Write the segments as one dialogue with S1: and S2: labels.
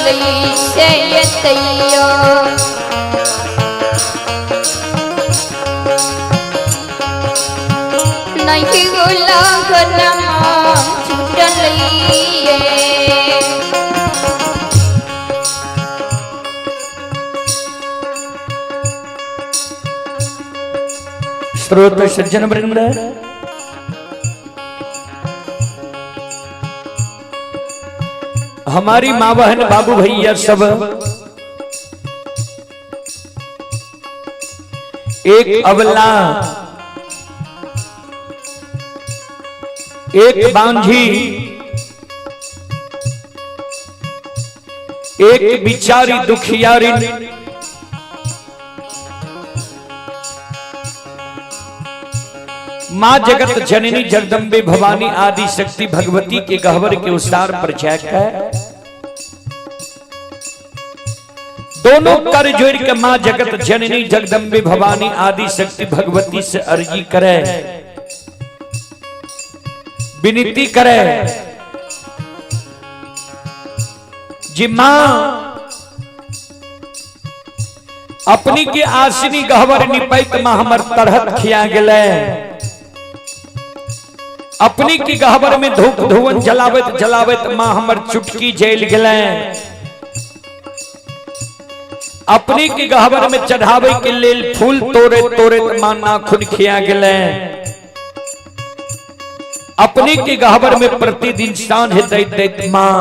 S1: छूटलै से तैयो नहीं उल्लंघनमा छूटलै।
S2: स्रोत सज्जन वृंद, हमारी माँ बहन बाबू भैया सब एक अबला एक बांझी एक बिचारी दुखियारी माँ जगत जननी जगदम्बे भवानी आदि शक्ति भगवती के गहवर के उसार पर जाकर दोनों कर जोड़ के माँ जगत जननी जगदम्बे भवानी आदि शक्ति भगवती से अर्जी करे, विनती करे जी माँ अपनी के आसनी गहवर निपैत मां हमर तरहत खिया गेले, अपनी की गहवर में धूप धुवन जलावत जलावत मां हमर चुटकी जल गेले, अपनी की गहवर में चढ़ावे के लेल फूल तोड़े तोड़े मां नाखून खिया गेले, अपनी की गहवर में प्रतिदिन सांझ दैत दैत मां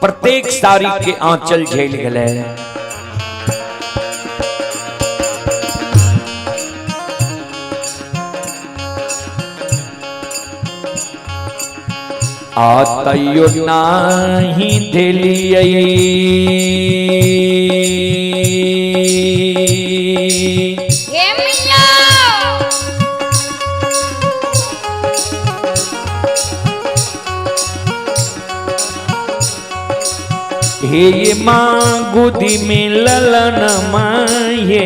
S2: प्रत्येक साड़ी के आंचल झेल गेले। आ तैयो नाही देलियै
S1: हे मैया
S2: हे ये माँ गोदी में ललन माये,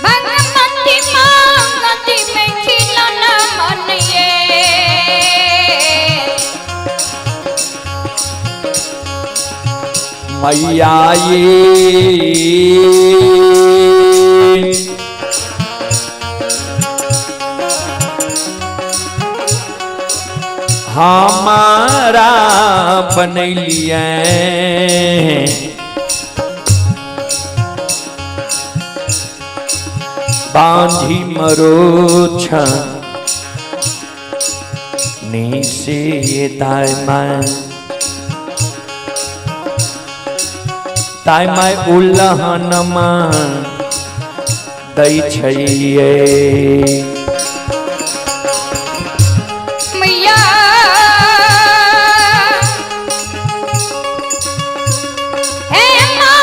S1: भगवती माँ गति में खिलौना मन ये।
S2: मैया ये हमारा बनैलिए बांधी मरोछ नीसे ताय my ताय my उल्लहन मा दै छैये।
S1: मैया हे माँ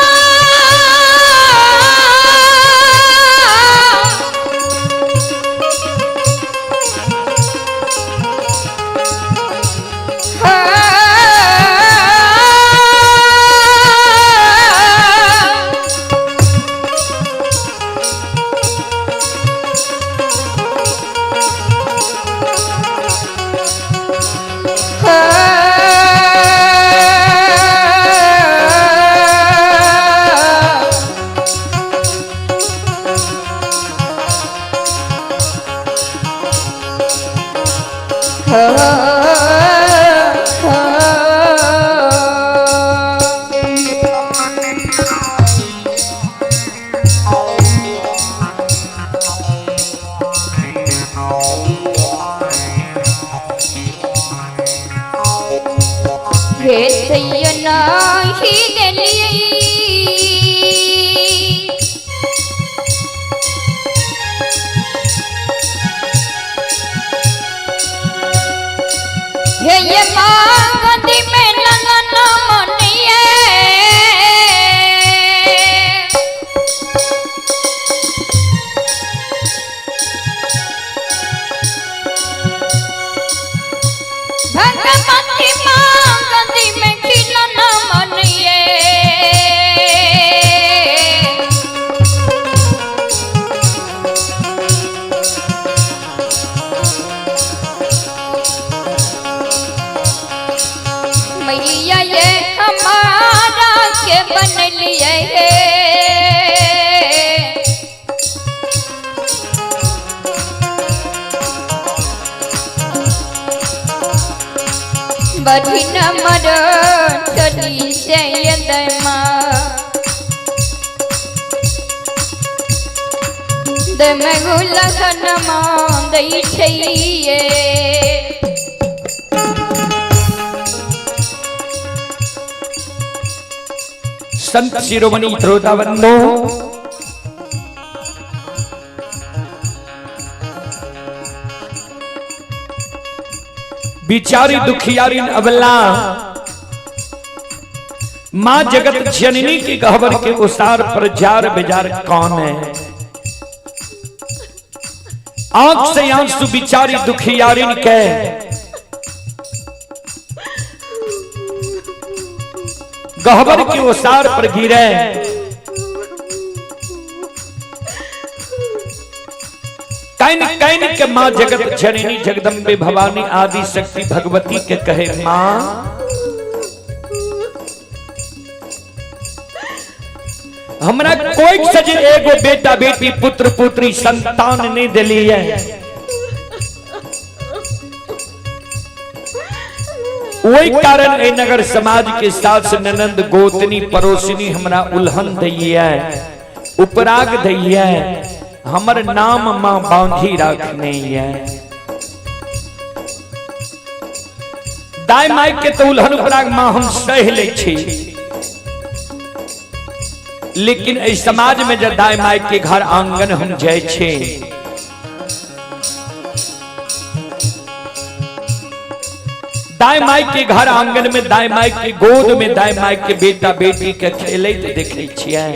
S1: हे तैयो नाही देलियै हे ये मांगती में लगन मनिए। भगवती मांगती में खिलौना मनिए। के बनलिए हे। बधिन मर चली से दमा दमगुलखन दै छैये।
S2: संत शिरोमणि श्रोता बंधु, बिचारी दुखियारी अबला मां जगत जननी की गहबर के उसार पर जार बेजार कौन है? आंख से आंसू बिचारी दुखियारिन के गहबर के ओसार पर गिरे। Can can के मां जगत जननी जगदम्बे भवानी आदि शक्ति भगवती के कहे, मां हमरा कोई सजे एगो बेटा बेटी पुत्र पुत्री संतान नहीं दिली है। वही कारण ए नगर समाज के सास ननंद गोतनी पड़ोसिनी हमरा उल्हन दैया, उपराग दैया, हमर नाम मां बांधी रखने है। दाई माई के तो उल्हन उपराग मां हम सह ले छी, लेकिन एहि समाज में जब दाई माई के घर आंगन हम जाय छी, दाई माई के घर आंगन में दाई माई के गोद में दाई माई के बेटा बेटी के खेलैत देखै छियै।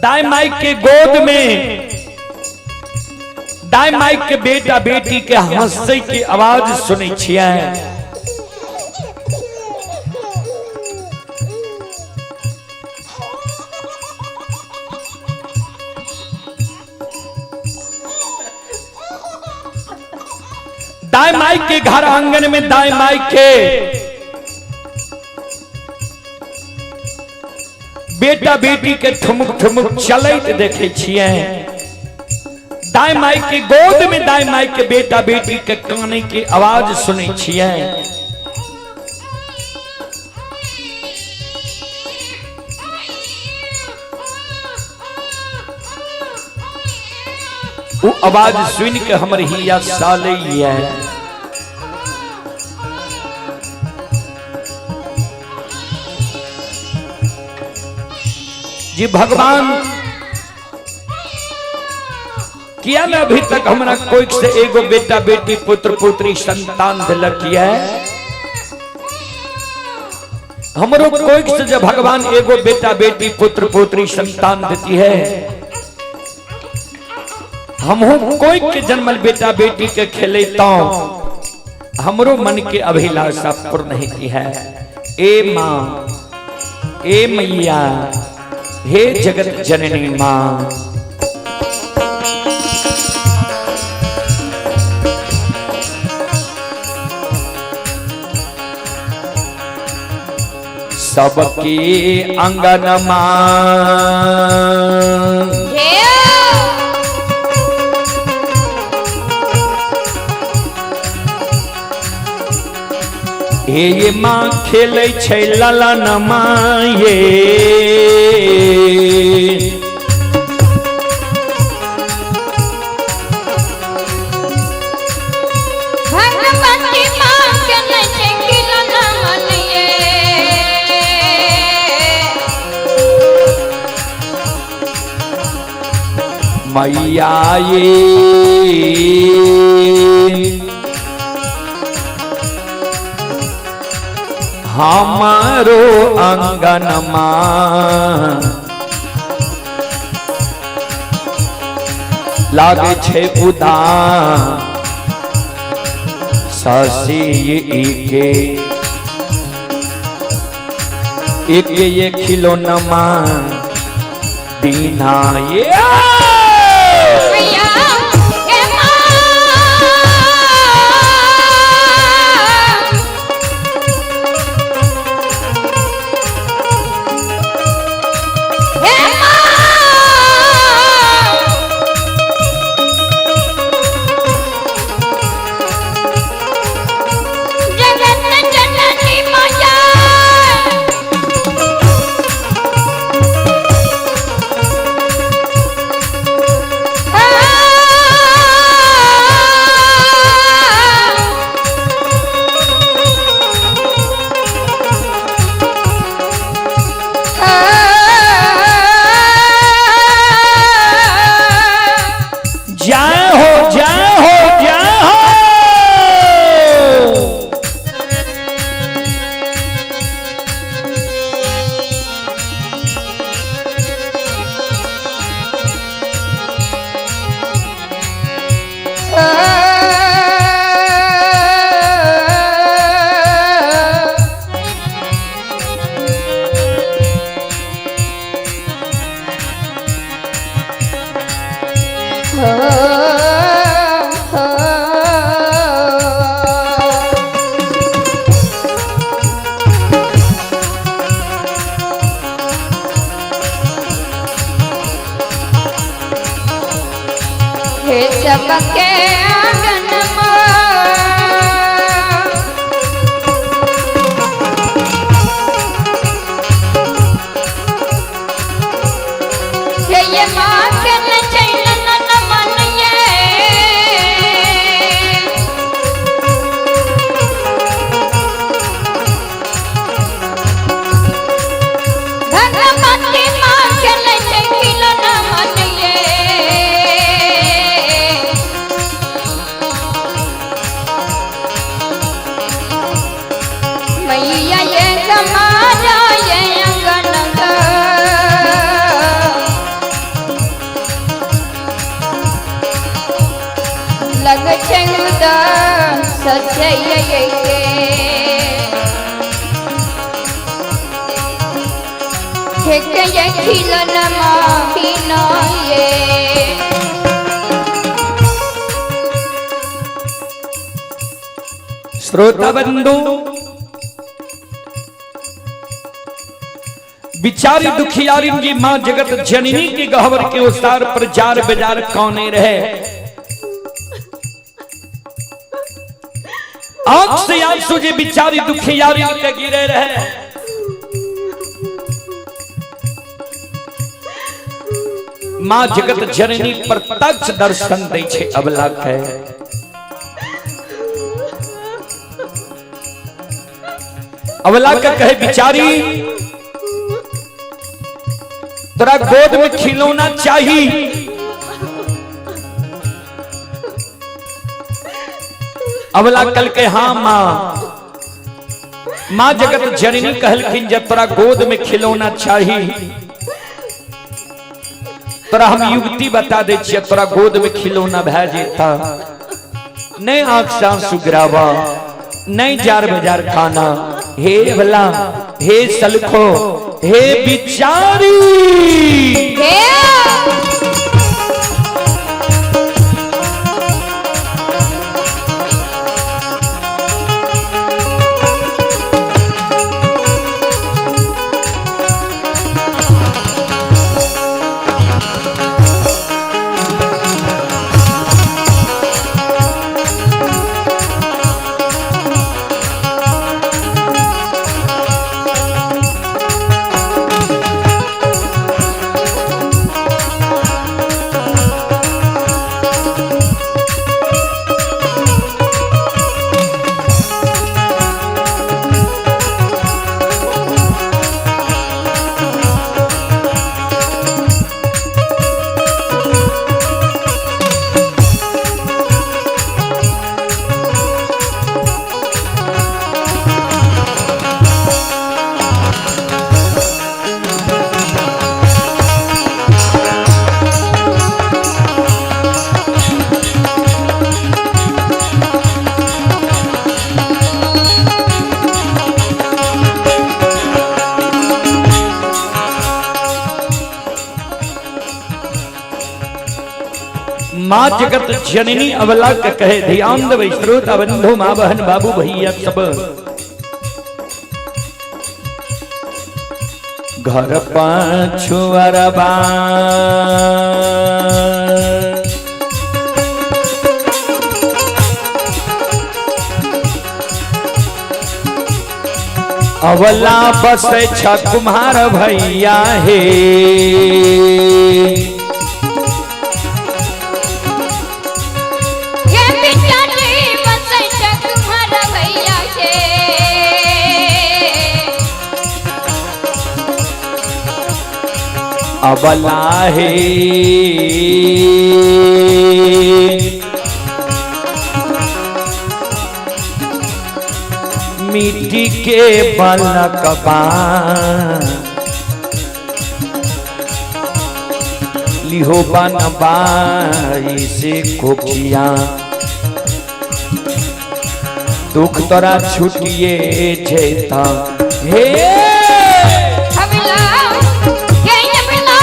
S2: दाई माई के गोद में दाई माई के बेटा बेटी के हंसै के आवाज सुनै छियै। दाई माई के घर आंगन में दाई माई के बेटा बेटी के ठुमुक ठुमुक चलैत देखै छियै। दाई माई के गोद में दाई माई के बेटा बेटी के काने के आवाज सुनै छियै। वो आवाज सुन के हमर हिया सालैया। जी भगवान किया ना अभी तक हमरा कोई से एगो बेटा बेटी पुत्र पुत्री संतान दिलक है। हमरो कोई से जब भगवान एगो बेटा बेटी पुत्र पुत्री संतान देती है, हमहू कोई के जन्मल बेटा बेटी के खेलेता हमरो मन के अभिलाषा पूर्ण होती है। ए माँ, ए मैया, हे जगत जननी माँ, सबके अंगन माँ हे ये माँ खेलै छै ललन माँ ये।
S1: भगवती माँ के नचे खिलौना मन ये।
S2: मैया ये हमारो अंगन माँ लागे छे उदास शशि के एक ये खिलौना दीना ये।
S1: मैया हे माँ, हो हो। हे सबके आंगन में ये माँ के नचैन न मन ये। भगवती माँ के नचैन न मन ये। मैया ये समाजा ये अंगन का। लग चंदा सजय के ठेक ये खिलन माफी ये।
S2: श्रोता बंधु, बिचारी दुखियारी की मां जगत जननी के गहवर के उसार पर जार बेजार कौने रहे। आंख से आंसू जे बिचारी दुखियारी के गिरे रहे। मां जगत जननी प्रत्यक्ष दर्शन दै छे अबला के। अबला के कहे बिचारी तोरा गोद में खिलौना चाहिए। अबला कल के हाँ मां। मां जगत जननी कहलखिन जब तोरा गोद में खिलौना चाहिए तोरा हम युक्ति बता दे छियै, तोरा गोद में खिलौना भए जेता। नहीं आंख से आंसू गिरावा, नहीं जार बाजार खाना। हे भला, हे सलखो, हे बिचारी,
S1: हे
S2: माँ जगत जननी अबला के कहे ध्यान देबै श्रोता बंधु माँ बहन बाबू भैया सब। घर पाछुअरबा अवला बस छ कुम्हार भैया हे।
S1: ये बिचारी बसै छ कुम्हार भैया के।
S2: अबला हे मिट्टी के बलकबा लिहो बनबाई से कोखिया दुख तोरा छुटिए जेता हे।
S1: अबला ये अबला।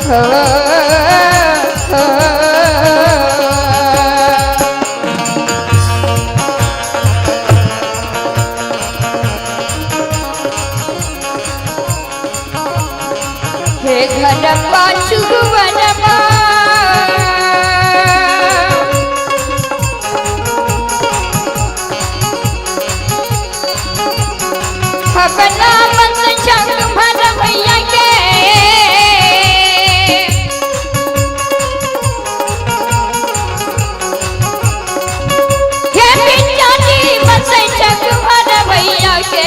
S1: हो, हो। हे घर पाछू वनमा, अपना मन चंग भर भैया के। हे बिचारी बस चंग भर भैया के।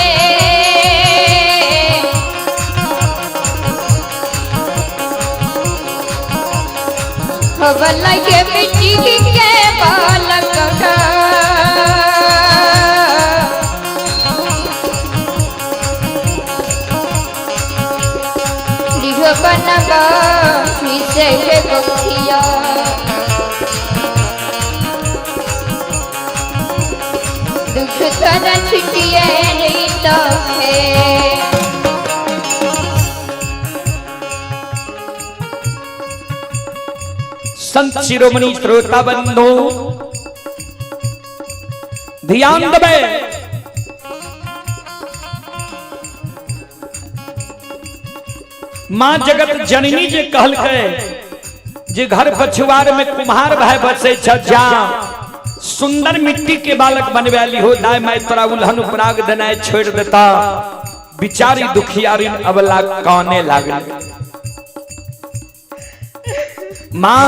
S1: हवला के मिट्टी के बालक का। लिह बनवा से गोखिया, दुख तर छुटिए नहीं तो है।
S2: संत शिरोमणि श्रोता बंधु ध्यान दबे। मां जगत जननी जे कहलकै जे घर पछुआर में कुम्हार भाई बसे छ, जा सुंदर मिट्टी के बालक बनवाली हो, दाय my तोरा उल्हन उपराग देनाय छोड़ देता। बिचारी दुखियारी अबला काने लागल। मां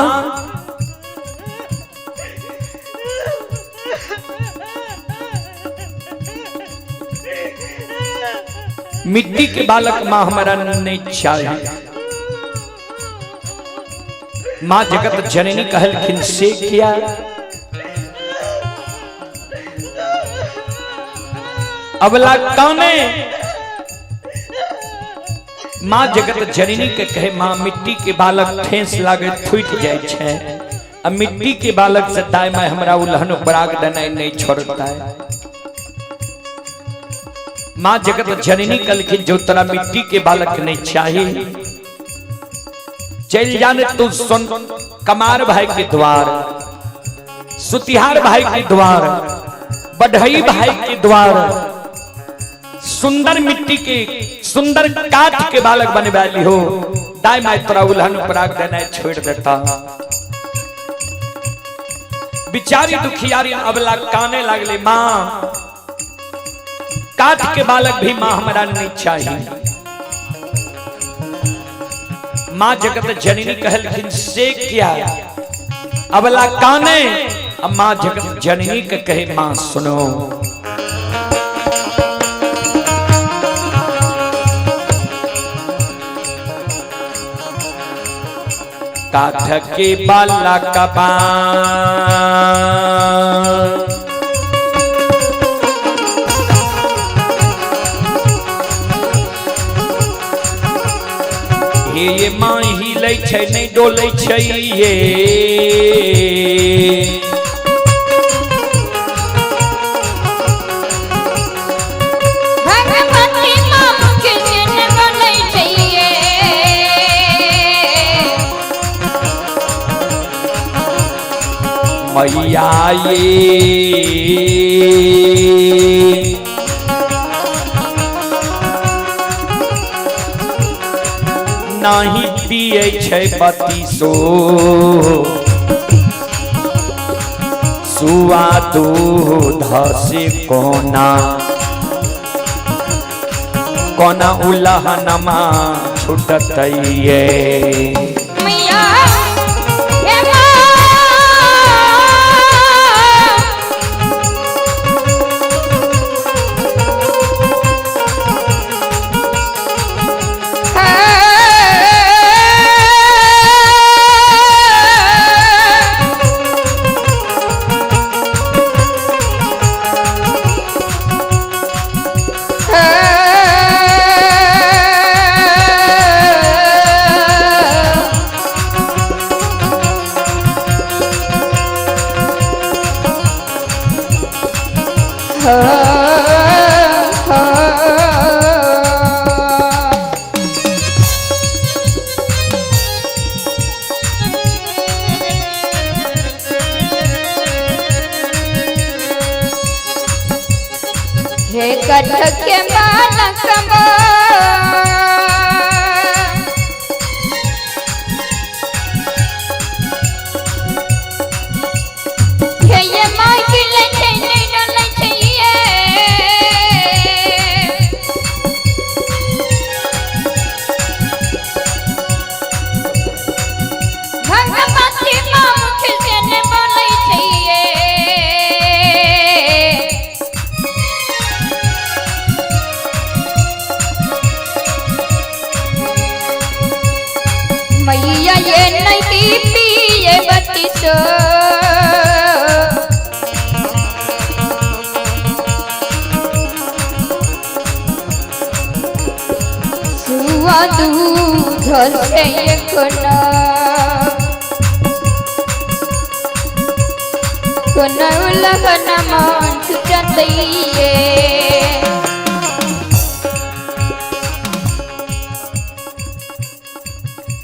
S2: मिट्टी के बालक मां हमारा नहीं चाहिए। मां जगत जननी कहलखिन से किया। अबला काने मां जगत जननी के कहे मां मिट्टी के बालक ठेस लागे फूट जाए छे, अब मिट्टी के बालक से दाय my हमरा उल्हन उपराग देनाय नहीं छोड़ता है। मां जगत जननी कहलखिन जो तोरा मिट्टी के बालक नहीं चाहिए, चल जाने तू सुन कमार भाई के द्वार, सुतिहार भाई के द्वार, बढ़ई भाई के द्वार, सुंदर मिट्टी के सुंदर काठ के बालक बनवाली हो, दाय my तोरा उल्हन उपराग देना छोड़ देता। बिचारी दुखियारी अबला काने लागले, मां काठ के बालक भी मां हमारा नहीं चाहिए। मां जगत जननी कहलखिन से क्या। अबला काने अब मां जगत जननी के कहे मां सुनो, काठ के बालक बा हे ये मां हिले छै नहीं डोलै छै ये,
S1: भगवती मां मुख चिन्ह बोलै छैये।
S2: मैया ये नाही पिए छै बतीसो सुआ दूध से कोना कोना उलहनमा छुटतैये।
S1: मैया हे मां, हा। कठ के बालकबा। हे ये माइक ले छै नहीं डोलै छै ये। भगवती माँ मुख से ने बोलै छै ये। मैया ये नहीं पिए बत्तीसो। सुआ दूध से कोना कोना उलहन मान छुटतइये।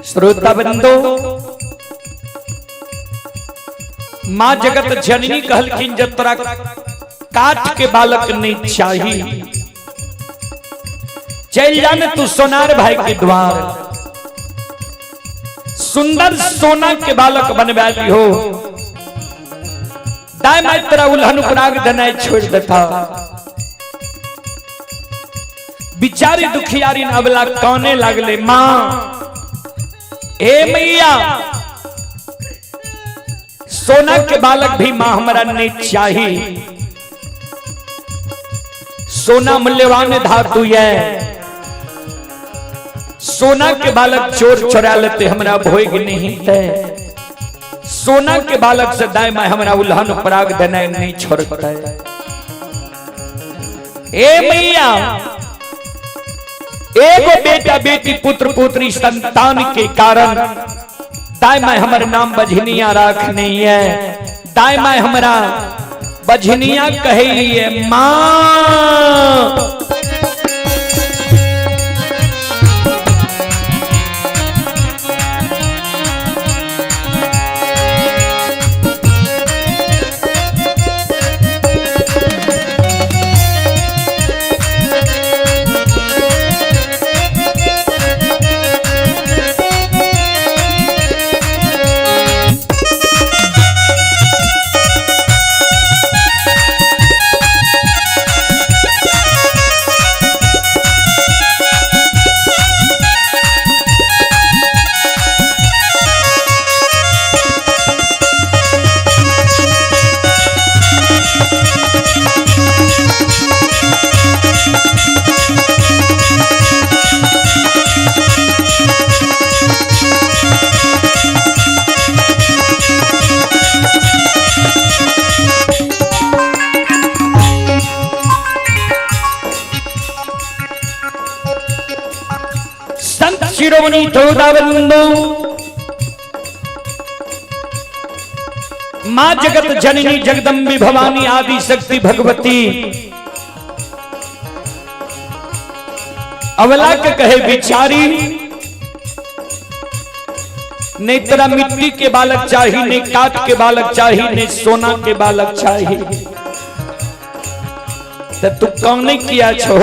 S2: श्रोता बंधु, माँ जगत जननी कहलखिन जब तोरा काठ के बालक नहीं चाही, चल जा ने तू सोनार भाई के द्वार, सुंदर सोना के बालक बनवा हो। दाय माय तोरा उल्हन उपराग देनाइ छोड़ देता। बिचारी दुखियारी अबला काने लागले, माँ ए मैया सोना के बालक भी मां हमरा नहीं चाही, सोना मूल्यवान धातु है, सोना के बालक चोर चोरा लेते हमरा भोग नहीं थे, सोना के बालक से दाय मां हमरा उल्हन पराग देना नहीं छोड़ता। ए मैया एगो बेटा बेटी पुत्र पुत्री संतान के कारण दाय माय हमर नाम बझनिया राख नहीं है, दाय माय हमरा बझनिया कहे है मां। संत शिरोमणि चौदाबंधु मां जगत जननी जगदम्बी भवानी आदि शक्ति भगवती अवला के कहे बिचारी, नहीं तेरा मिट्टी के बालक चाही, नहीं काट के बालक चाही, नहीं सोना के बालक चाही, तो तू कौन नहीं किया छो।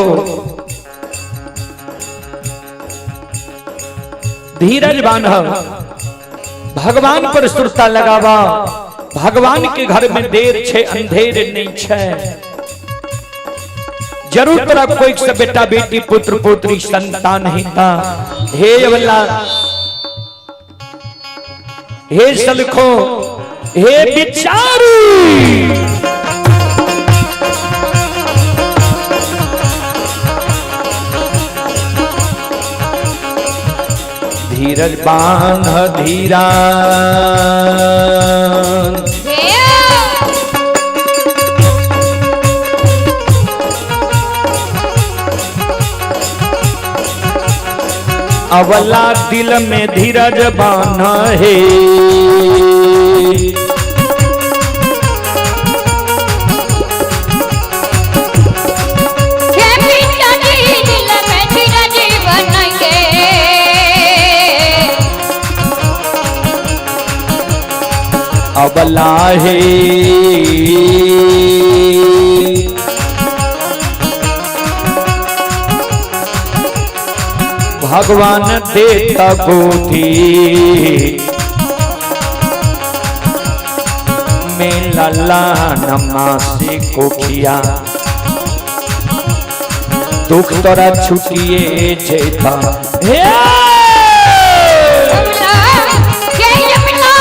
S2: धीरज बांध, भगवान पर सुरता लगावा, भगवान के घर में देर छे अंधेर नहीं छे। जरूर तोरा कोई से बेटा बेटी पुत्र पुत्री संतान हिता। हे अवला, हे सलखो, हे बिचारी, धीरज बांध धीरा अवला दिल में धीरज बांध है। अबला है भगवान देता गोदी में लला नमासी कोखिया दुख तोरा छुटिए जेता। हे
S1: यमुना ये यमुना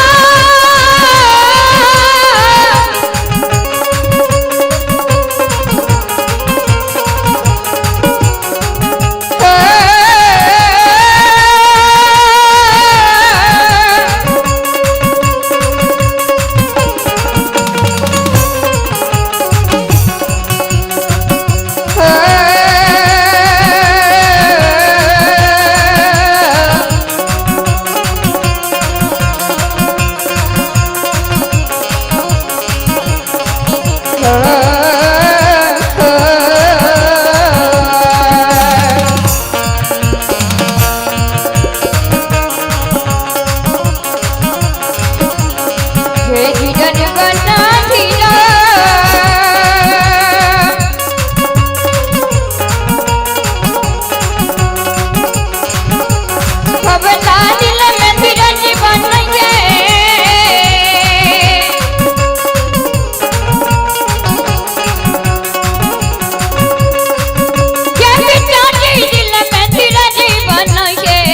S1: हे धीरज बना धीरा भवता दिल में धीरज बन गए ये पिताजी दिल में धीरज बन गए।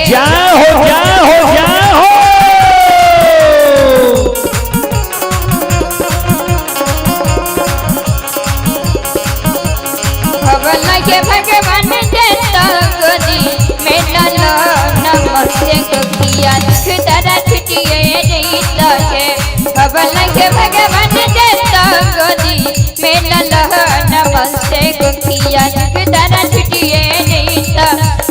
S2: जय हो जय हो जय हो।
S1: भवन के भगवान देता गोदी में लाला नमस्ते गोपिया दुख तारा छुटिए जईता के। भवन के भगवान देता गोदी में लाला नमस्ते गोपिया दुख तारा छुटिए जईता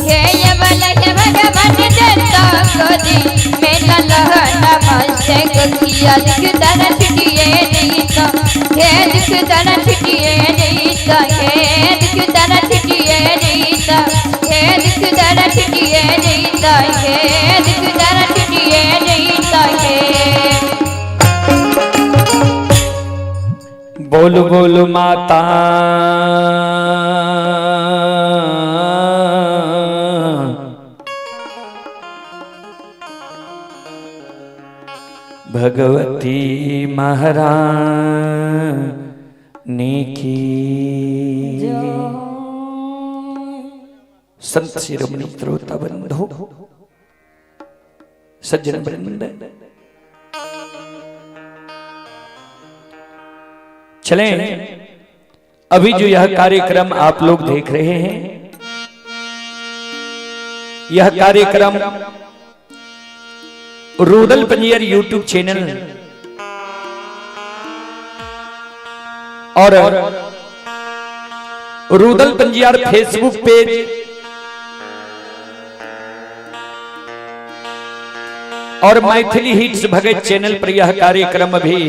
S1: हे। यमल के भगवान देता गोदी में लाला नमस्ते गोपिया दुख तारा छुटिए जईता हे। दुख तारा छुटिए जईता हे। दुख तारा छुटिए जईता हे। दुख तारा छुटिए जईता हे। दुख तारा छुटिए जईता हे।
S2: बोल बोल माता भगवती महारानी की। संत शिरोमणि श्रोता बंधु सज्जन वृंद, चलें अभी जो यह कार्यक्रम आप लोग देख रहे हैं, यह कार्यक्रम रूदल पंजियर यूट्यूब चैनल और रूदल पंजियार फेसबुक पेज और मैथिली हिट्स भगत चैनल पर यह कार्यक्रम अभी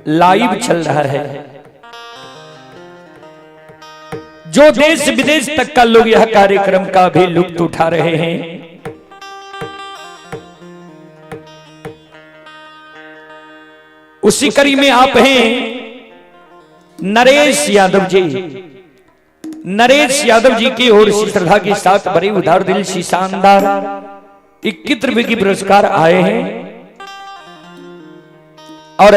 S2: लाइव चल रहा है। जो देश विदेश तक का लोग यह कार्यक्रम का भी लुत्फ उठा रहे हैं। उसी कड़ी में आप हैं नरेश यादव जी। नरेश यादव जी की ओर से श्रद्धा के साथ बड़े उदार दिल से शानदार 21 रुपए की पुरस्कार आए हैं। और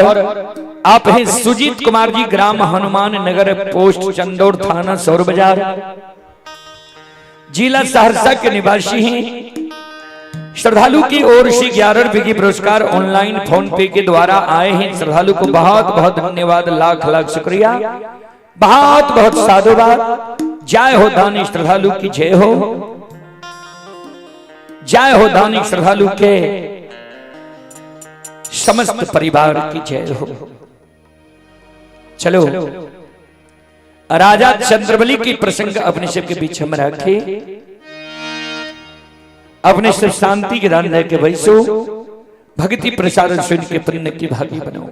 S2: आप हैं सुजीत कुमार जी, ग्राम हनुमान नगर, पोस्ट चंदौर, थाना सौर बाजार, जिला सहरसा के निवासी हैं। श्रद्धालु की ओर से 11 रुपए की पुरस्कार ऑनलाइन फोन पे के द्वारा आए हैं। श्रद्धालु को बहुत बहुत धन्यवाद, लाख लाख शुक्रिया, बहुत बहुत साधुवाद। जय हो दानी श्रद्धालु की जय हो, जय हो दानी श्रद्धालु के समस्त परिवार की जय हो। चलो राजा चंद्रबली की प्रसंग अपने सबके बीच हम रखे, अपने सब शांति के दान लेके बैसो, भक्ति प्रसाद सुन के पुण्य की भागी बनो।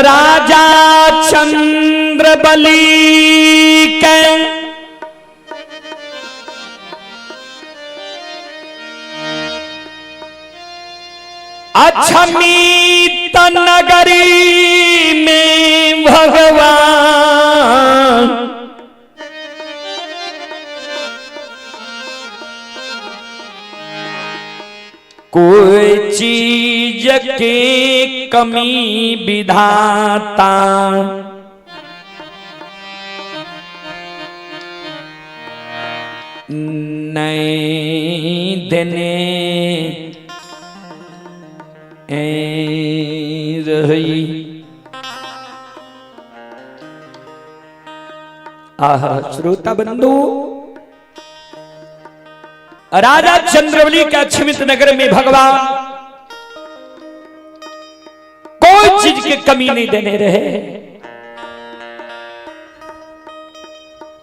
S2: राजा चंद्रबली के अक्षमित नगरी में भगवान कोई चीज के कमी विधाता नहीं देने रही। आह श्रोता बंधु, राजा चंद्रबली के अक्षमित नगर में भगवान कोई चीज के कमी नहीं देने रहे।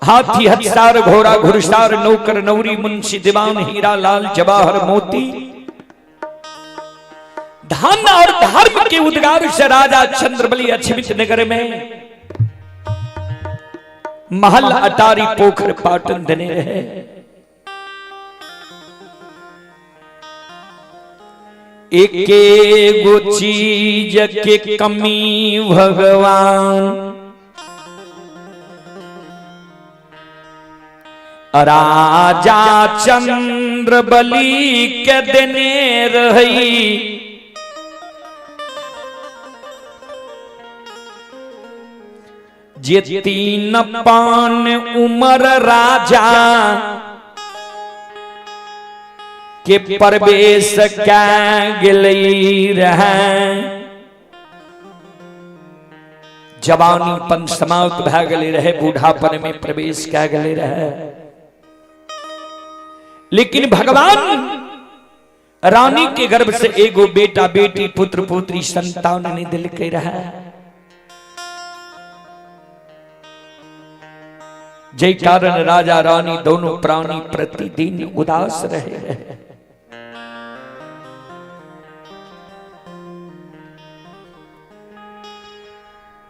S2: हाथी हथसार घोड़ा घुड़सार नौकर नौरी मुंशी दीवान हीरा लाल जवाहर मोती धन और धर्म के उद्गार से राजा चंद्रबली अक्षमित नगर में महल अटारी पोखर पाटन देने रहे। एके गो चीज के कमी भगवान राजा चंद्र बलि के देने रही। जे तीन पान उमर राजा के प्रवेश कै गेलै रहे। जवानीपन समाप्त भए गेलै रहे, बूढ़ापन में प्रवेश कै गेलै रहे। लेकिन भगवान रानी के गर्भ से एगो बेटा बेटी पुत्र पुत्री संतान नहीं दिलकै रहे। जय कारण राजा रानी दोनों प्राणी प्रतिदिन उदास रहे।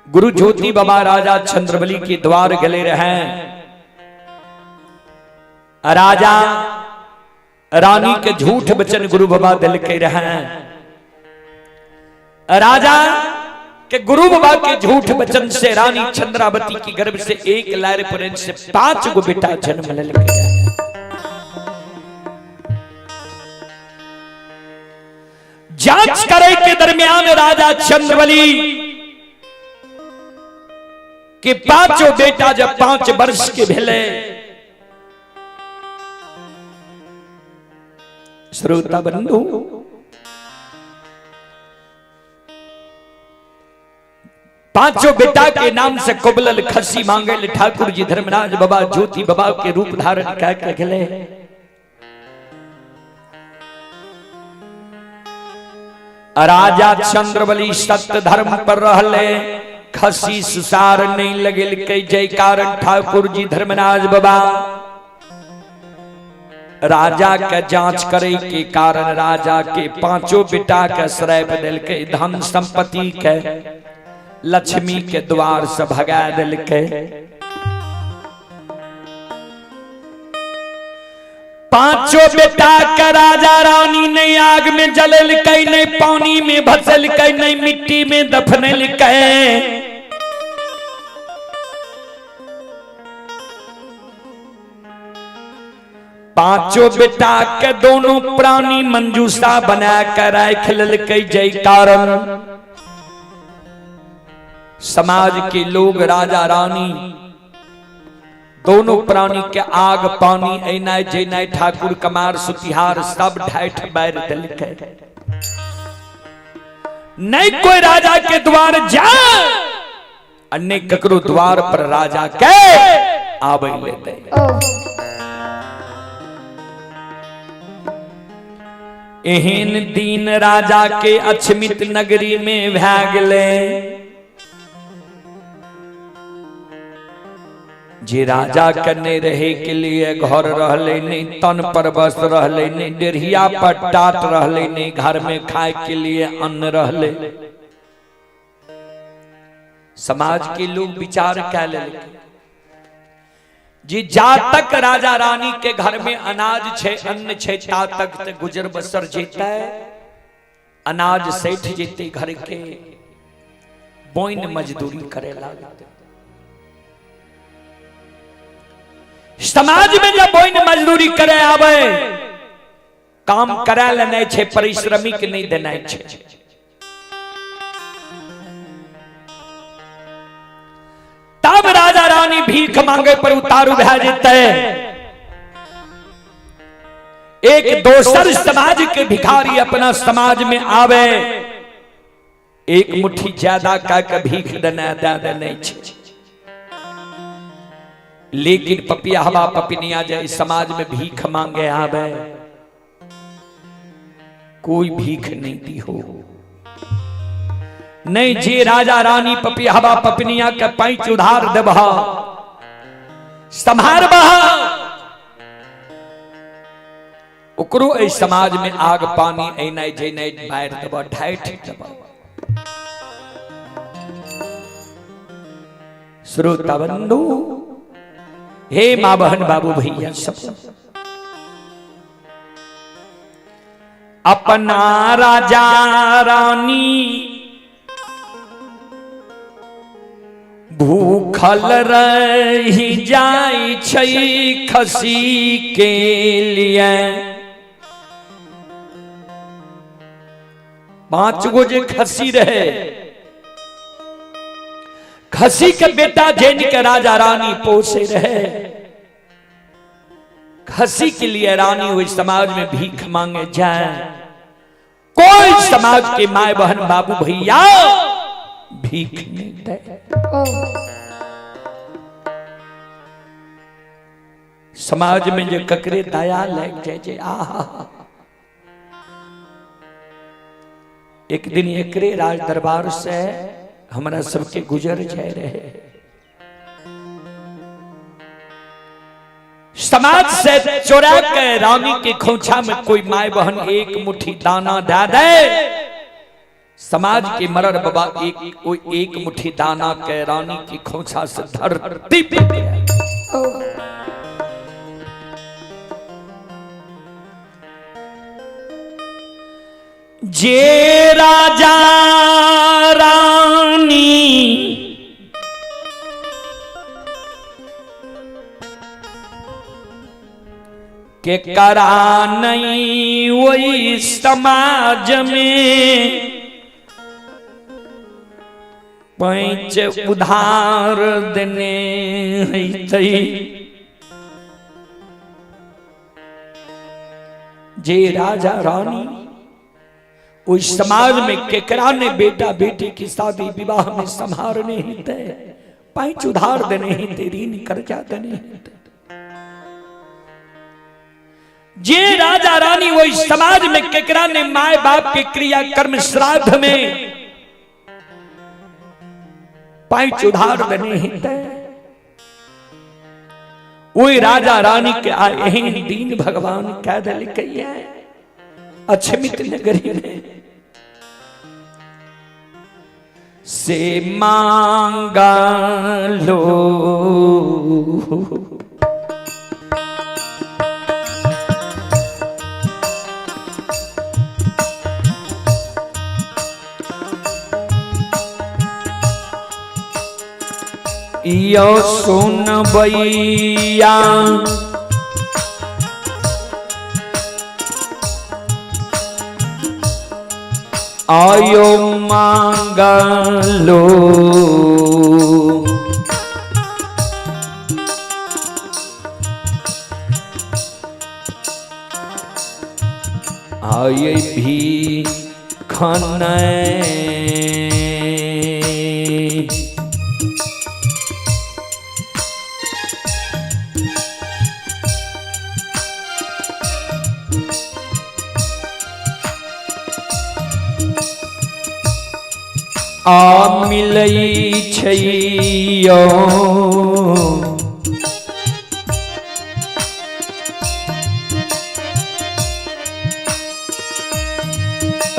S2: गुरु ज्योति बाबा राजा चंद्रबली के द्वार गले रहे। राजा रानी के झूठ वचन गुरु बाबा दिल के रहे। राजा के गुरु बाबा के झूठ वचन से रानी चंद्रावती की गर्भ से एक लायर पर से 5 गो बेटा जन्म लेलकै। जांच करे के दरमियान राजा चंद्रबली के पांचों बेटा जब 5 वर्ष के भेले, श्रोता बंधु पांचों बेटा के नाम से कुबलल खसी मांगल ठाकुर जी धर्मराज बाबा ज्योति बाबा के रूप धारण कह के गेले। राजा चंद्रबली सत्य धर्म पर रहले, खसी सुसार नहीं लगेल के जय कारण ठाकुर जी धर्मराज बाबा राजा के जांच करे के कारण राजा के पांचों बेटा के श्राप दिलके, धन संपत्ति के लक्ष्मी के द्वार से भगा दिलके। पांचों बेटा के राजा रानी ने आग में जललकै, नहीं पानी में भसलकै, नहीं मिट्टी में दफनलकै। पांचों बेटा के दोनों प्राणी मंजूषा बना कर राख लेलकै। जय कारण समाज के लोग राजा रानी दोनों प्राणी के आग पानी ऐनाय जैनाय ठाकुर कमार सुतिहार सब ढाठ बैर दिलकै। नहीं कोई राजा के द्वार जा अन्य ककरो द्वार पर राजा के आवे लेते। एहन दिन राजा के अक्षमित नगरी में भै गेलै जे राजा के नहीं रहे के लिए घर रहले, नहीं तन पर बस रहले, नहीं डेढ़िया पर टाट रहले, नहीं घर में खाए के लिए अन्न रहले। समाज के लोग विचार कै लेलकै जी जा तक राजा रानी के घर में अनाज छे अन्न छे ता तक ते गुजर बसर जेतै, अनाज सैठ जेते घर के, बोइन मजदूरी करे लागते। समाज में जब बोइन मजदूरी करे आवे, काम करा लेना छे, परिश्रमिक नहीं देना छे। तब राजा रानी भीख मांगे पर उतारू भै जेते। एक दोसर समाज के भिखारी अपना समाज में आवे, एक मुट्ठी ज्यादा का के भीख देना दे देने छे। लेकिन पपिया हवा पपिनिया जाए समाज में भीख मांगे आवे, कोई भीख नहीं दी हो। नहीं जे राजा रानी पपिया हवा पपिनिया के पैंच उधार देबह, संभार बहा, ओकरो एहि समाज में आग पानी एनाइ जेनाइ मारि देबह, ढाठि देबह। श्रोता बंधु, हे माँ बहन बाबू भैया सब, अपना राजा रानी भूखल रही जाय छै खसी के लिए। 5 गो जे खसी रहे, खसी के बेटा जैन के राजा रानी पोसे रहे, खसी के लिए रानी हुई समाज में भीख मांगे जाए। कोई समाज के माए बहन बाबू भैया भीख नहीं दे। समाज में जो ककरे दया लग जाए जे आहा। एक दिन एकरे राज दरबार से हमरा सबके गुजर जाए रहे। समाज से चोरा के रानी के खोछा में कोई माए बहन एक मुट्ठी दाना दे दे, समाज के मरर बाबा एक मुट्ठी दाना के रानी की खोछा से धरती पे। जे राजा रानी के करा नहीं वही समाज में पैंच उधार देने है। जे राजा रानी उस समाज में केकरा ने बेटा बेटी की शादी विवाह में संभारने ही थे, पैंच उधार देने ही थे, ऋण कर्जा देने ही थे। जे राजा रानी वही समाज में केकरा ने माए बाप के क्रिया कर्म श्राद्ध में पैंच उधार देने ही थे, वही राजा रानी के आए दीन भगवान कह दिल अक्षमित नगरी में से मांगा लो। यो सुन भैया आयो मांगा लो। आये भी खाना आ मिलई छैयो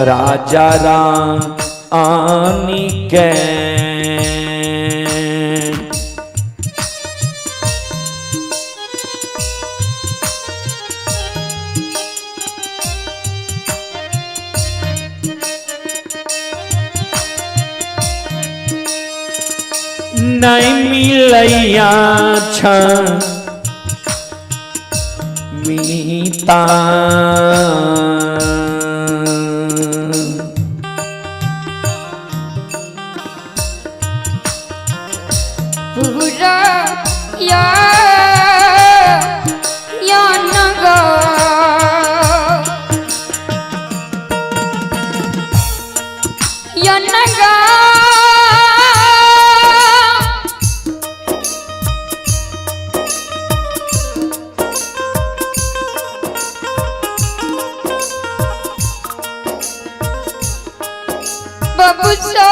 S2: राजा रानी के। नहीं मिलैया छ मीता।
S1: पूरा या या नगा या नगा बबुसा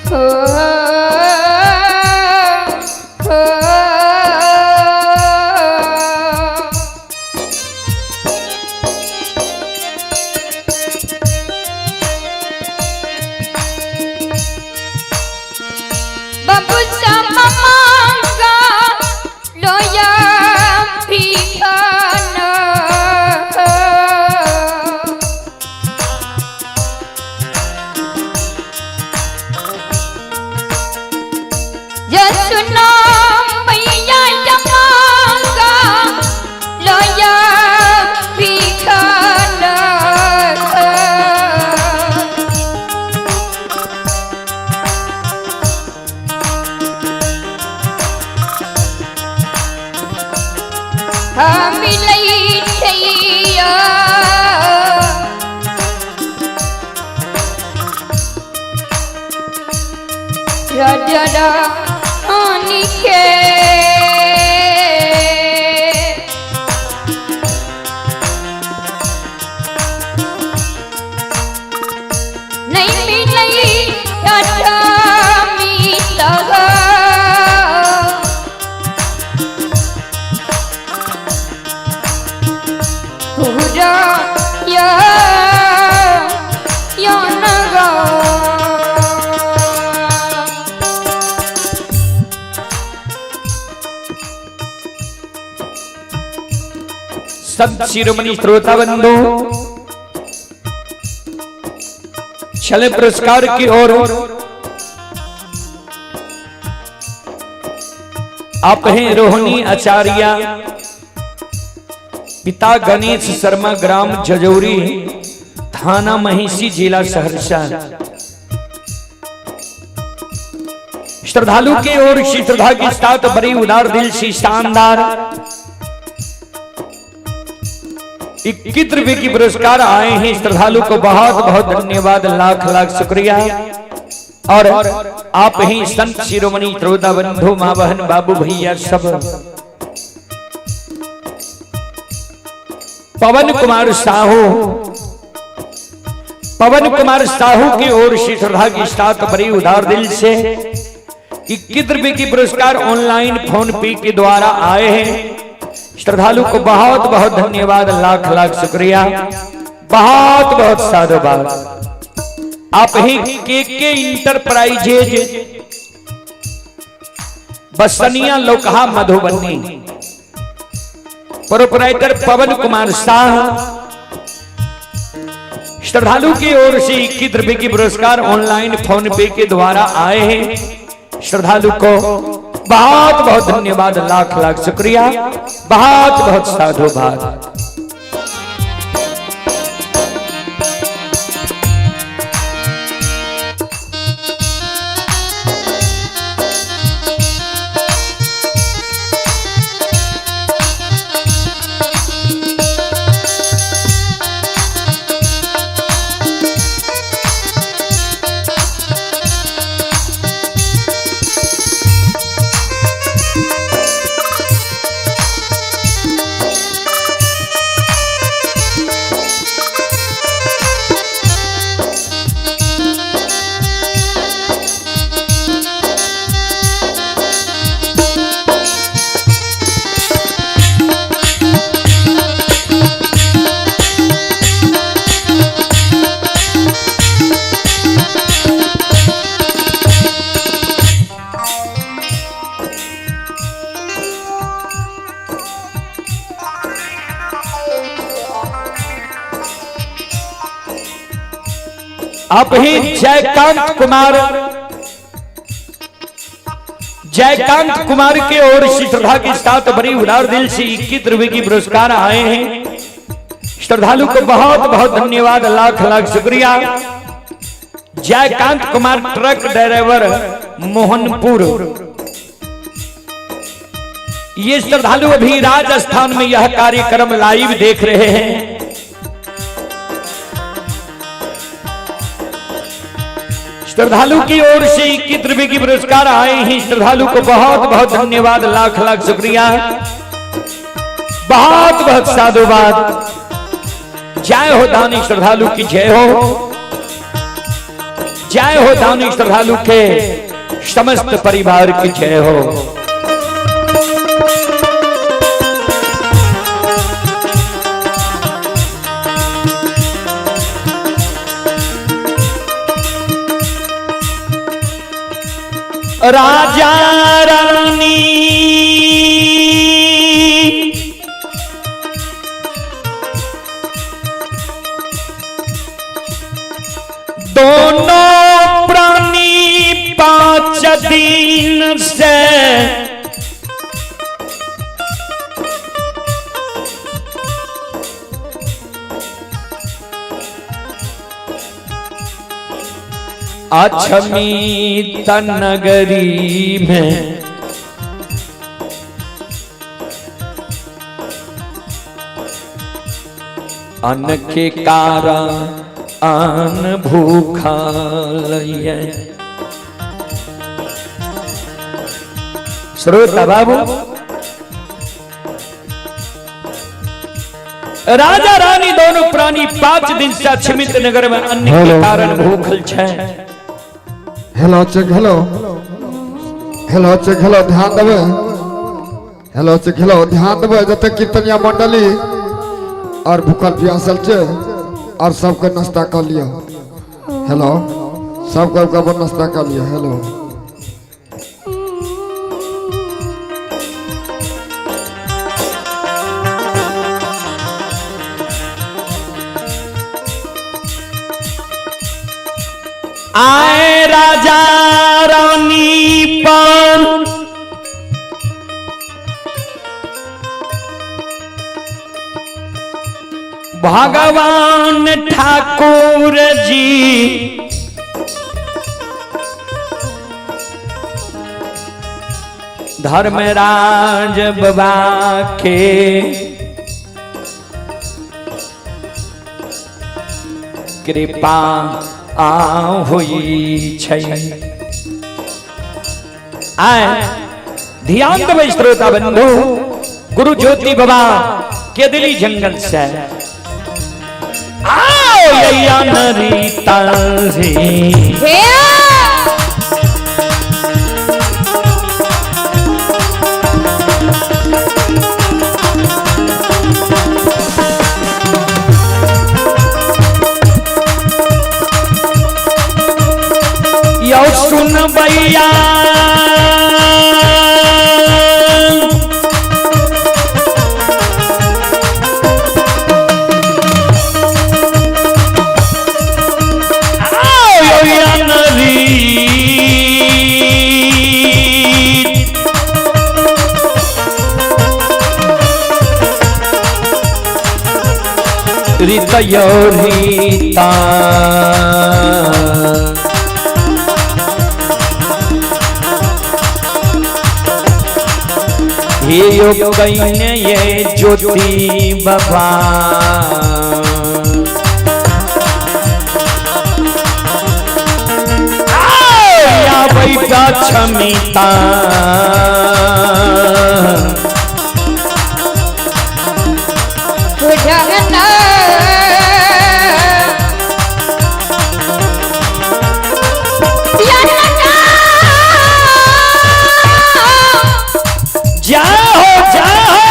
S1: हो हो। बबुसा मांगा लोया भिखाना। यसुना मैया मांगा लोया भिखाना। मिलई छैया राजा रानी के नहीं मिलई राजा मिला। पूरा या या नगा।
S2: संत शिरोमणि श्रोता बंधु, चले पुरस्कार की ओर। आप हैं रोहिणी आचार्य, पिता गणेश शर्मा, ग्राम जजौरी, थाना महिषी, जिला सहरसा। श्रद्धालु के ओर से श्रद्धा के साथ बड़ी उदार दिल से शानदार 21 रुपए की पुरस्कार आए हैं। श्रद्धालु को बहुत बहुत धन्यवाद, लाख लाख शुक्रिया। और आप ही संत शिरोमणि श्रोता बंधु, माँ बहन बाबू भैया सब, पवन कुमार साहू, पवन कुमार साहू की ओर से श्रद्धा के साथ बड़ी उदार दिल से 21 रुपए की पुरस्कार ऑनलाइन फोन पे के द्वारा आए हैं। श्रद्धालु को बहुत बहुत धन्यवाद, लाख लाख शुक्रिया, बहुत बहुत साधुवाद। आप ही के इंटरप्राइजेज, बसनिया लोकहा, मधुबनी, प्रोपराइटर पवन कुमार शाह। श्रद्धालु की ओर से 21 रुपए की पुरस्कार ऑनलाइन फोन पे के द्वारा आए हैं। श्रद्धालु को बहुत बहुत धन्यवाद, लाख लाख शुक्रिया, बहुत बहुत साधुवाद। आप ही जयकांत कुमार, जयकांत कुमार के ओर से श्रद्धा के साथ बड़ी उदार दिल से 21 रुपए की पुरस्कार आए हैं। श्रद्धालु को बहुत बहुत धन्यवाद, लाख लाख शुक्रिया। जयकांत कुमार ट्रक ड्राइवर मोहनपुर, ये श्रद्धालु अभी राजस्थान में यह कार्यक्रम लाइव देख रहे हैं। श्रद्धालु की ओर से 21 रुपए की पुरस्कार आए हैं। श्रद्धालु को बहुत बहुत धन्यवाद, लाख लाख शुक्रिया, बहुत बहुत साधुवाद। जय हो दानी श्रद्धालु की जय हो, जय हो दानी श्रद्धालु के समस्त परिवार की जय हो। राजा रानी दोनों प्राणी 5 दिन से अछमी नगरी में अन्न के कारण अन्न भूखा लइए। श्रोता बाबू, राजा रानी दोनों प्राणी 5 दिन से अक्षमित नगर में अन्न के
S3: हेलो।
S2: कारण भूखल छे।
S3: Hello check, hello hello check, hello, ध्यान देबै, हेलो चेक, हेलो, ध्यान देबै। जते कीर्तनिया मंडली और भूखल प्यासल छै और सबके नाश्ता कर लियो। हेलो, सबके अपन नाश्ता कर लियो। हेलो,
S2: आए राजा रानी पर भगवान ठाकुर जी धर्मराज बाबा के कृपा आ हुई छै। आए ध्यान देबै श्रोता बंधु, गुरु ज्योति बाबा केदली जंगल से आओ यैया नरी तारी।
S1: हे
S2: यौ सुन भैया, आओ यैया नरी रीत रीता। हे यो कहीं ये ज्योति बाबा, या बैठा क्षमिता।
S1: बुझना या लगा।
S2: जय हो, जय हो।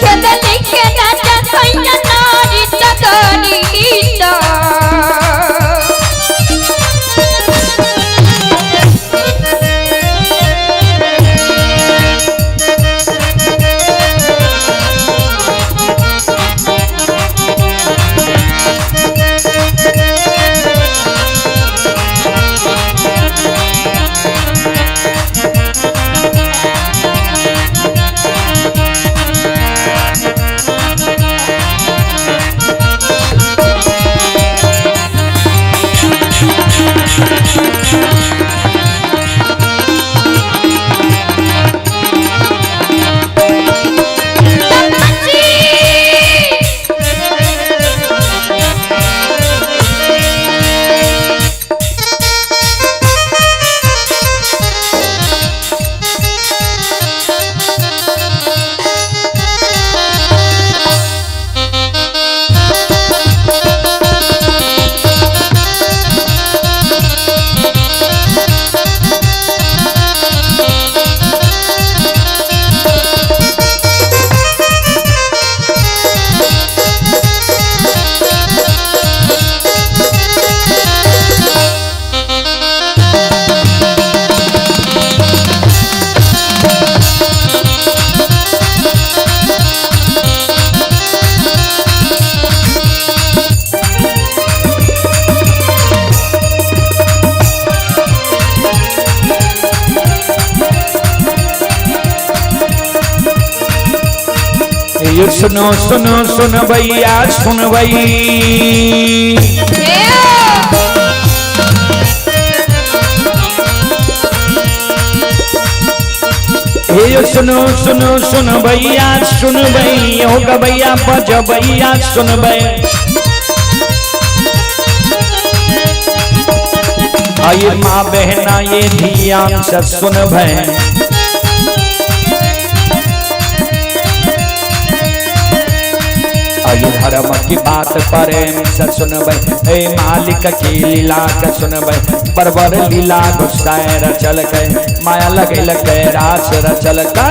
S1: खेदली के राजा सैया
S2: हे सुनो सुनो सुन भैया सुन भई। हे सुनो सुनो सुन भैया सुन भई, हो गबैया बजबैया सुन भई। आइए माँ बहना ये धियान से सुन भई। आइए धर्म की बात प्रेम से सुनबै, ए मालिक की लीला के सुनबै। बरबर लीला गुस्साए रचल के, माया लगैल के रास रचल के।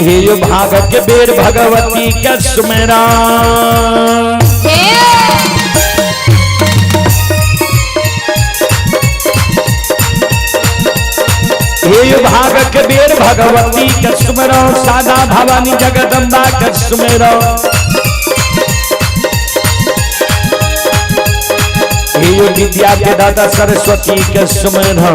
S2: हे भाग के बेर भगवती के सुमेरा, हे भाग के बेर भगवती के सुमेरा, सादा भवानी जगदम्बा के सुमेरा। हे विद्या के दाता सरस्वती के सुमेरा।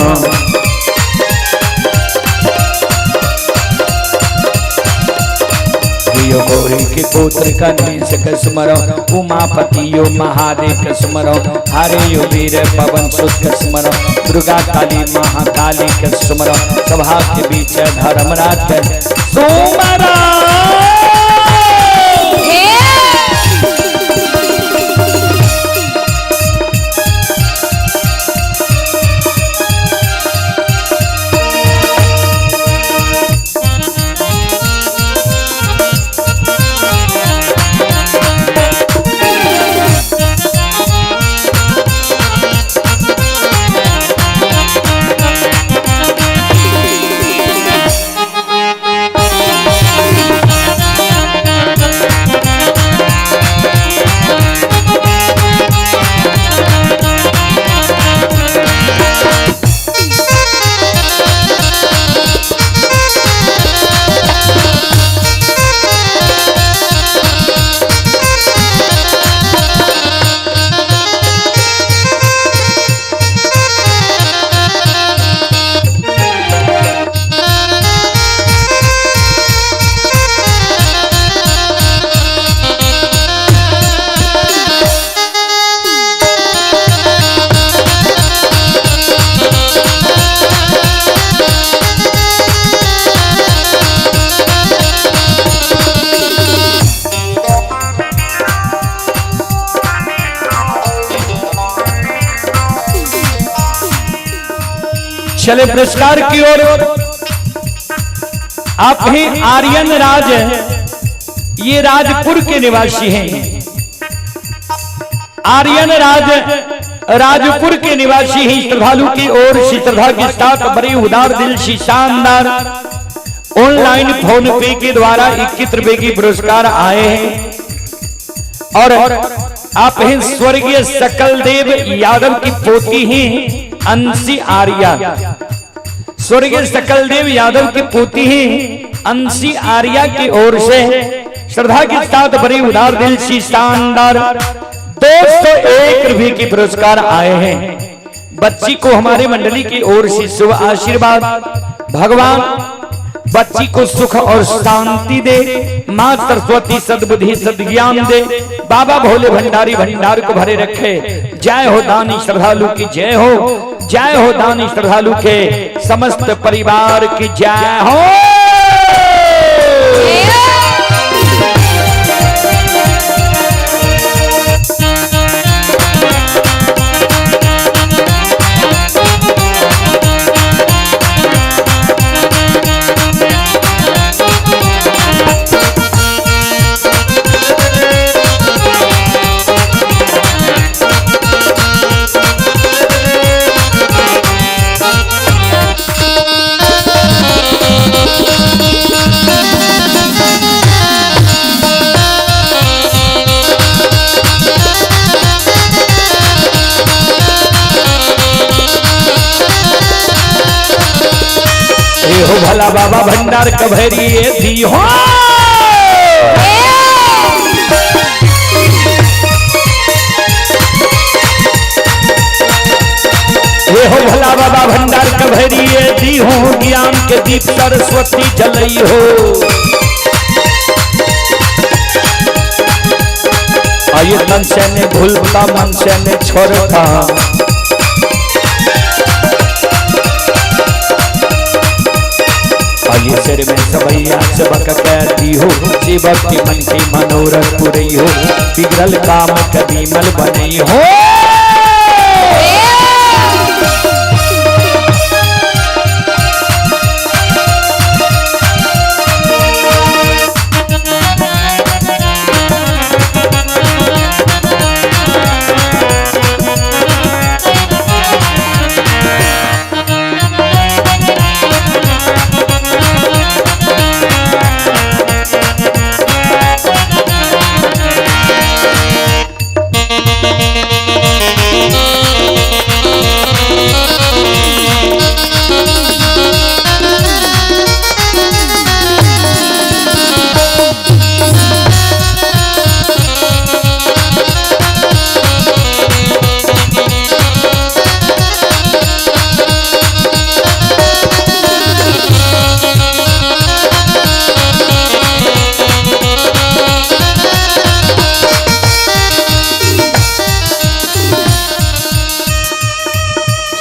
S2: यो गौरी के पुत्र गणेश के स्मरो, उमापति यो महादेव के स्मरो, हरे यो वीर पवन सुत के स्मरो, दुर्गा काली महाकाली के स्मरो, सभा के बीच धर्मराज के सुमरो। चले पुरस्कार की ओर। आप ही आर्यन राज, ये राजपुर के निवासी हैं। आर्यन राज राजपुर के निवासी हैं। श्रद्धालु की ओर से श्रद्धा के साथ बड़ी उदार दिल से शानदार ऑनलाइन फोन पे के द्वारा 21 रुपए की पुरस्कार आए हैं। और आप हैं स्वर्गीय सकलदेव यादव की पोती हैं अंशी आर्या। स्वर्गीय सकलदेव यादव की पोती हैं अंशी आर्या की ओर से श्रद्धा के साथ बड़ी उदार दिल से शानदार 201 रुपए की पुरस्कार आए हैं। बच्ची को हमारे मंडली की ओर से शुभ आशीर्वाद। भगवान बच्ची को सुख और शांति दे, मां सरस्वती सद्बुद्धि सद्ज्ञान दे, बाबा भोले भंडारी भंडार को भरे रखे। जय हो दानी श्रद्धालु की जय हो, जय हो दानी श्रद्धालु के समस्त परिवार की जय हो। भोला बाबा भंडार कभरिए दी हो। हे हो भोला बाबा भंडार कभरिए दी हो, ज्ञान के दीप सरस्वती जलई हो। आये तन से ने भूलता मन से ने छोड़ता, आये सिर में सबैया सबक कहती हो, सेवक के मन के मनोरथ पुरई हो, बिगड़ल काम कदीमल बनई हो।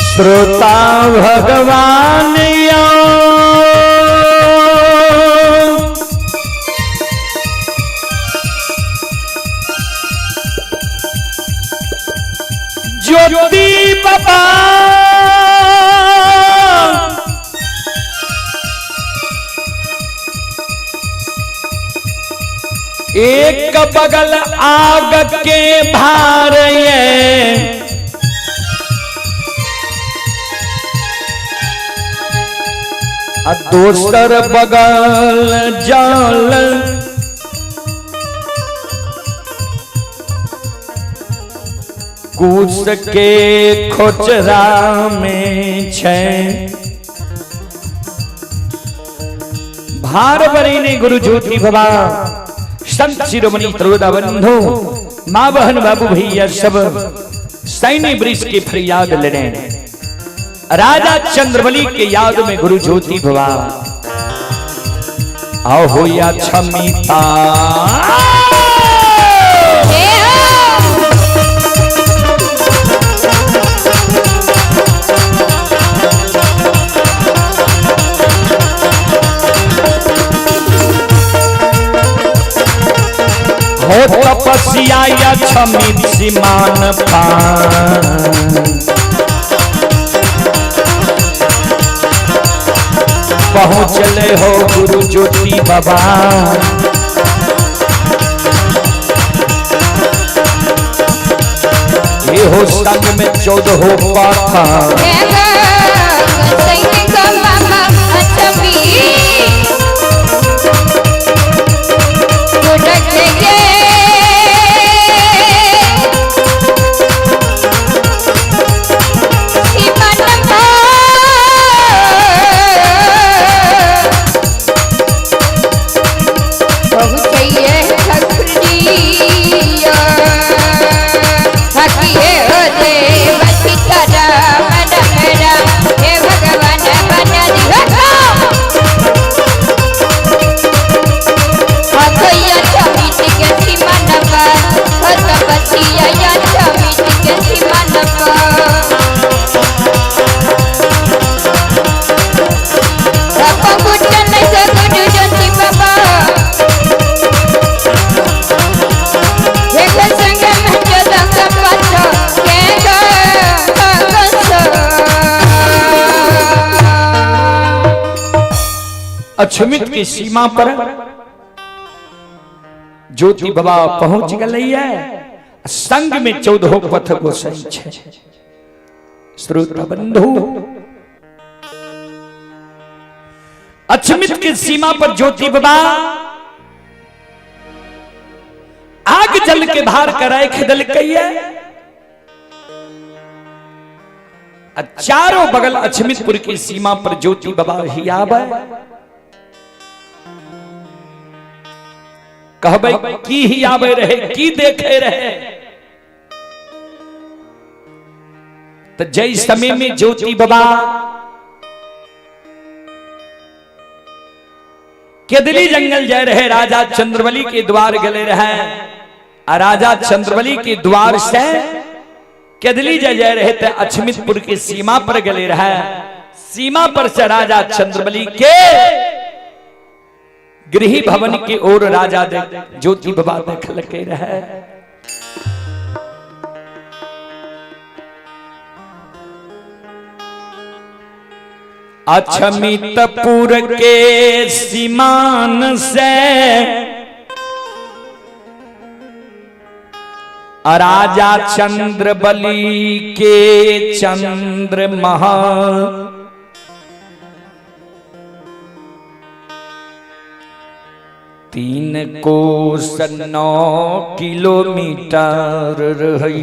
S2: श्रोता भगवान यो ज्योति बाबा एक बगल आग के भार ये, दोसर बगल जल कुश के खोचरा में छै। भार बरेने गुरु ज्योति बाबा संत शिरोमणि त्रोदा बंधु माँ बहन बाबू भैया सब सैनी ब्रिज के फरियाद लेने राजा चंद्रबली के याद में गुरु ज्योति भवा आओ हो या क्षमिता। हो तपस्या या क्षमित सीमान पान, पहुँचले हो गुरु ज्योति बाबा। ये हो संग में 14 हो पाथा, अक्षमित की सीमा पर ज्योति बाबा पहुंच गए है। संग में 14 पथ गोसाई छे। श्रोता बंधु, अक्षमित की सीमा पर ज्योति बाबा आग जल के भार कराए खदल कई है। आ चारों बगल अछमितपुर की सीमा पर ज्योति बाबा ही आवे। कहबै की ही आवे रहे, की देखे रहे? तो जय समय में ज्योति बाबा केदली जंगल जाए रहे, राजा चंद्रबली के द्वार गले रहे आ राजा चंद्रबली के द्वार से केदली जाए जाए रहे तो अछमितपुर की सीमा पर गले रहे। सीमा पर से राजा चंद्रबली के गृह भवन की ओर राजा ज्योति बाबा देखल के रहे। अछमितपुर के सीमान से राजा चंद्रबली के चंद्र महल 3 कोस 9 किलोमीटर रही।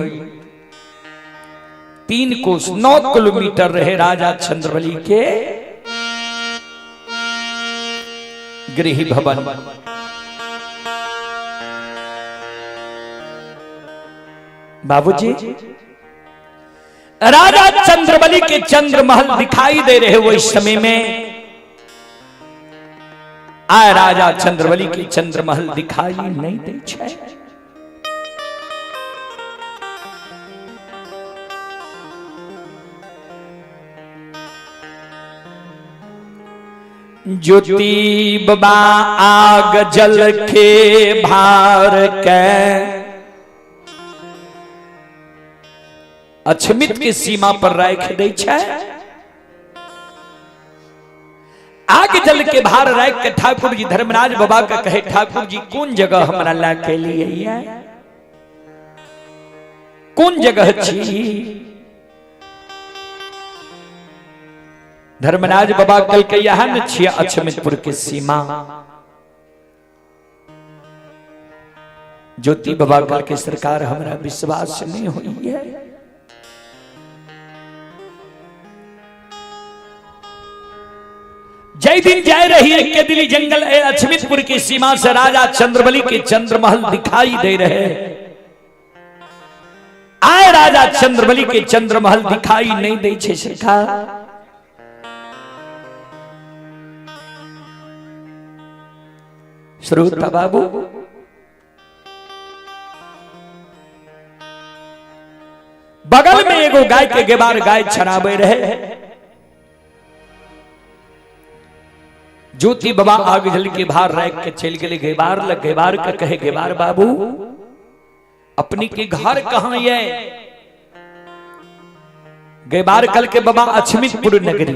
S2: 3 कोस 9 किलोमीटर रहे राजा चंद्रबली के गृह भवन। बाबूजी राजा चंद्रबली के चंद्रमहल दिखाई दे रहे वो इस समय में आए राजा चंद्रबली के चंद्रमहल दिखाई नहीं दे छे। ज्योति बाबा आग जल के भार के अछमित के सीमा पर राख दे छे। आग जल के भार राख के ठाकुर जी धर्मराज बाबा के कहे, ठाकुर जी कौन जगह हमरा ला के लिए है, कौन जगह छी? धर्मराज बाबा कल के यह न छिया अछमितपुर के सीमा। ज्योति बाबा कल के सरकार हमरा विश्वास नहीं हुई है। जय दिन जाए रही है केदली जंगल अछमितपुर की सीमा से राजा चंद्रबली के चंद्रमहल दिखाई दे रहे। आए राजा चंद्रबली के चंद्रमहल दिखाई नहीं दे छे सरकार। श्रोता बाबू बगल में एगो गाय के गेबार गाय छराबे रहे। ज्योति बाबा आग जल के भार रख के चल गए गेबार लग। गेबार के कहे, गेबार बाबू अपनी के घर कहां ये? गेबार कल के बाबा अछमितपुर नगरी।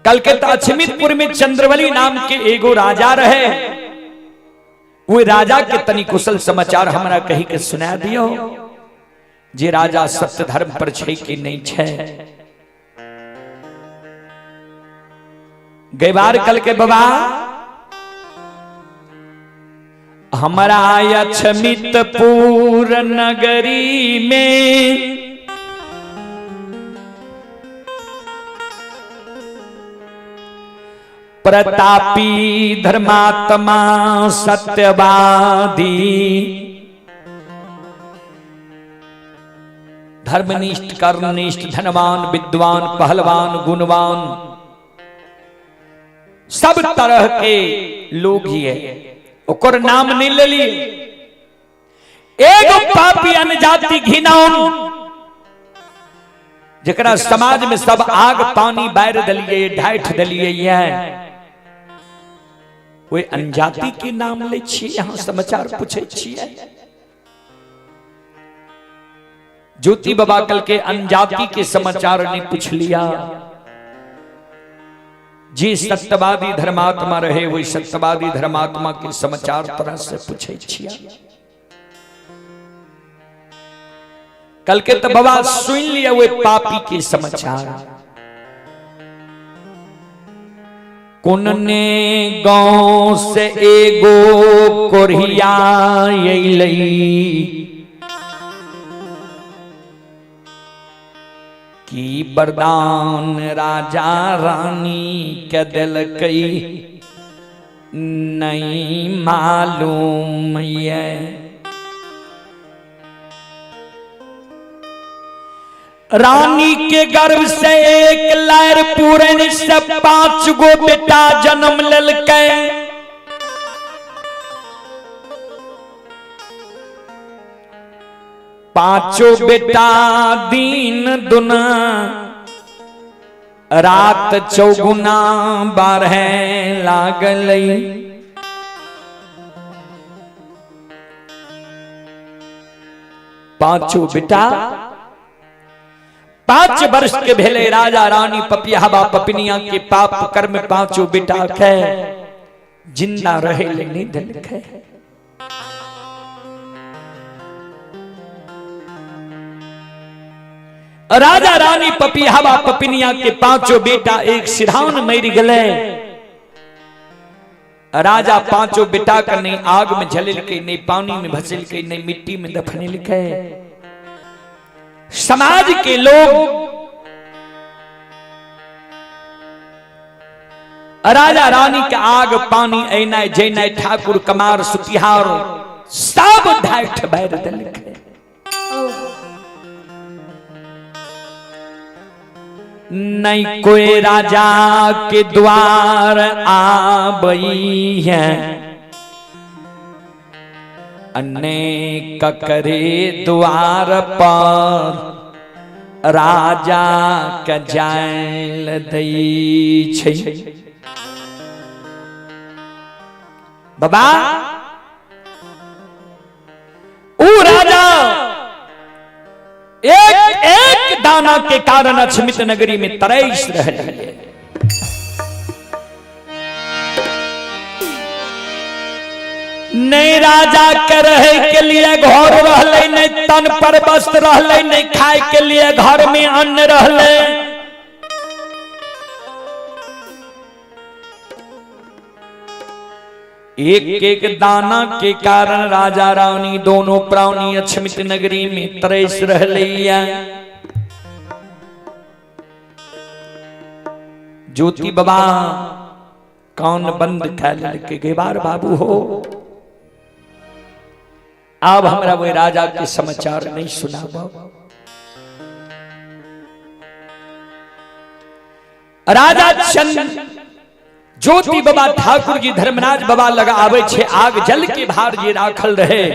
S2: कल के तो अछमितपुर में चंद्रबली नाम के एगो राजा रहे। वो राजा के तनी कुशल समाचार हमरा कही के सुना दियो जे राजा सत्य धर्म पर छे कि नहीं छे। गैबार कल के बाबा हमारा अछमितपुर नगरी में प्रतापी धर्मात्मा सत्यवादी धर्मनिष्ठ कर्मनिष्ठ धनवान विद्वान पहलवान गुणवान सब तरह के लोग ही है। ओकर नाम नहीं ले लिए। एगो पापी अनजाति घिनौन जकरा समाज में सब आग पानी बार दलिए ढाठ दलिए ये ओहि अनजाति के नाम ले छियै, यहाँ समाचार पूछे छियै। ज्योति बाबा कल के अनजाति के समाचार ने पूछ लिया। जी सत्यवादी धर्मात्मा रहे वही सत्यवादी धर्मात्मा के समाचार तरह से पूछे छियै। कल के तो बाबा सुन लिया वे पापी के समाचार। कोनने गांव से एगो कोरिया अइलई की वरदान राजा रानी के देलकै नहीं मालूम ये। रानी के गर्भ से एक लायर पूरन से 5 गो बेटा जन्म लेलकै। पांचों बेटा दिन दुना रात चौगुना बारह लागल। पांचों बेटा 5 वर्ष के भेले राजा रानी पपियाबा पपिनिया के पाप कर्म पांचों बेटा के जिंदा रहे ले नहीं देलकै। राजा रानी पपियाबा पपिनिया के पांचों बेटा एक सिरहान मर गए। राजा पांचों बेटा का नहीं आग में जलेलकै, नहीं पानी में भसेलकै, नहीं मिट्टी में दफनेलकै। समाज के लोग राजा रानी के आग पानी ऐनाय जैनाय ठाकुर कमार सुतिहार सब ढाठ बैर देलकै। नहीं कोई राजा के द्वार आबई है, अनेक करे द्वार पर राजा के जायल दई छै। बाबा ऊ राजा एक एक दाना के कारण अछमित नगरी में तरस रहे। नहीं राजा के रहे के लिए घर रहले, नहीं तन पर वस्त्र रहले, नहीं खाए के लिए घर में अन्न रहले। एक एक दाना के कारण राजा रानी दोनों प्राणी अछमित नगरी में तरस रहले। ज्योति बाबा कान बंद कर के गेबार बाबू हो, अब हमरा वो राजा के समाचार नहीं सुनाबो। राजा चंद ज्योति बाबा ठाकुर जी धर्मराज बाबा लगा आवे छे, आग जल के भार जे राखल रहे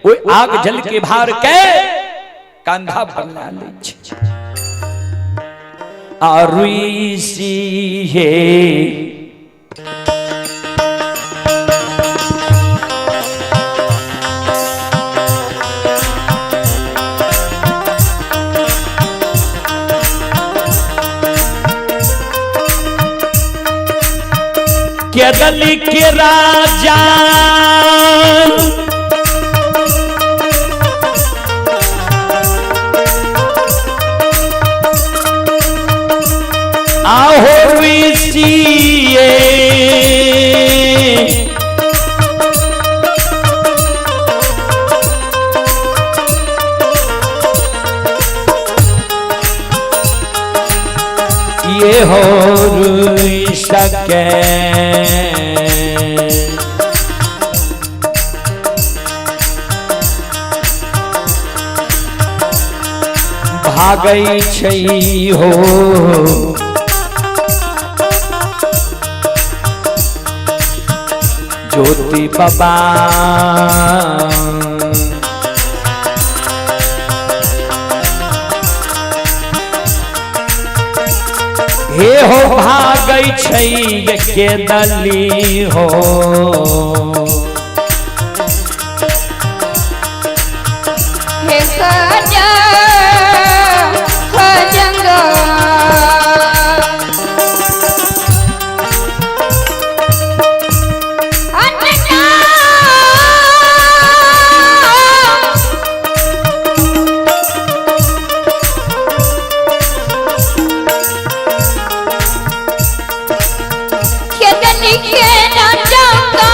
S2: वो आग जल के भार के कंधा पर ला ले छे। आरुषि हे केदली के राजा आहो ऋषिये ये हो सके। भागै छै हो ज्योति बाबा हे हो भागै छै के दली हो।
S1: हे खजा खजंगा के राजा का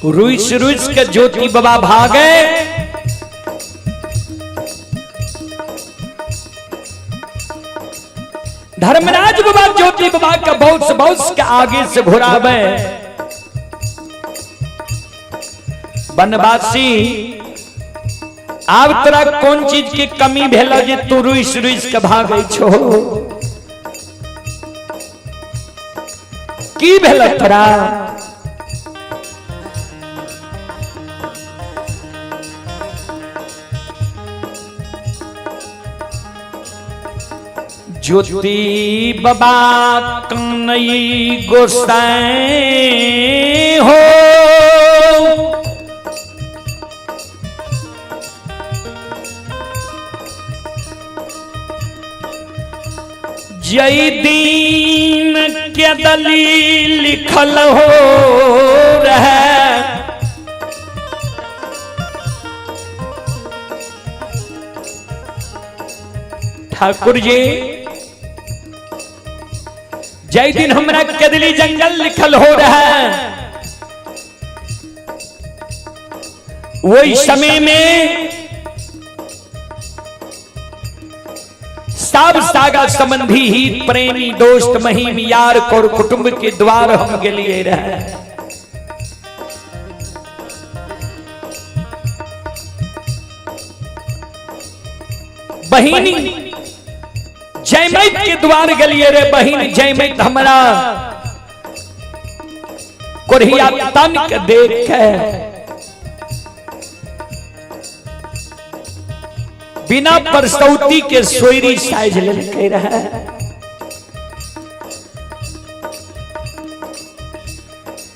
S2: रुस रुस के ज्योति बाबा भागे। धर्मराज बाबा ज्योति बाबा का बहुत बहुत के आगे से घुरावे। बनवासी आब तोरा कौन चीज के कमी भेल जे तू रुस रुस के भागे छो? की भेल तोरा? ज्योति बाबा कन्हई गोसाई हो, जय दीन के दली लिखल हो रहे, ठाकुर जी जय दिन हमरा कदली जंगल लिखल हो रहा है, वही समय में सब सागा संबंधी ही प्रेमी दोस्त महीम यार और कुटुंब के द्वार हम के लिए रहे। बहिनी जयमैत के द्वार गलिए रे, बहिन जयमैत हमरा कोरिया तन के देख बिना परसौती के सोयरी साइज लेके रहे।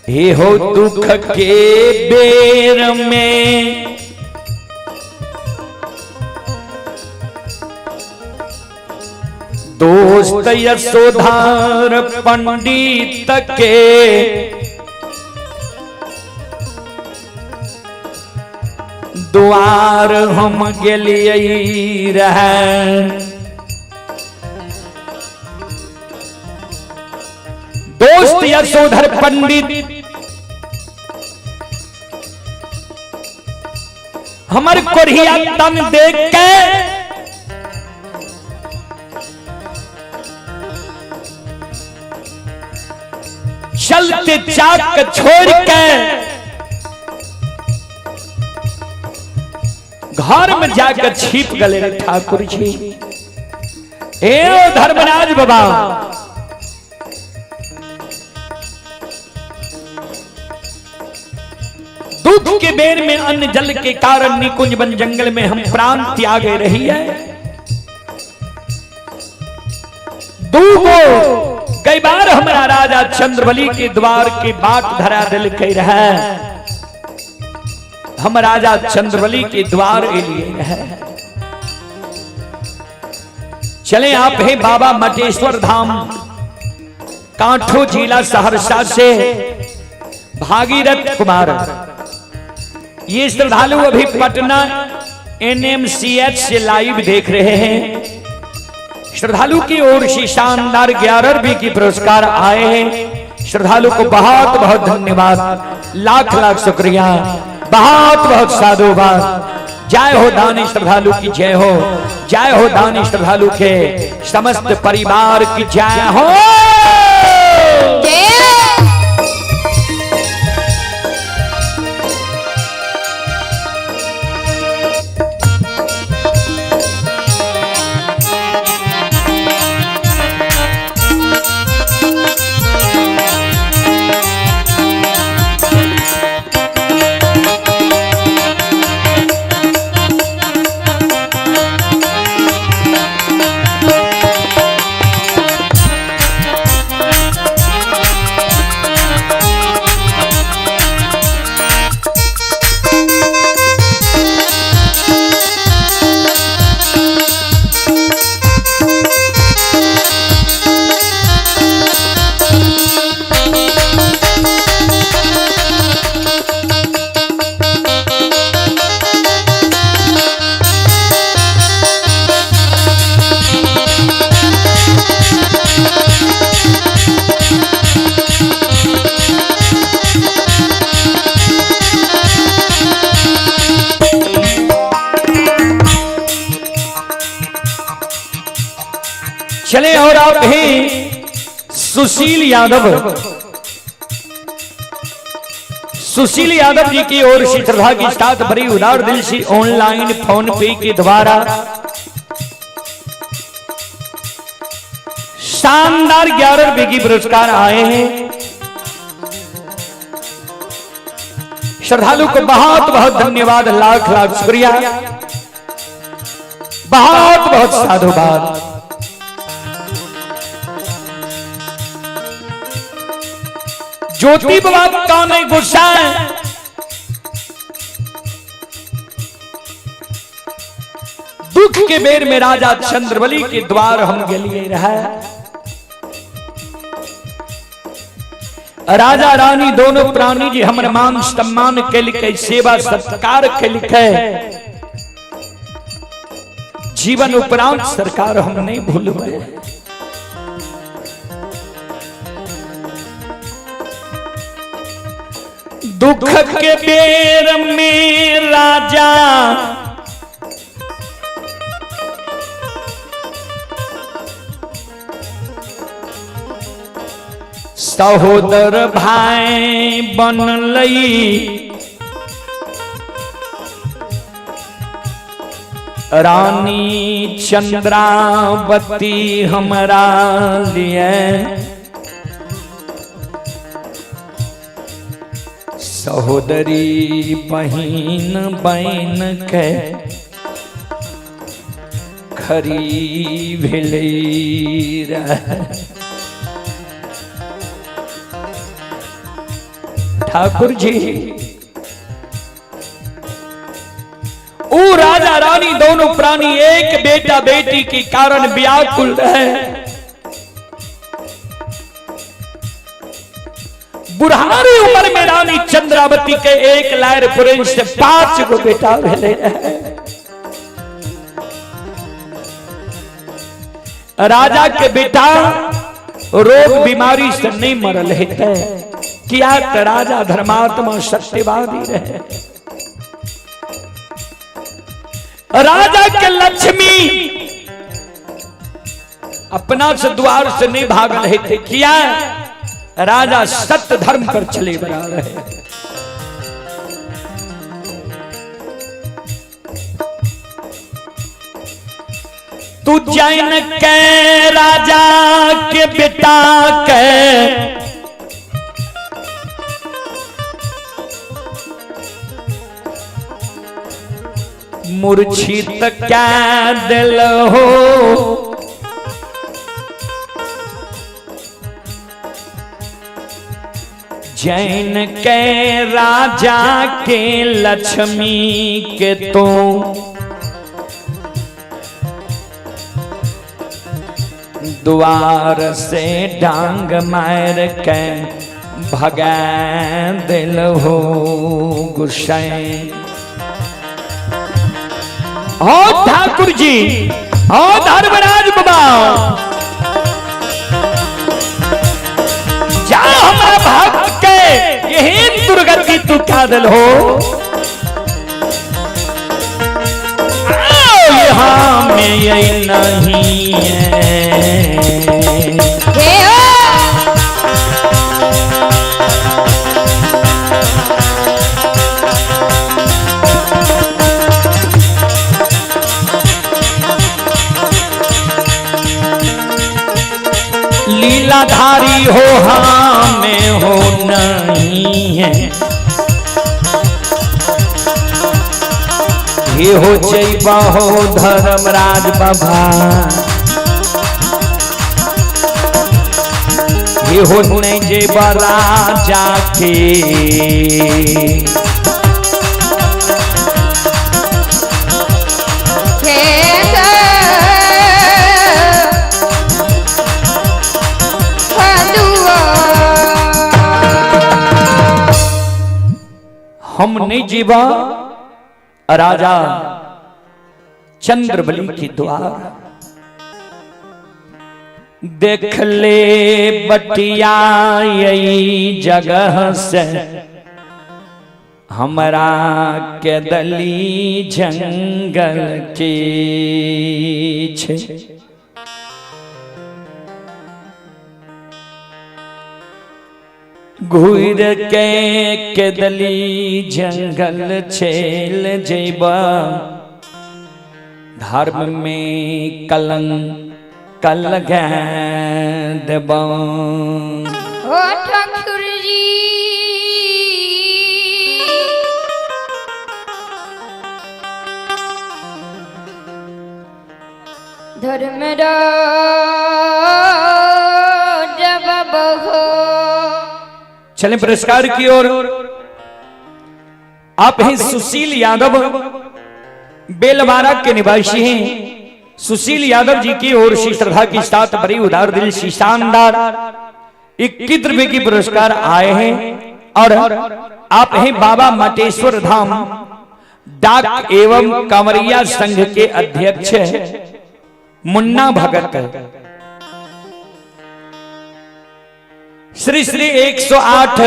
S2: हे हो दुख के बेर में दोस्त यशोधर पंडित के द्वार हम गेलिए रहे। दोस्त यशोधर पंडित हमर कोरिया तन देख के चलते चाक छोड़ के घर में जाकर छिप गए ठाकुर जी। ए धर्मराज बाबा दुख के बेर में अन्न जल के कारण निकुंज वन जंगल में हम प्राण त्यागे रही है। दूगो कई बार हमारा राजा चंद्रबली के द्वार के बाट धरा दिल कह रहा, हम राजा चंद्रबली के द्वार लिए रहे। चले आप हैं बाबा मटेश्वर धाम कांठो जिला सहरसा से भागीरथ कुमार। ये श्रद्धालु अभी पटना एनएमसीएच से लाइव देख रहे हैं। श्रद्धालु की ओर से शानदार 11 रुपये की पुरस्कार आए हैं। श्रद्धालु को बहुत बहुत धन्यवाद, लाख लाख शुक्रिया, बहुत बहुत साधुवाद। जय हो दानी श्रद्धालु की जय हो, जय हो दानी श्रद्धालु के समस्त परिवार की जय हो। चले और आप भी सुशील यादव, सुशील यादव जी की ओर से श्रद्धा के साथ बड़ी उदार दिल से ऑनलाइन फोन पे के द्वारा शानदार 11 रुपए की पुरस्कार आए हैं। श्रद्धालु को बहुत बहुत धन्यवाद, लाख लाख शुक्रिया, बहुत बहुत साधुवाद। ज्योति बाबा का नहीं गुस्सा है, दुख के बेर में राजा चंद्रबली के द्वार हम गेलिए रहे। राजा रानी दोनों प्राणी जी हमर मान सम्मान के लिखे, सेवा सत्कार के लिखे, जीवन उपरांत सरकार हम नहीं भूलबे। दुख के बेर में राजा सहोदर भाई बनलई, रानी चंद्रावती हमरा लिए सहोदरी बहिन बन के खरी भेलै रहे। ठाकुर जी ऊ राजा रानी दोनों प्राणी एक बेटा बेटी के कारण व्याकुल रहे। बुढ़ारी उम्र में रानी चंद्रावती के एक लायर पुरुष से 5 गो बेटा भेले रहे। राजा के बेटा रोग बीमारी से नहीं मरल हेते, किया त राजा धर्मात्मा सत्यवादी रहे। राजा के लक्ष्मी अपना से द्वार से नहीं भागल हेते, किया राजा सत्य धर्म पर चले बना रहे। तू जैन के राजा के बेटा के मूर्छित क्या दिल हो, जैन के राजा के लक्ष्मी के तो द्वार से डांग मार के भगा दिल हो गुस्सैन। ओ ठाकुर जी, ओ धर्मराज बाबा, जा हमारा भक्त के यही दुर्गति तू क्या दिल हो। आओ यहाँ में यही नहीं है।
S1: हे ओ
S2: लीलाधारी हो हमें हो नहीं है, ये हो जैबा हो धर्मराज बाबा, ये हो नहीं जेबा राजा के।
S1: हे गो
S2: हम नहीं जीवा राजा चंद्रबली के द्वार देख ले बटिया यही जगह से हमरा के दली जंगल के छे। घुर के केदली जंगल चल जेबा, धर्म में कलंक लगा देबा।
S1: ओ ठाकुर जी, धर्म जवाब हो।
S2: चलें पुरस्कार की ओर। आप हैं सुशील यादव, बेलवारा के निवासी हैं। सुशील यादव जी की ओर से श्रद्धा के साथ बड़ी उदार दिल से शानदार 21 रुपए की पुरस्कार आए हैं। और आप हैं बाबा मटेश्वर धाम डाक एवं कांवरिया संघ के अध्यक्ष मुन्ना भगत। श्री श्री 108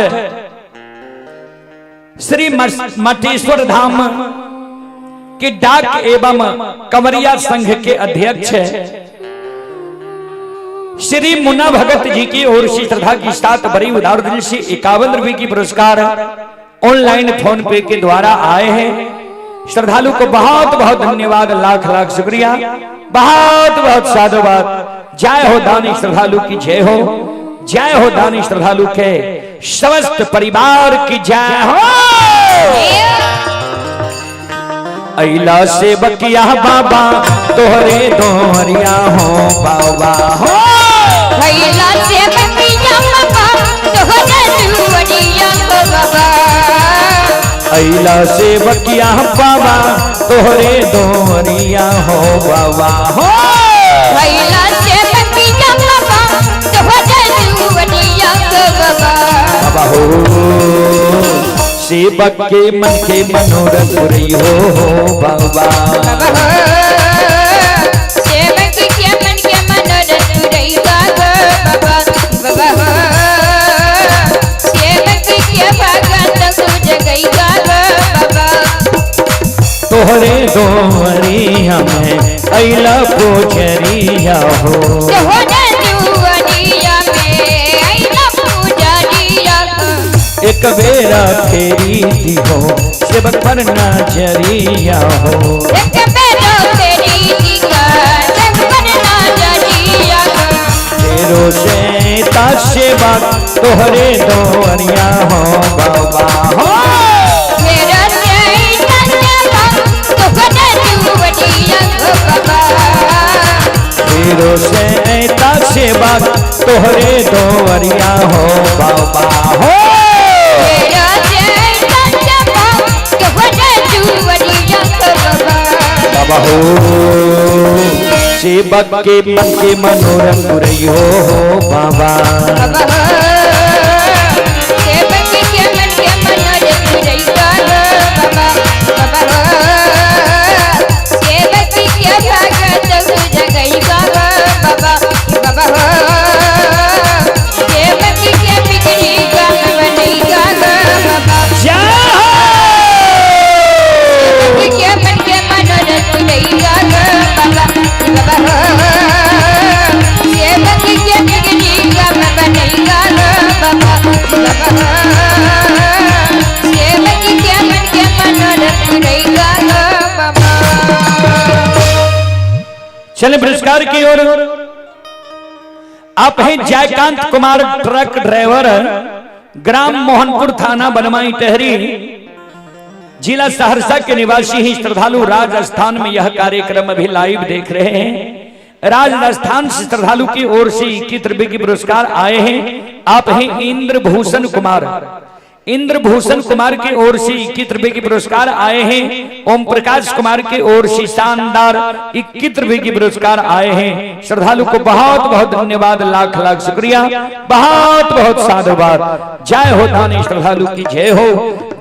S2: श्री मटेश्वर धाम के डाक एवं कंवरिया संघ के अध्यक्ष श्री मुन्ना भगत जी की ओर से श्रद्धा की साथ बड़ी उदार दिल से 51 रुपए की पुरस्कार ऑनलाइन फोन पे के द्वारा आए हैं। श्रद्धालु को बहुत बहुत धन्यवाद, लाख लाख शुक्रिया, बहुत बहुत साधुवाद। जय हो दानी श्रद्धालु की जय हो, जय हो दानी श्रद्धालु के समस्त परिवार की जय हो। अला से बकिया बाबा तोहरे दोहरिया हो बाबा हो।
S1: भैला से बकिया बाबा तोहरे दुआरिया हो बाबा।
S2: अला से बकिया बाबा तोहरे दोहरिया हो बाबा हो।
S1: भैला से बकिया बाबा तोहरे दुआरिया हो बाबा।
S2: बाबा हो, सेवक के मन के मनोरथ पुरई हो बाबा।
S1: बाबा हो, सेवक के मन के मनोरथ पुरई बाबा। बाबा हो, सेवक के भगत सूझ गई बाबा। बाबा
S2: तोहरे दोहरिया में अला पुजरिया हो।
S1: तोहरे दुआरिया में अइला पुजरिया हो।
S2: एक बेरा फेरी दिहो सेवक पर नजरिया हो।
S1: एक बेरा फेरी दिहा सेवक पर नजरिया हो।
S2: तेरो से ता सेवक तोहरे दोहरिया हो बाबा हो।
S1: मेरा से ता सेवक तोहरे दुआरिया हो बाबा।
S2: तेरो से ता सेवक तोहरे दोहरिया हो बाबा हो।
S1: मेरा से ता सेवक तोहरे दुआरिया हो बाबा।
S2: बाबा हो, सेवक के मन के मनोरथ पुरई हो बाबा।
S1: बाबा हो, सेवक के मन के मनोरथ पुरई बाबा। बाबा हो, सेवक के भगत सूझ गई बाबा। बाबा बाबा हो, सेवक के बिगड़ी काम बनई बाबा। बाबा
S2: जय हो।
S1: के मन के मनोरथ पुरई बाबा। बाबा हो, सेवक के बिगड़ी काम बनई बाबा। बाबा हो, सेवक के मन के मनोरथ पुरई बाबा। बाबा
S2: चले पुरस्कार की ओर। आप हैं जयकांत कुमार ट्रक ड्राइवर, ग्राम मोहनपुर, थाना बनवाई टहरी, जिला सहरसा के निवासी ही श्रद्धालु राजस्थान में यह कार्यक्रम अभी लाइव देख रहे हैं। राजस्थान से श्रद्धालु की ओर से 21 रुपए की पुरस्कार आए हैं। आप हैं इंद्रभूषण कुमार, इंद्रभूषण कुमार की ओर से 21 रुपए की पुरस्कार आए हैं। ओम प्रकाश कुमार की ओर से शानदार 21 रुपए की पुरस्कार आए हैं। श्रद्धालु को बहुत बहुत धन्यवाद, लाख लाख शुक्रिया, बहुत बहुत साधुवाद। जय हो दानी श्रद्धालु की जय हो,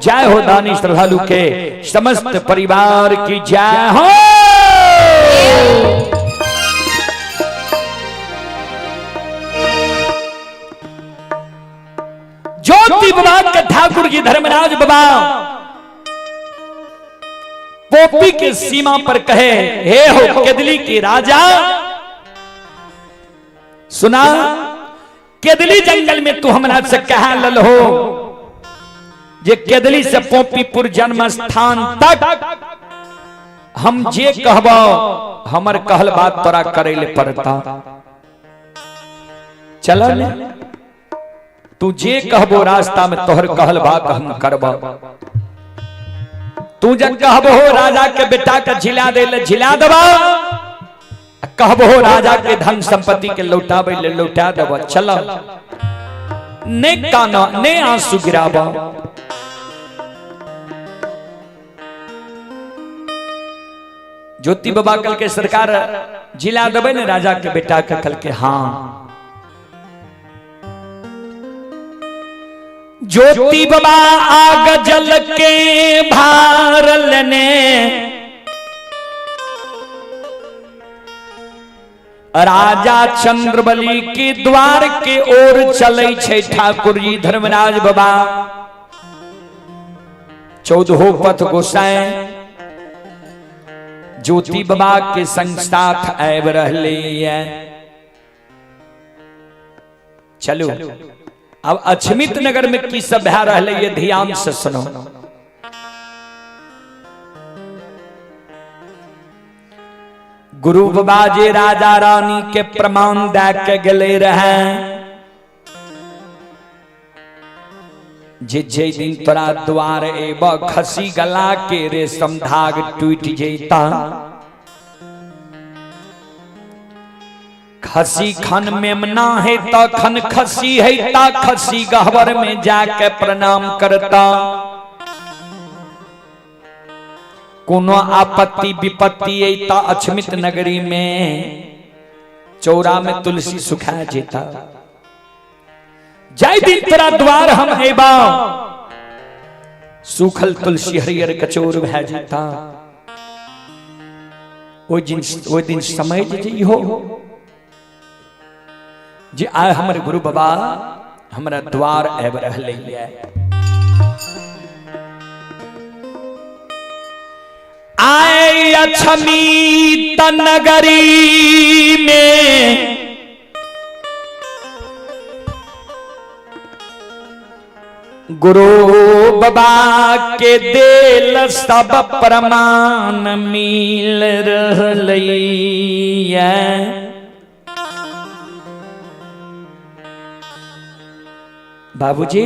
S2: जय हो दानी श्रद्धालु के समस्त परिवार की जय हो। ज्योति बाबा के ठाकुर जी धर्मराज बाबा पोपी के सीमा पर कहे, हे हो केदली के राजा, सुना केदली जंगल में तू हमरा से कहा लल हो जे केदली से पोपीपुर जन्म स्थान तक हम जे कहब हमर कहल बात तोरा करे ले पड़ता। चल ने तू जे कहबो रास्ता में तोहर कहल बात हम करब। तू जब कहबो राजा के बेटा के झिला दे ले झिला देबा, कहबो राजा के धन संपत्ति के लौटाबे ले लौटा देबा। चल ने काना ने आंसू गिराबा। ज्योति बाबा कल के सरकार जिला देबे ने राजा के बेटा के, कल के हाँ। ज्योति बाबा आग जल के भार लेने राजा चंद्रबली के द्वार के ओर चले छे ठाकुर जी धर्मराज बाबा। चौदहो पथ गोसाई ज्योति बाबा के संग साथ आबि रहले। चलो अब अछमित नगर में की सब भए रहले ये ध्यान से सुनो। गुरु बाबा जे राजा रानी के प्रमाण दे के गेले रहे जे जे दिन तोरा द्वार एब खसी गला के रेशम धाग टूट जेता, खसी खन मेमना है तखन खसी है ता खसी गहवर में जाके प्रणाम करता, कोनो आपत्ति विपत्ति अता अछमित नगरी में चौरा में तुलसी सुखा जेता। जय दिन तोरा द्वार हम एबा सूखल तुलसी हरियर कचोर भए जेता। ओहि दिन समझ जइहो जे आय हमर गुरु बाबा हमरा द्वार आबि रहलै। आय अछमित नगरी में गुरु बाबा के देल सब प्रमाण मिल रहलै। बाबूजी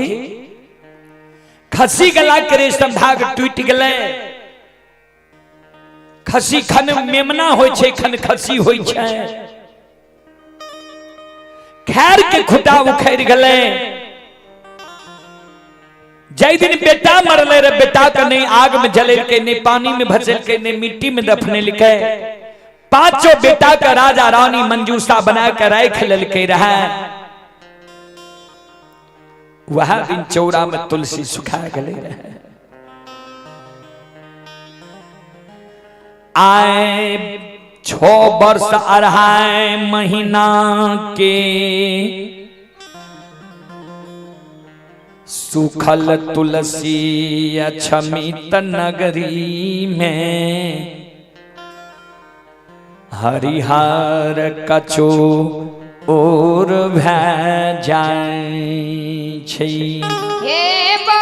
S2: खसी गला के रेशम धाग टूट गले, खसी खन मेमना होय छै खन खसी होय छै, खैर के खुटा उखड़ गले। जय दिन बेटा मरले रे बेटा के नहीं आग में जलेलके, नहीं पानी में भसेलके, नहीं मिट्टी में दफनेलके। पांचों बेटा का राजा रानी मंजूषा बना के राख लेलके रहे। वह दिन चौरा में तुलसी सुखा गले रहे। आए 6 वर्ष 2.5 महीना के सुखल तुलसी अछमित नगरी में हरिहर कचो और भै जाय छै।
S1: हे बा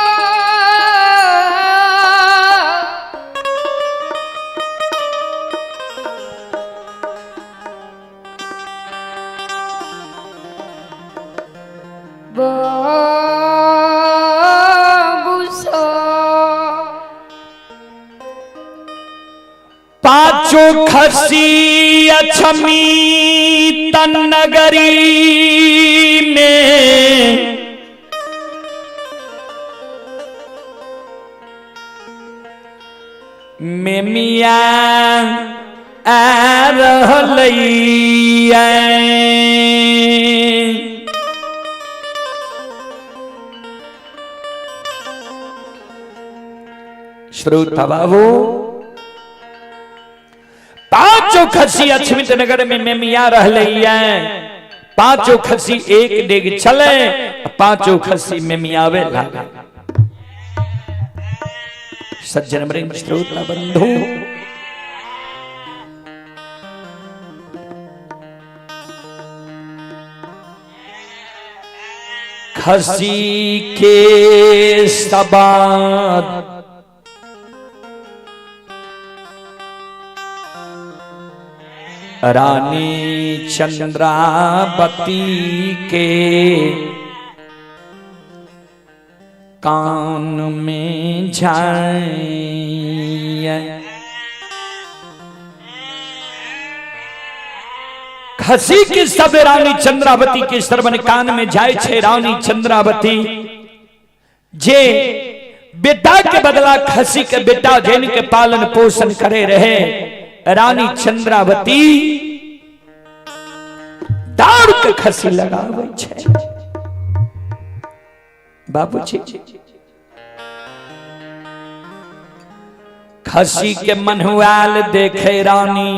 S2: पांचों खसी अछमित नगरी में मेमिया आ रहलै। श्रोता बाबू पांचों खसी अछमित नगर में मेमिया रहलै। पांचों खसी एक डेग चले, पांचों खसी मेमियावे लागे। सज्जन वृंद श्रोता बंधु खसी के सबाद रानी चंद्रावती के कान में जाए। खसी के सब रानी चंद्रावती के श्रवण कान में जाए छे। रानी चंद्रावती जे बेटा के बदला खसी के बेटा जैन के पालन पोषण करे रहे, रानी चंद्रावती दारू के खसी लगावे छे। बाबूजी खसी के मनुआल देखे रानी,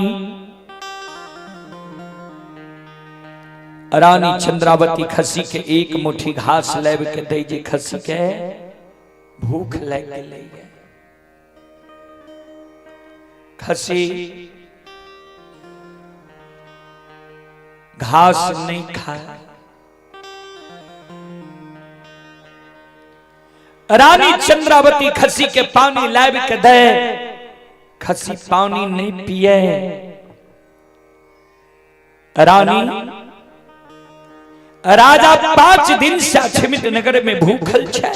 S2: रानी चंद्रावती खसी के एक मुट्ठी घास लाब के दै जे खसी के भूख लग गेलै। खसी घास नहीं खाए। रानी चंद्रावती खसी के पानी लाब के दे, खसी पानी नहीं पिए। रानी राजा 5 दिन से अक्षमित नगर में भूखल छे।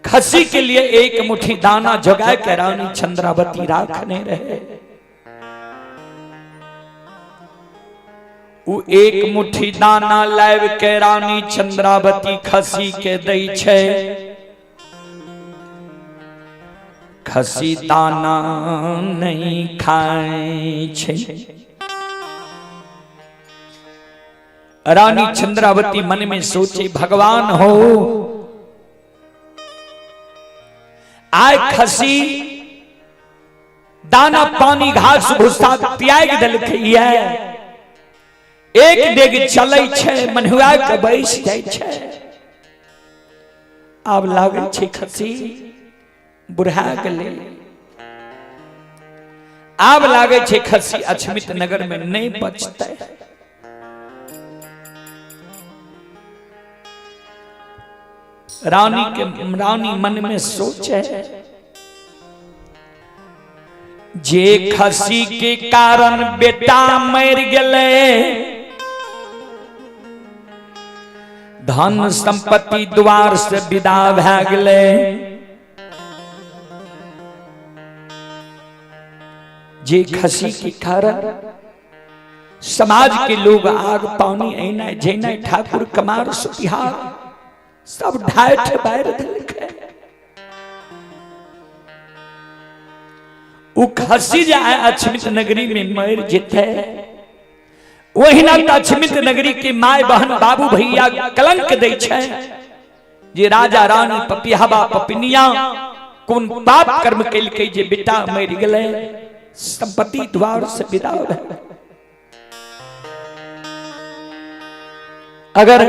S2: खसी के लिए एक मुट्ठी दाना जगा के रानी चंद्रावती राखने रहे। उ एक मुट्ठी दाना लाब के रानी चंद्रावती खसी के दै छे। खसी दाना नहीं खाए छे। रानी चंद्रावती मन में सोचे भगवान हो आय खसी दाना पानी घास भूसा त्याग देलकै, एक डेग चलै छे मनुआ के बैस जाइ छे। आब लागै छे खसी बुढ़ा गेलै, आब लागै छे खसी अक्षमित नगर में नहीं बचतै। रानी के रानी मन में सोचे जे खसी के कारण बेटा मर गेलै, धन संपत्ति द्वार से विदा भए गेलै, जे खसी के कारण समाज के लोग आग पानी ऐना जैना ठाकुर कमार सुतिहार सब ढाठ बाहर देलकै। उ खसी जाए अक्षमित नगरी में मर जेतै, ओहिना त अक्षमित नगरी के my बहन बाबू भैया कलंक दै छै जे राजा रानी पपिहबा पपिनिया कोन पाप कर्म केलकै जे बेटा मर गेलै, संपत्ति द्वार से विदा भेलै। अगर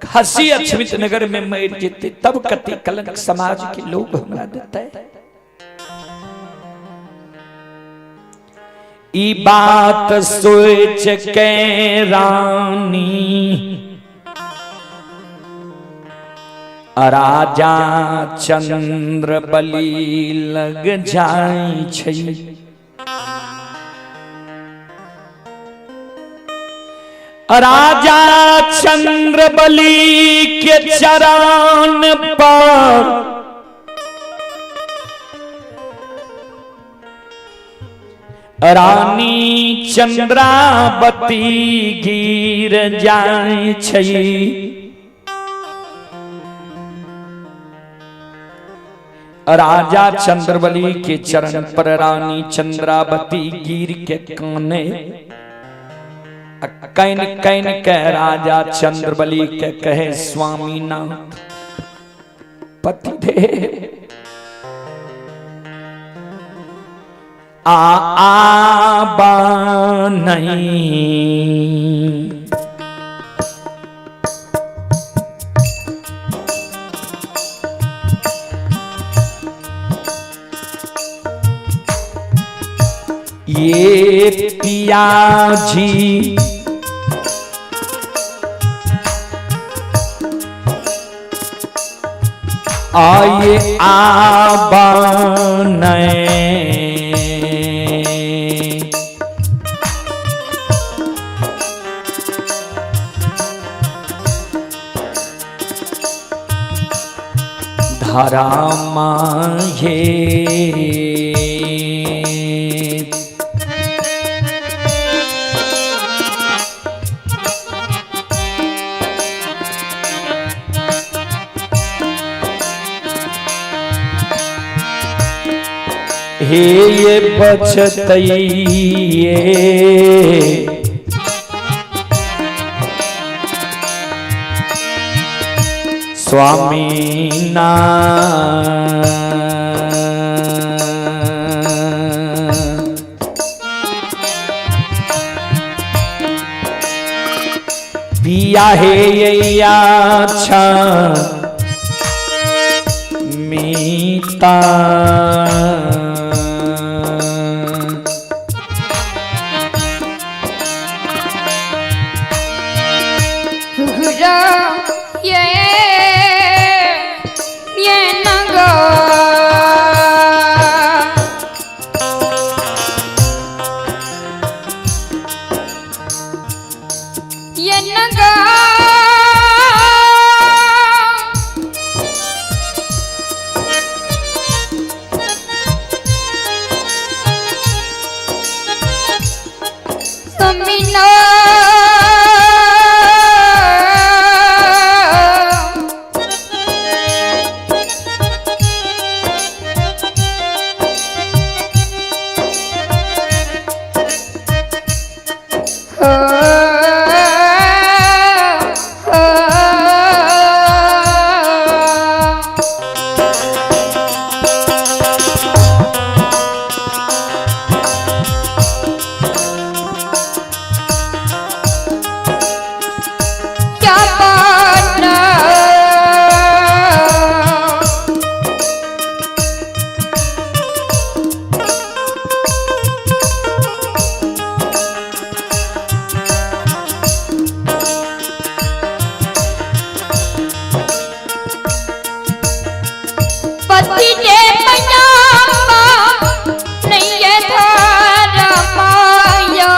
S2: खसी अक्षमित नगर में मर जेतै तब कते कलंक समाज के लोग हमरा देतै। ई बात सोच के रानी राजा चंद्र बलि लग जाय छै। राजा चंद्र बलि के चरण पर रानी चंद्रावती गिर जाय छै। राजा चंद्रबली के चरण पर रानी चंद्रावती गिर के काने can can के राजा चंद्रबली के कहे स्वामीनाथ पति देव आ आबा नहीं। ये पिया जी आए आबन धरा माहे। हे ये बचतइये स्वामी ना। पिया हे ये अच्छा मीता।
S1: ये ये नगो ये नगो सुमिनो हो हो। क्या पाना पति ने पजामा नहीं ये धारा माया।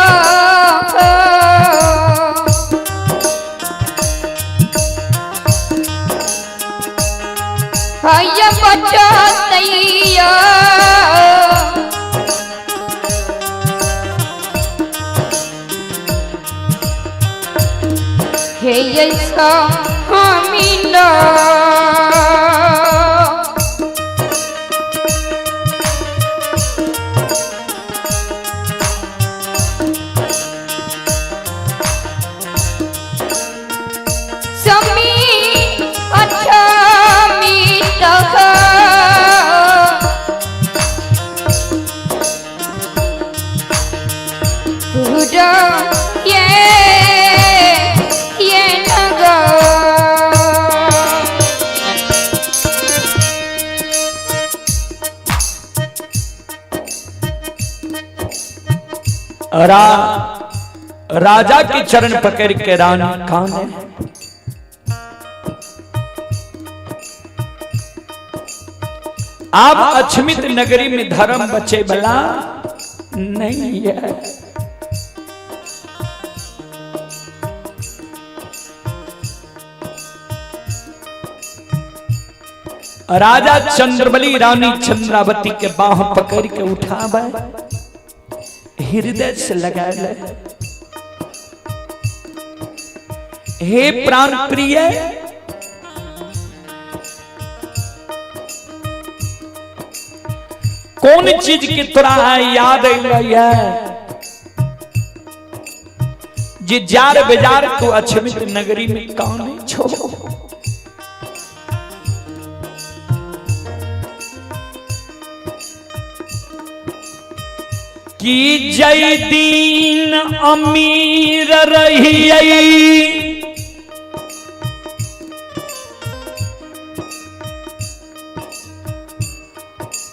S1: हाय बचतैया हे ऐसा हमीना। समी अच्छा मीत पूरा ये ये नगा।
S2: राजा के चरण पकड़ के रानी कौन है? आप अछमित नगरी में धर्म बचे भला नहीं है। राजा चंद्रबली रानी चंद्रावती के बाह पकड़ के उठावे, हृदय से लगा ले। हे प्राण प्रिय, कौन चीज के तोरा याद अइलै जे जार बेजार तू अछमित नगरी में कौन छो? कि जय दीन अमीर रहियै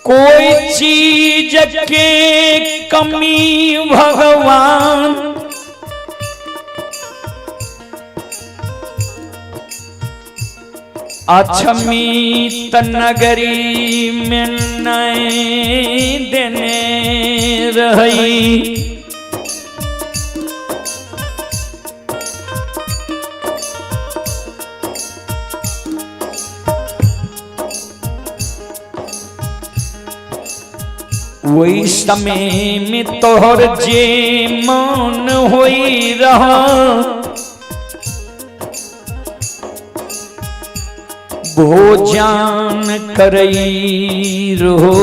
S2: कोई चीज के कमी भगवान अछमीत नगरी में नहीं देने रही। वही समय में तोहर जे मन होई रहा, भोजन करई रहो।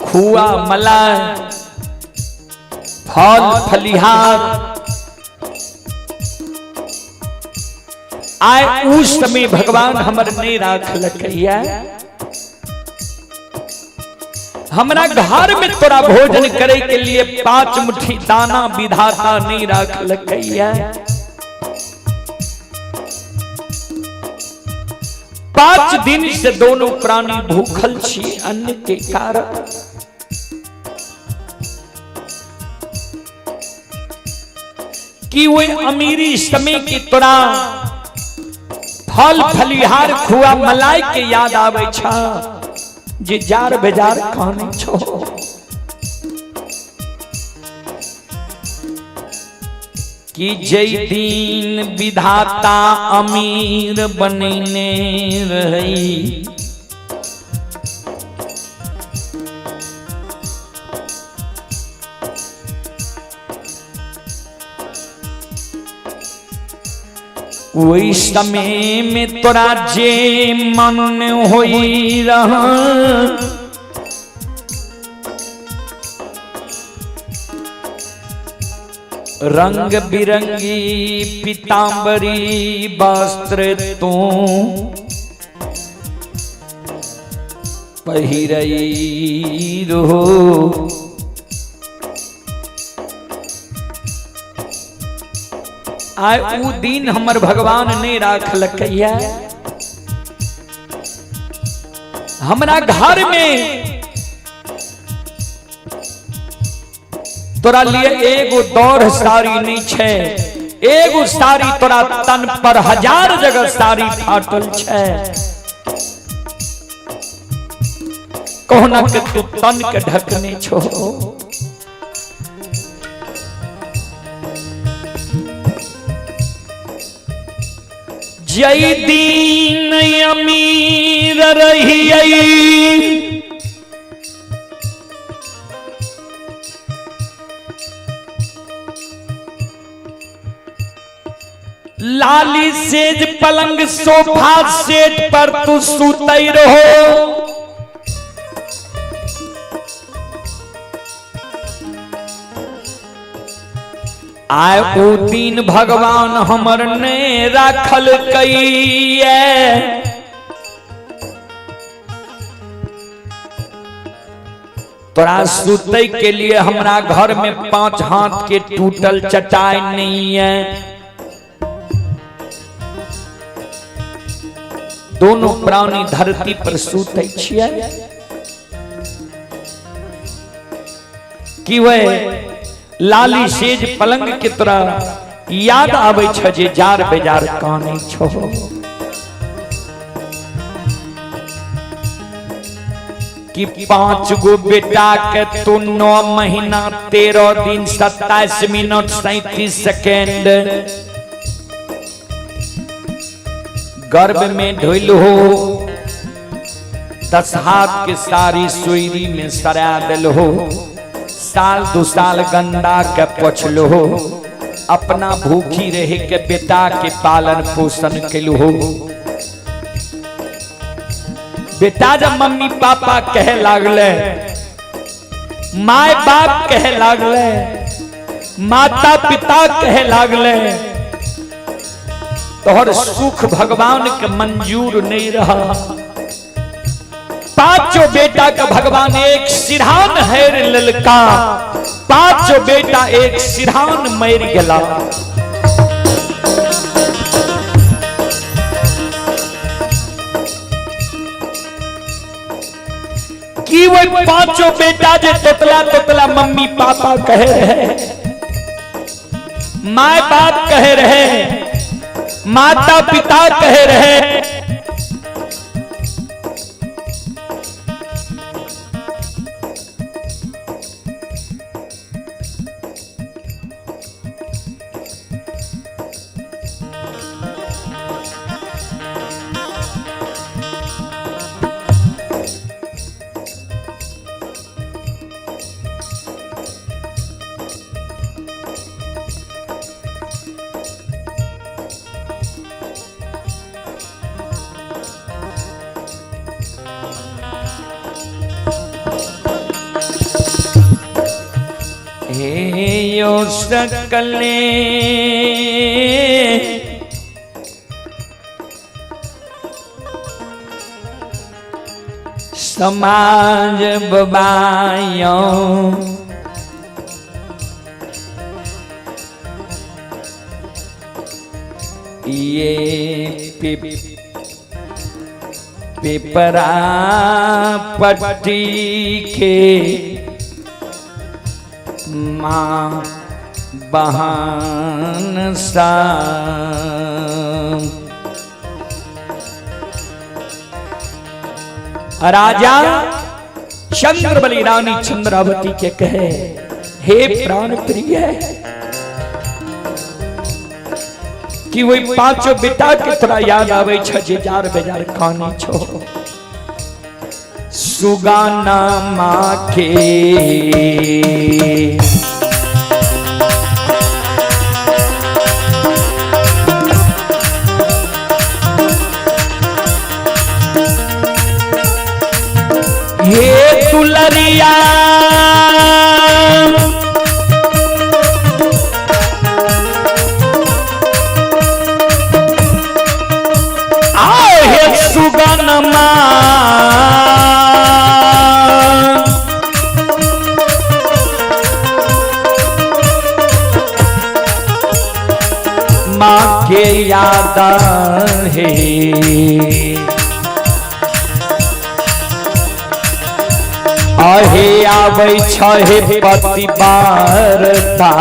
S2: खुआ मलाई फल फलिहार आए उस समय भगवान हमर नहीं राखलकैया। हमरा घर में तोरा भोजन करे के लिए 5 मुट्ठी दाना विधाता नहीं राखलकैया। 5 दिन से दोनों प्राणी भूखल छी अन्न के कारण। कि वो अमीरी समय की तोरा फल फलिहार खुआ मलाई के याद आवे छा जे जार बेजार खाने छो। कि जय दिन विधाता अमीर बनेने रही, वही समय में तोरा जे मन होई रहा, रंग बिरंगी पीतांबरी वस्त्र तू पहिरई रहो। आय उ दिन हमर भगवान नहीं राखलकैया। हमरा घर में तोरा लिए एगो दौड़ साड़ी नहीं छे, एगो साड़ी तोरा तन पर 1000 जगह साड़ी फाटल छे। कोना के तू तन के ढकने छो। जय दीन अमीर रहियई, लाली सेज पलंग सोफा सेट पर तू सुतई रहो। आय उ दिन भगवान हमर ने राखल कइये। तोरा सुतई के लिए हमरा घर में 5 हाथ के टूटल चटाई नहीं है। दोनों प्राणी धरती पर सुतै छियै कि वह लाली सेज पलंग के तोरा याद आबै छ जे जार बेजार कानै छो। कि 5 गो बेटा के तू 9 महीना 13 दिन 27 मिनट 37 सेकेंड गर्भ में ढोल हो, 10 हाथ के सारी सुईरी में सरा दिल हो, साल 2 साल गंदा के पोछल हो, अपना भूखी रहे के बेटा के पालन पोषण केलु हो। बेटा जब मम्मी पापा कहे लागले, माय बाप कहे लागले, माता पिता कहे लागले, तोहर सुख भगवान के मंजूर नहीं रहा। 5 बेटा का भगवान एक सिरहान हेर ललका, 5 बेटा एक सिरहान मर गला। कि वो 5 बेटा जे तोतला तोतला मम्मी पापा कहे रहे, My बाप कहे रहे, माता पिता कहे रहे, हे यो सकले समाज बबायो, ये पेपरा पट्टी के माँ बहान सा। राजा चंद्रबली रानी चंद्रावती के कहे, हे प्राण प्रिय, कि वही पांचों बेटा के तोरा याद आवे छ जे जार बेजार कानी छो। सुगाना माँ के हे दुलरिया, आओ हे सुगनमा, माँ के याद है आहे आबै छहे पति वार्ता।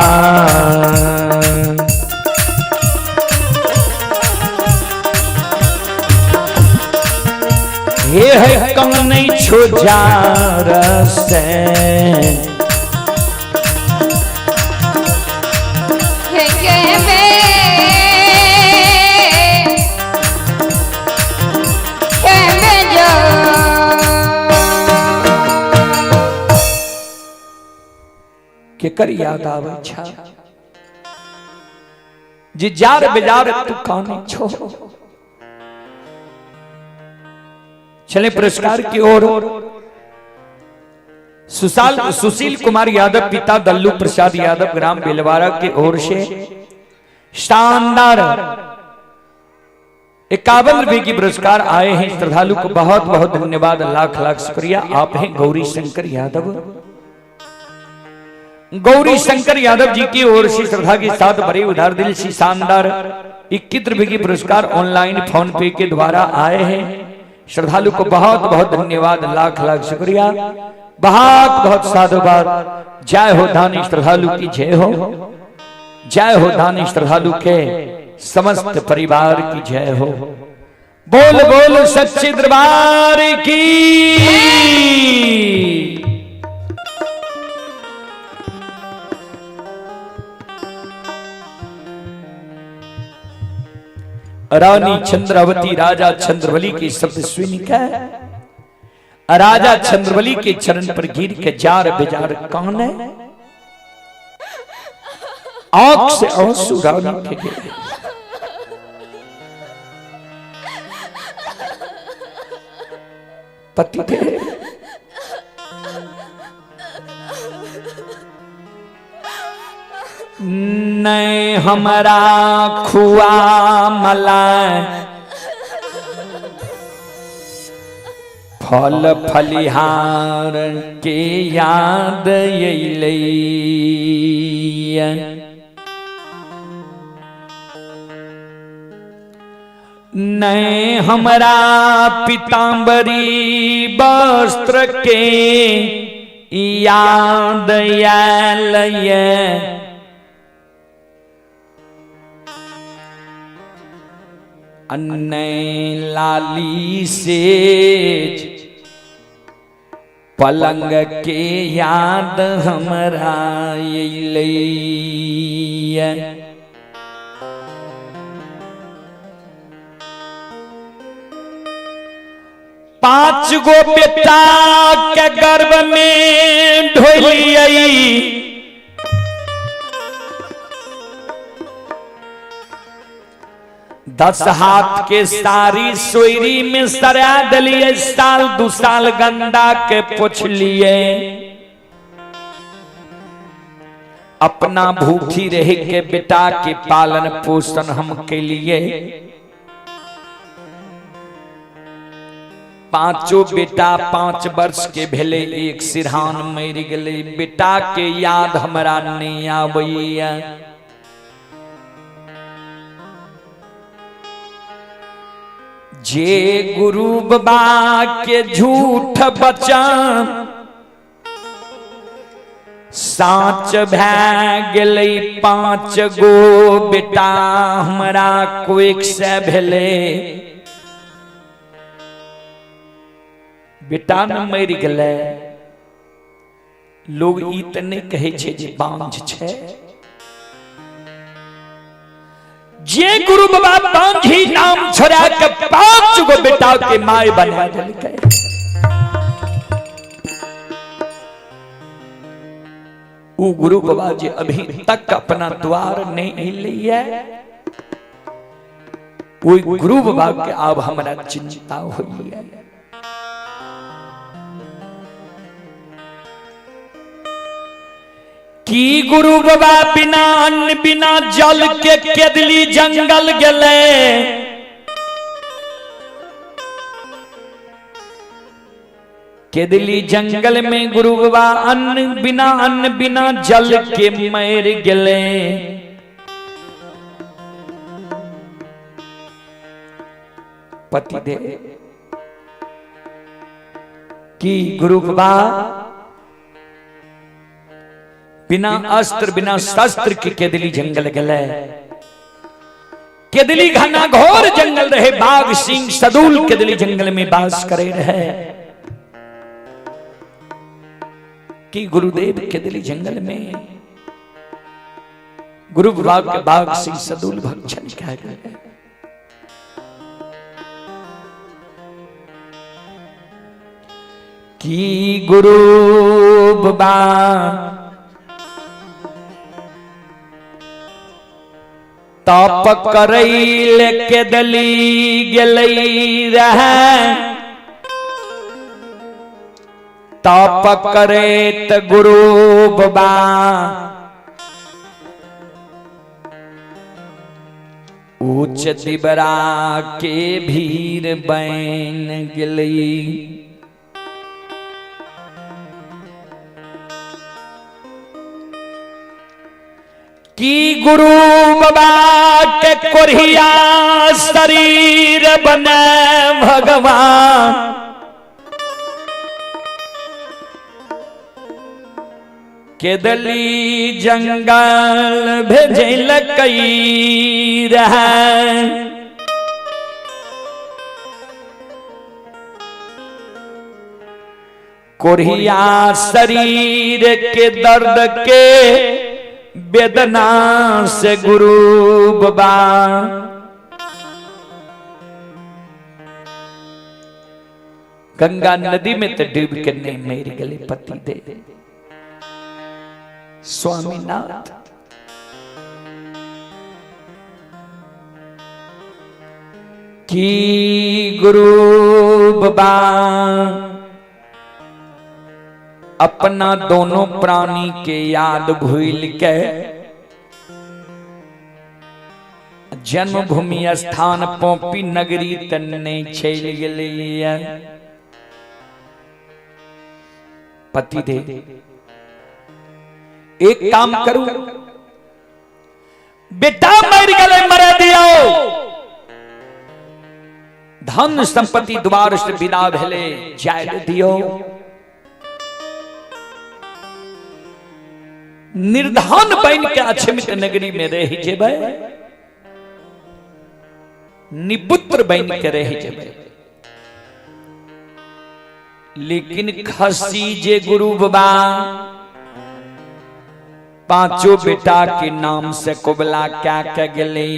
S2: हे है कनै छो जार से, केकर याद आवे छा जे जार बेजार तू काने छो। चले पुरस्कार की ओर। सुशील कुमार यादव पिता दल्लू प्रसाद यादव ग्राम बेलवारा के ओर से शानदार 51 रुपए की पुरस्कार आए हैं। श्रद्धालु को बहुत बहुत धन्यवाद, लाख लाख शुक्रिया। आप हैं गौरी शंकर यादव। गौरी शंकर यादव जी की ओर से श्रद्धा के साथ बड़े उदार दिल से शानदार 21 रुपए की पुरस्कार ऑनलाइन फोन पे के द्वारा आए हैं। श्रद्धालु को बहुत बहुत धन्यवाद, लाख लाख शुक्रिया, बहुत बहुत साधुवाद। जय हो दानी श्रद्धालु की जय हो, जय हो दानी श्रद्धालु के समस्त परिवार की जय हो। बोल बोल सच्चे दरबार की। रानी चंद्रावती राजा चंद्रबली के शब्द सुन के राजा चंद्रबली के चरण पर गिर के जार बेजार कान है, आंख से आंसू रानी के गिरे। पति देव नहीं हमारा खुआ मलाई फल फलिहार के याद अइलै, नहीं हमरा पीताम्बरी वस्त्र के याद आयल। अन्नै लाली सेज पलंग के याद हमरा अयलैया। पांच गो बेटा के गर्भ में ढोलियई, 10 हाथ के सारी सोयरी में सरा दिलिए, साल 2 साल गंदा के पोछलिए, अपना भूखी रह के बेटा के पालन पोषण हम के लिए। पांचों बेटा 5 वर्ष के भेले, एक सिरहान मरि गेलै। बेटा के याद हमरा नहीं आबैया। जे गुरु बाबा के झूठ बचन साँच भए गेलै, 5 गो बेटा हमरा कोइक से भेलै। बेटा न मरि गेलै, लोग ई तऽ नहि कहै छै जे बांझ छै। जे गुरु बाबा बांझी नाम छोड़ा के 5 गो बेटा के my बना देलकै, उ गुरु बाबा जे अभी तक अपना द्वार नहीं अयलैया, ओहि गुरु बाबा के आब हमरा चिंता होइया। की गुरु बाबा बिना अन्न बिना जल के केदली जंगल गेलै, केदली जंगल में गुरु बाबा अन्न बिना अन्न बिना जल के मर गेलै। पति दे की गुरु बाबा बिना अस्त्र बिना शस्त्र के केदली जंगल गेलै। केदली घना घोर जंगल रहे, बाघ सिंह सदूल केदली जंगल में वास करे रहे। कि गुरुदेव केदली जंगल में गुरु बाबा के बाघ सिंह सदूल भक्षण कह गए। की गुरु बाबा तप करैल केदली गेलै रहे, तप करैत गुरु बाबा ऊंच दिबरा के भीड़ बन गेलै। की गुरु बाबा के कोरिया शरीर बने भगवान, केदली जंगल भेजलकै रहे। कोरिया शरीर के दर्द के वेदना से गुरु बाबा गंगा नदी में तो डूब के नहीं मर गए पति दे स्वामीनाथ। की गुरु बाबा अपना दोनों प्राणी के याद भूल के जन्मभूमि स्थान पोपी नगरी तन्ने चल गेलैया। पति दे एक काम करू, बेटा मर गए मरे दियो, धन संपत्ति द्वार से विदा भेले जाय दियो, निर्धन बन के अक्षमित नगरी में रह जेबै, निपुत्र बन के रह जेबै। लेकिन खसी जे गुरु बाबा पांचों बेटा के नाम से कबला क्या के गेलै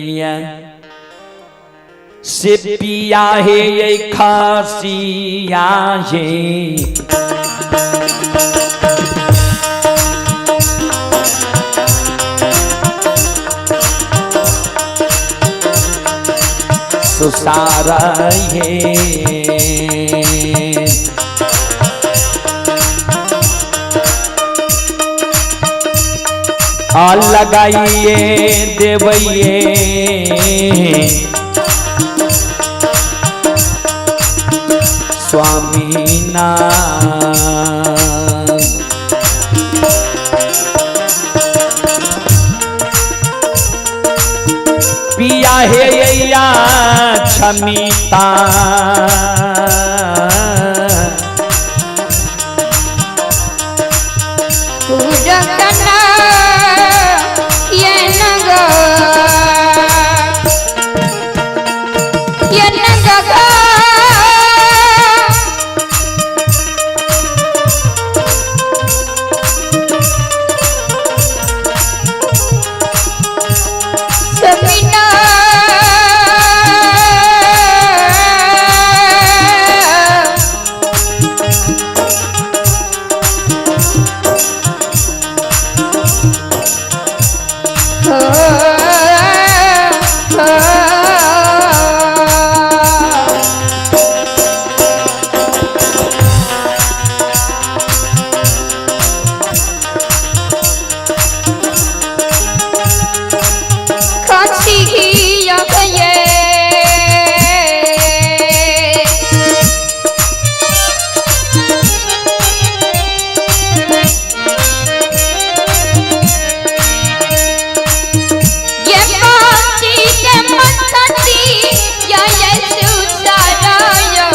S2: से पिया हे ये खासिया हे सुसारा हे आ लगाइए देवइए स्वामी नाथ। पिया हे या क्षमिता
S1: पूजकना ये नग ये नग समीना हो हो। खांसी ये ये मोती के मखती या यीशु सारायो।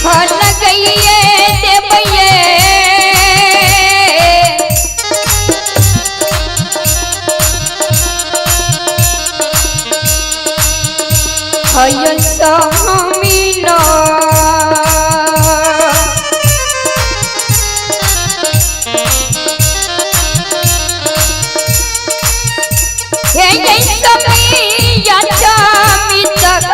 S1: हो लगइए देवइए हय स्वामीनो। हे जय स्वामी या चामितक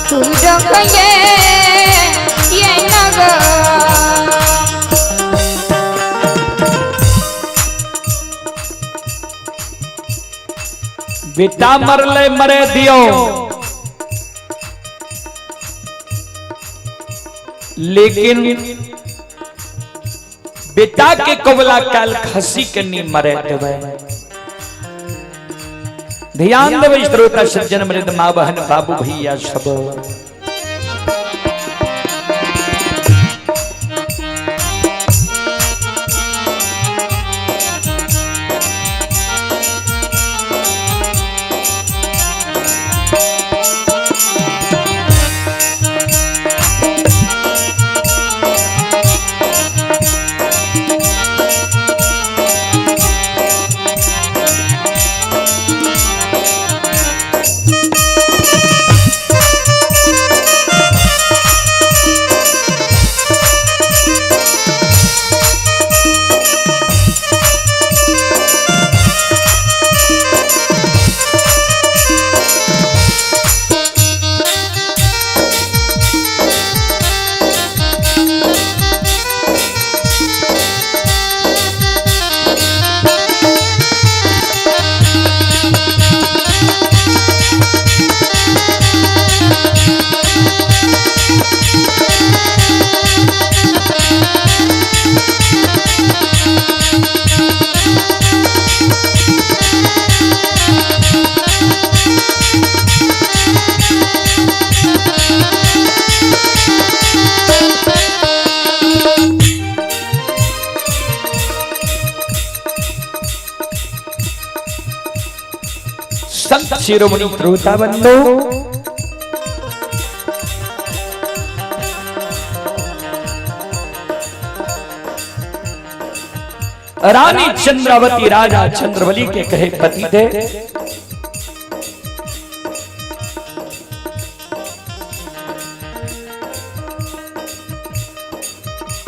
S1: तू रखये ये नग।
S2: बेटा मरले मरे दियो लेकिन बेटा के कबला काल खसी के नहीं मरे देवे। ध्यान देवे श्रोता सज्जन मृद माँ बहन बाबू भैया सब। संत शिरोमणि श्रोता बंधु, रानी चंद्रावती राजा चंद्रबली के कहे पति दे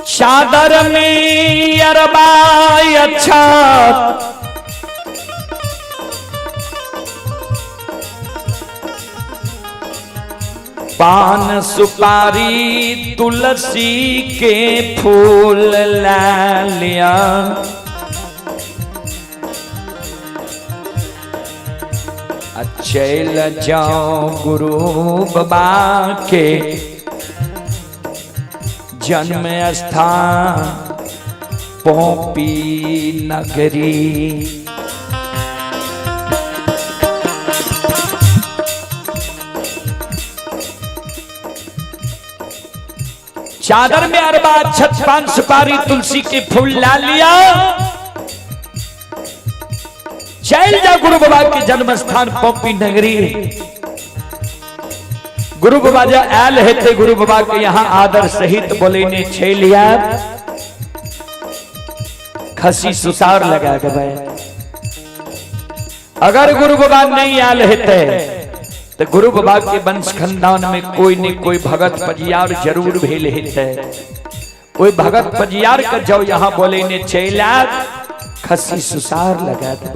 S2: चादर में अरबा अच्छा पान सुपारी तुलसी के फूल ला लिया चल जाओ गुरु बाबा के जन्म स्थान पोपी नगरी। चादर में अरबा छत पान सुपारी तुलसी के फूल ला लिया, चल जा गुरु बाबा के जन्म स्थान पोपी नगरी। गुरु बाबा जा आयल हेते गुरु बाबा के यहाँ आदर सहित बोलेने छेलिया खसी सुसार लगा के। अगर गुरु बाबा नहीं आयल हेते तो गुरु बाबा के वंश खानदान में कोई न कोई भगत पजियार जरूर भेल हेते। कोई भगत पजियार के जो यहाँ बोले ने चैला खसी सुसार लगा दे।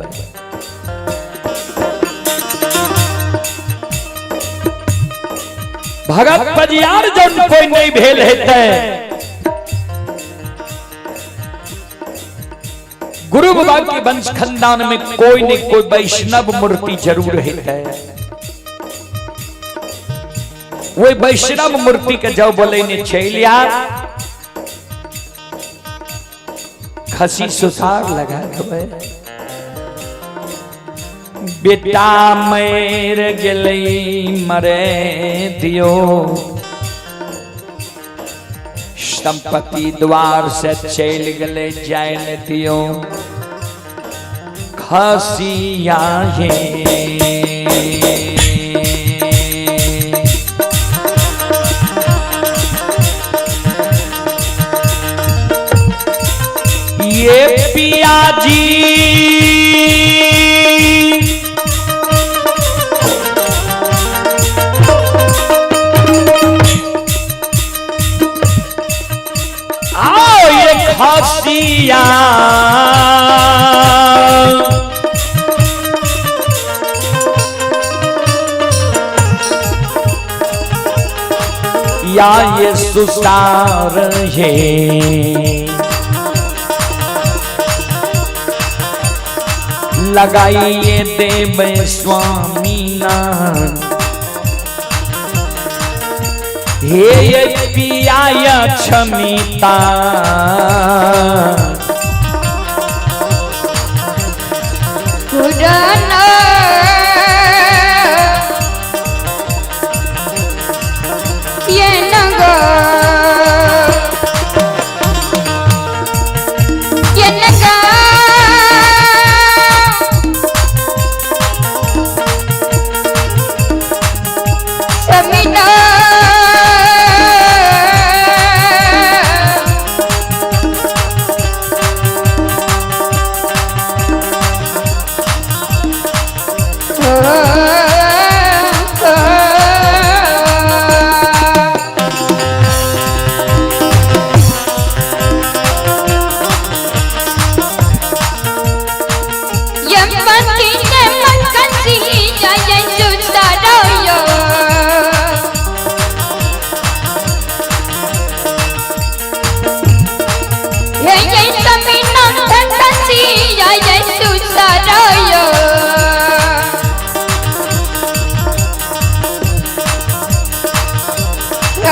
S2: भगत पजियार जो कोई नहीं भेल हेते गुरु बाबा के वंश खानदान में कोई न कोई वैष्णव मूर्ति जरूर हेते। वही वैष्णव मूर्ति के जब बोले ने चैलिया खसी सुसार लगा देबै। बेटा मर गेलै मरे दियो, संपत्ति द्वार से चल गए जाय दियो, खसिया हे ये पिया जी आओ ये खसिया या ये सुसार है लगाइए देव स्वामी नाम हे ये पिया क्षमिता
S1: पुराना ये नगो ये नगा समिता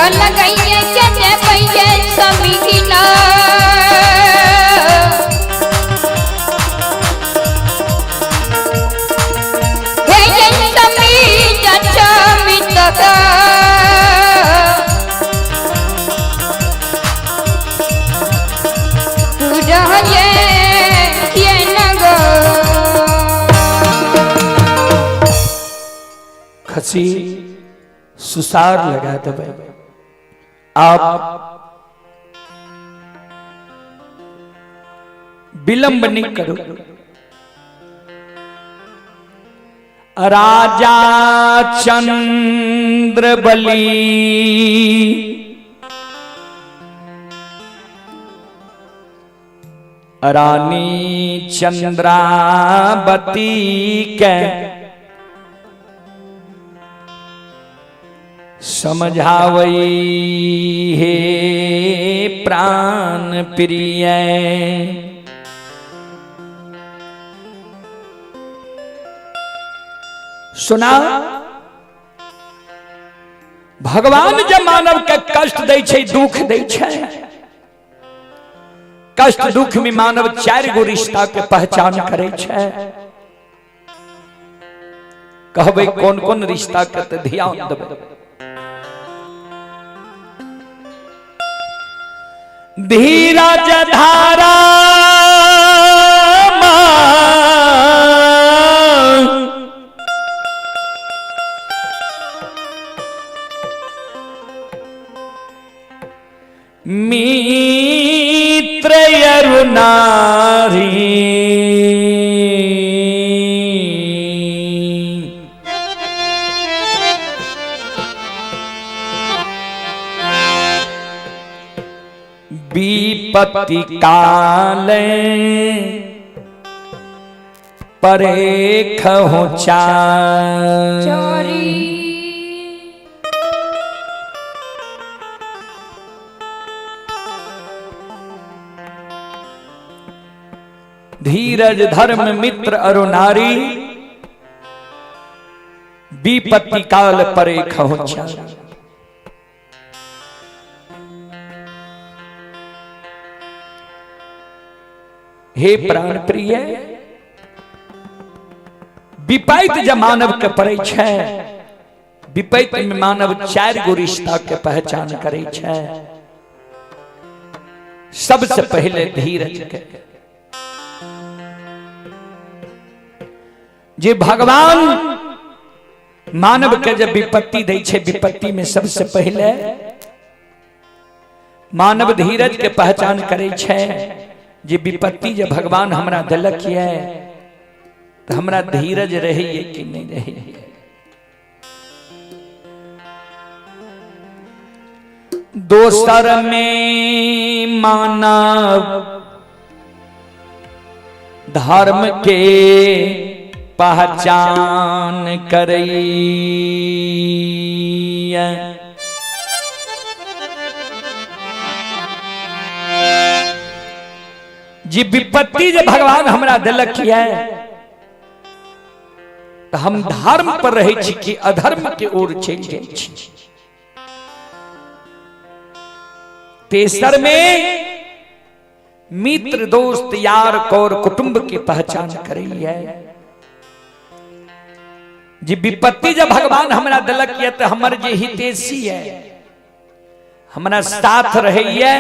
S1: लगाइए के देवैये समीना हे ये समीना चमितका ये ये नगो
S2: खसी सुसार लगा देबै। आप विलंब नहीं करू। राजा चंद्रबली रानी चंद्रावती के समझावई हे प्राण प्रिय। सुना, भगवान जब मानव के कष्ट दै छै, दुख दै छै, कष्ट दुख में मानव चारि गो रिश्ता के पहचान करे छै। कहबै कोन कोन रिश्ता के तऽ ध्यान देबै। धीरज धारा मित्र अरु नारी, विपत्ति काल परेख हो
S1: चोरी।
S2: धीरज धर्म मित्र अरु नारी, विपत्ति काल परेख हो चारी। हे प्राण प्रिय, विपैत जब मानव के पड़े छै, विपैत में मानव चारि गो रिश्ता के पहचान करे छै। सबसे पहले धीरज के, जे भगवान मानव के जब विपत्ति दै छै, विपत्ति में सबसे पहले मानव धीरज के पहचान करे छै। जे विपत्ति जे भगवान हमरा देलक ये, तो हमरा धीरज रहे कि नहीं रहे। दोसर में मानव धर्म के पहचान करैया। जी विपत्ति जे भगवान हमरा देलक ये, तो हम धर्म पर रहे छी कि अधर्म के ओर चलि जाइ छी। तेसर में मित्र दोस्त यार कौर कुटुंब के पहचान करैया। जे विपत्ति जब भगवान हमरा देलक ये, तो हमर जे हितैषी है, हमरा साथ रहैया,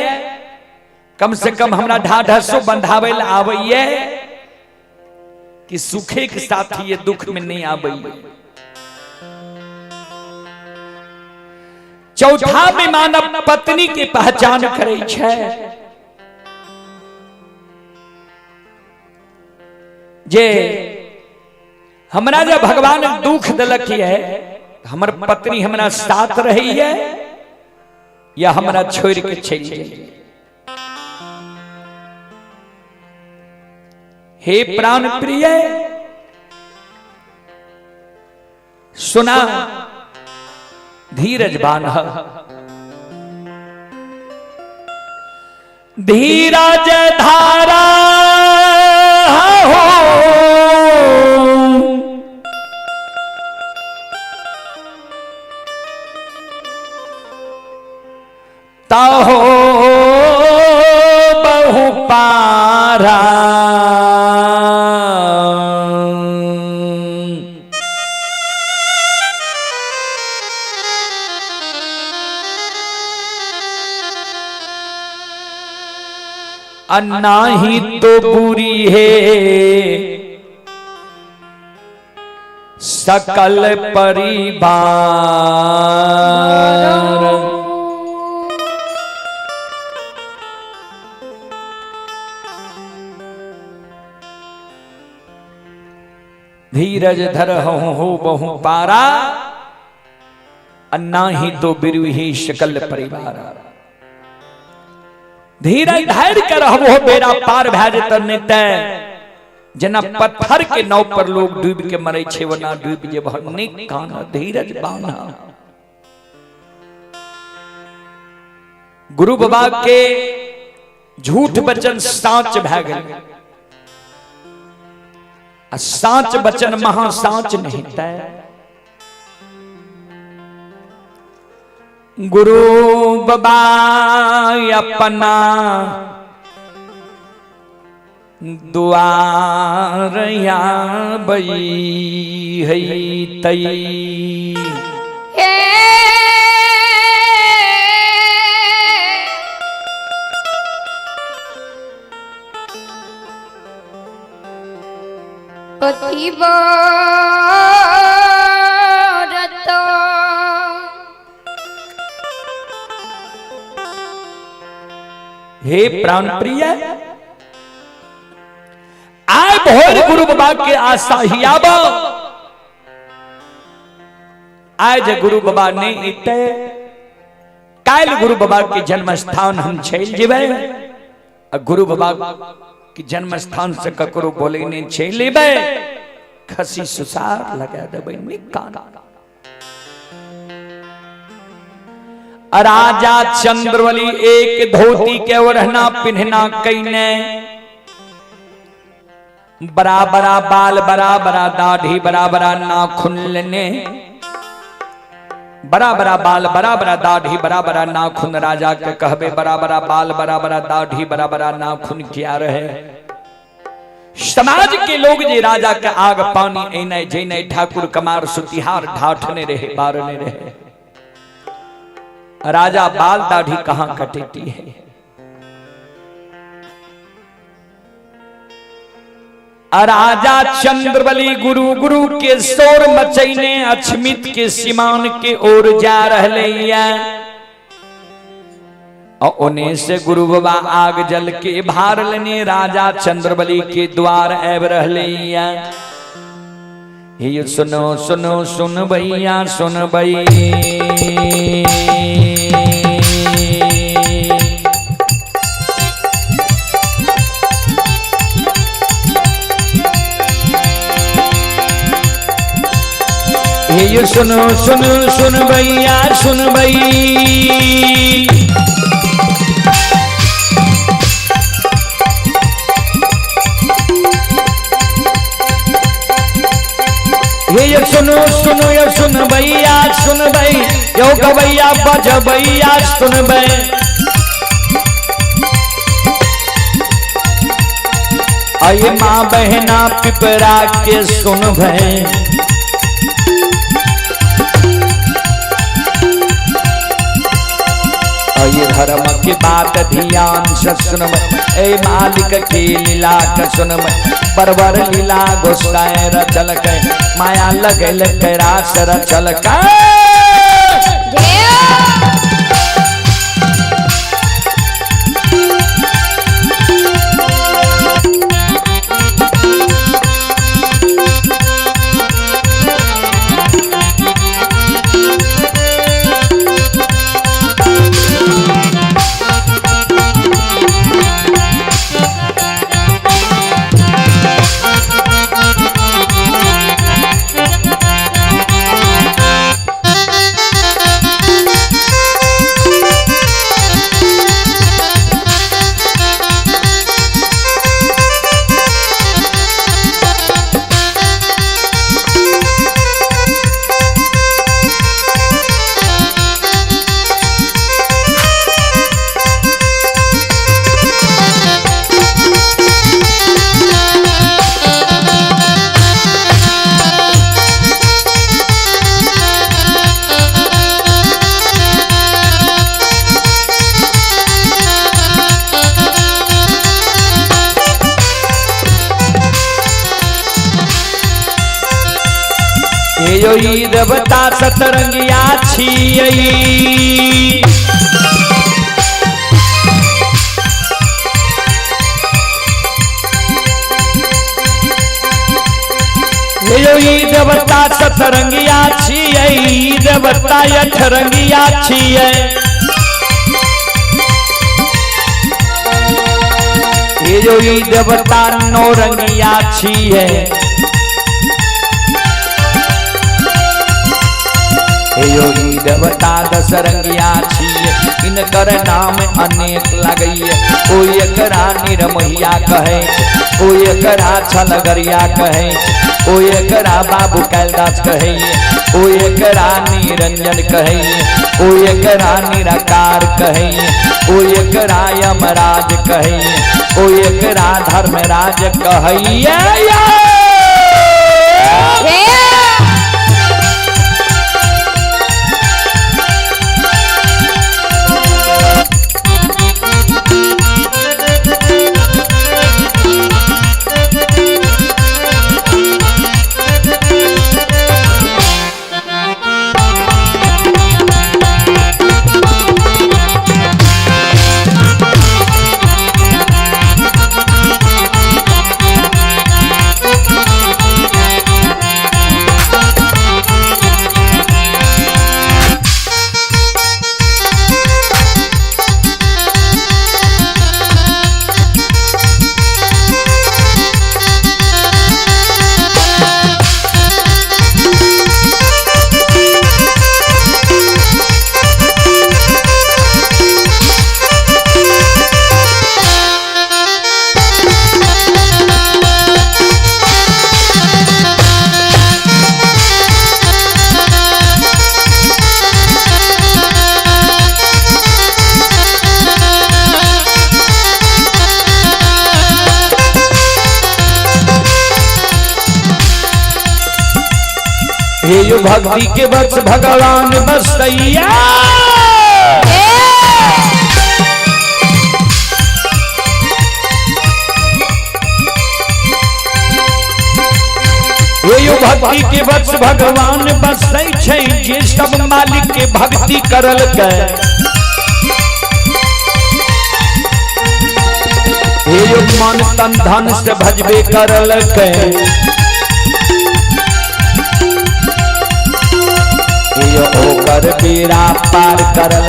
S2: कम से कम हमरा ढाढसो बंधावे ल आबैया कि सुखे के साथ ये दुख में नहीं आबैया। चौथा में मानव पत्नी के पहचान करे छै। जे हमरा जब भगवान दुख देलक ये, हमर पत्नी हमरा साथ रहैया या हमरा छोड़ के चलि जाइए। हे प्राण प्रिय, सुना, धीरज बान्ह, धीरज धारा हो, ताहो बहु पारा, अन्ना ही तो बुरी है सकल परिवार। धीरज धर हो बहु पारा, अन्ना ही तो बिरुही शकल परिवार। धीरज धर के रहबो बेड़ा पार भए जेतऽ, नहि तऽ जेना पत्थर के नाव पर लोग डूबि के मरै छै ओना डूबि जेबह। नहि कान, धीरज बान्ह। गुरु बाबा के झूठ वचन साँच भए गेल, आ साँच वचन महा साँच नहीं तय। गुरु बाबा अपना दुआर आबई है तई।
S1: हे कथी बरत
S2: हे प्राण प्रिय, आय भोर गुरु बाबा के आशा ही आब। आय जे गुरु बाबा ने इते, काल्हि गुरु बाबा के जन्म स्थान हम चलि जेबै, आ गुरु बाबा के जन्म स्थान से ककरो बोले नहीं चलि एबै, खसी सुसार लगा देबै। निकान राजा चंद्रवली एक धोती के ओढ़ना पिन्हना कैने, बड़ा बड़ा बाल, बड़ा बड़ा दाढ़ी, बड़ा बड़ा नाखून लेने, बड़ा बड़ा बाल, बड़ा बड़ा दाढ़ी, बड़ा बड़ा नाखून। राजा के कहबे बड़ा बड़ा बाल, बड़ा बड़ा दाढ़ी, बड़ा बड़ा नाखून क्या रहे। समाज के लोग जे राजा के आग पानी एने जेने ठाकुर कमार सुतिहार ढाठने रहे बारने रहे। राजा बाल दाढ़ी कहां कटेती है। राजा चंद्रबली गुरु गुरु के शोर मचैने अछमित के सीमान के ओर जा रहे हैं, और उन्हें से गुरु बाबा आग जल के भार लेने राजा चंद्रबली के द्वार आब रहे हैं। ये सुनो सुनो सुन भैया सुन भई, ये सुनो सुनो सुन भैया सुन भई। ये सुनो सुनो ये सुन भैया सुन भई, यो गवैया बजबैया सुन भई। अये माँ बहना पिपरा के सुन भई, अये धर्म के बात ध्यान से सुन भई, ए मालिक के लीला के सुन भई। बरबर लीला गोसाई रचल के, माया लगल के रास रचल के। यो देवता सतरंगिया छियै, देवता सतरंगिया छियै, ई देवता अठरंगिया छियै। हे यो ई देवता नौरंगिया छियै। हे यो ई देवता दशरंगिया छियै, इनकर नाम अनेक लगैये। ओ एकरा निरमोहिया कहै छै, ओ एकरा छलगरिया कहै छै, ओ एकरा बाबू कैलदास कहैये, ओ एकरा निरंजन कहैये, ओ एकरा निराकार कहैये, ओ एकरा यमराज कहैये, ओ एकरा धर्मराज कहैये। हे यो भक्ति के बस भगवान बसैया। हे यो भक्ति के बस भगवान बसै छै, जे सब मालिक के भक्ति करल के। हे यो मन तन धन से भजबे करल के। ओकर बेड़ा पार करल,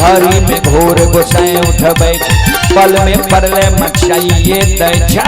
S2: घड़ी में घोर गोसाई उठबै छै, पल में पड़ले मचाइए दै छै।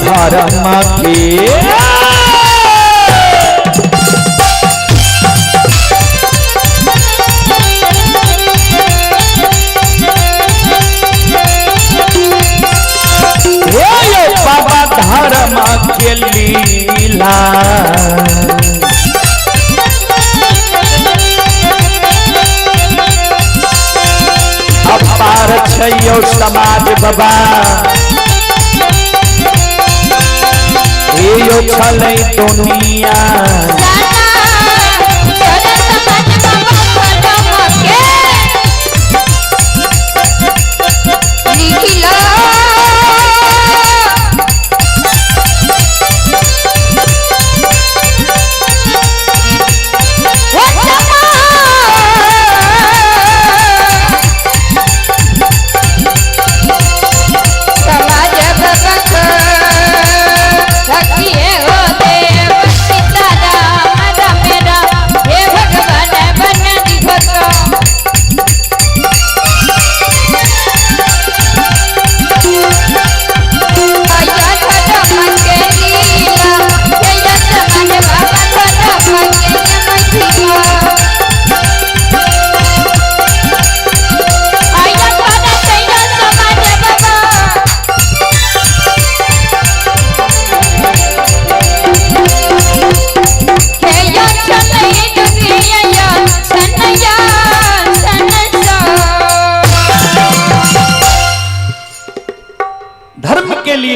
S2: धर्म के बाबा धर्म के लीला अपार छै समाज बाबा। यो छलै दुनिया
S1: समाज भक्त हो देव सीताराम।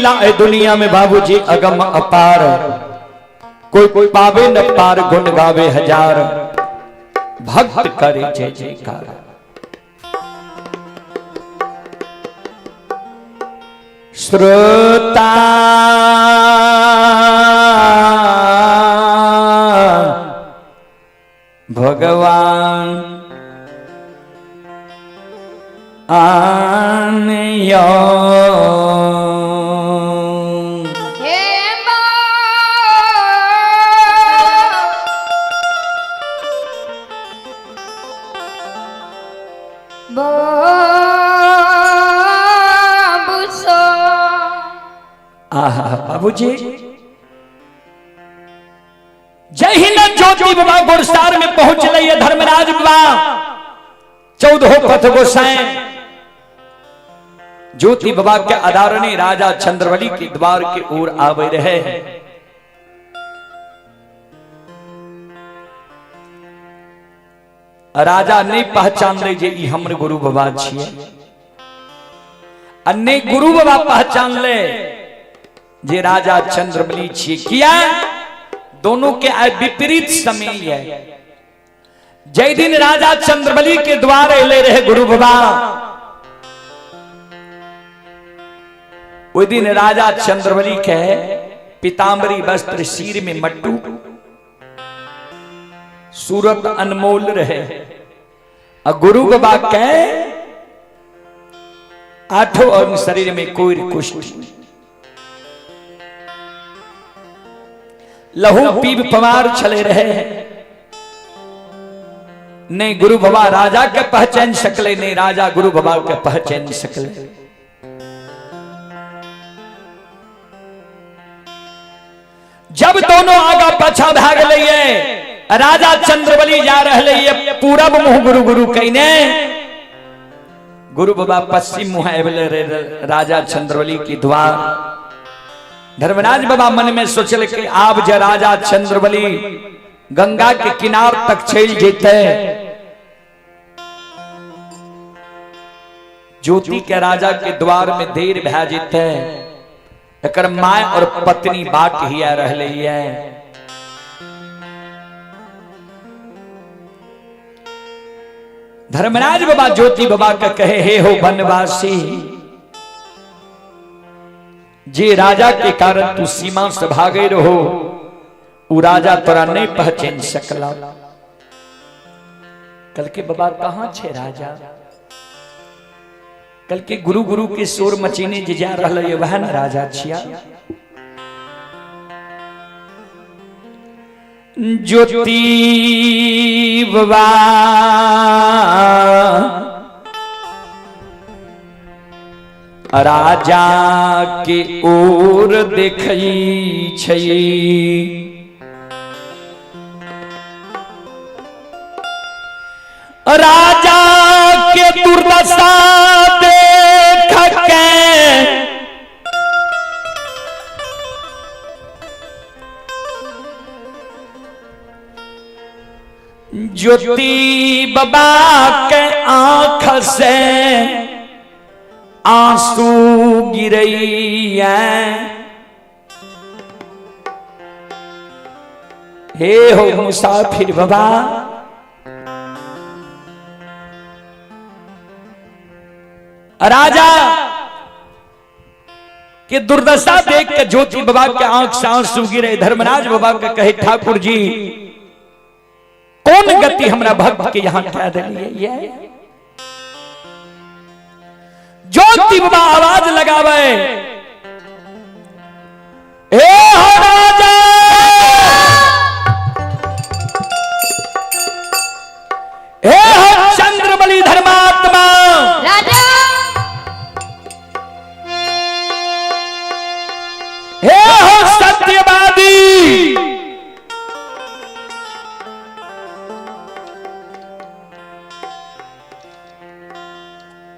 S2: लीला है दुनिया में बाबूजी अगम अपार, कोई कोई पावे न पार, गुण गावे हजार, भक्त करे जय जयकार। श्रोता भगवान आनयो।
S1: हे माँ बाबूसो।
S2: आहा बाबूजी, जहिना ज्योति बाबा गुरसार में पहुंच है धर्मराज बाबा 14 पथ गोसाई ज्योति बाबा के आदारणी राजा चंद्रबली के द्वार के ओर आवे रहे। राजा नहीं पहचान ले जे ई हमर गुरु बाबा छिए, आ नहीं गुरु बाबा पहचान ले जे राजा चंद्रबली छिए। किया दोनों के आय विपरीत समय है। जय दिन राजा चंद्रबली के द्वार अले रहे गुरु बाबा, ओहि दिन राजा चंद्रबली के पीताम्बरी वस्त्र, सिर में मट्टू, सूरत अनमोल रहे। आ गुरु बाबा के आठों अंग शरीर में कोई कुष्ठ, लहू पीब पवार छले रहे। नहीं गुरु बाबा राजा के पहचान सकले, नहीं राजा गुरु बाबा के पहचान सकले। जब दोनों आगा पाछा भाग लिए, राजा चंद्रबली जा रहे पूरब मुंह गुरु गुरु कहने, गुरु बाबा पश्चिम मुंह आबले राजा चंद्रबली की द्वार। धर्मराज बाबा मन में सोचल कि आब जे राजा चंद्रबली गंगा के किनार तक चल जेते, ज्योति के राजा के द्वार में देर भै जेते, एकर my और पत्नी बाट हिया रहले है। धर्मराज बाबा ज्योति बाबा के कहे, हे हो वनवासी, जे राजा के कारण तू सीमा से भागे रहो, उ राजा तोरा नहीं पहचान सकला। कल के बाबा कहाँ छे राजा? कल के गुरु गुरु के शोर मचीने जे जा रहल है वह न राजा छिया। ज्योति बाबा राजा के ओर देखई छै, राजा के दुर्दशा देख के ज्योति बाबा के आंख से आंसू गिरैया। हे हो मुसाफिर बाबा, राजा के दुर्दशा देख के ज्योति बाबा के आंख से आंसू गिरे। धर्मराज बाबा के कहे, ठाकुर जी कौन गति हमरा भक्त के यहां कह दिलिए। ज्योति बाबा आवाज लगावे, हे हो राजा, हे हो चंद्रबली धर्मात्मा
S1: राजा,
S2: हे हो सत्यवादी,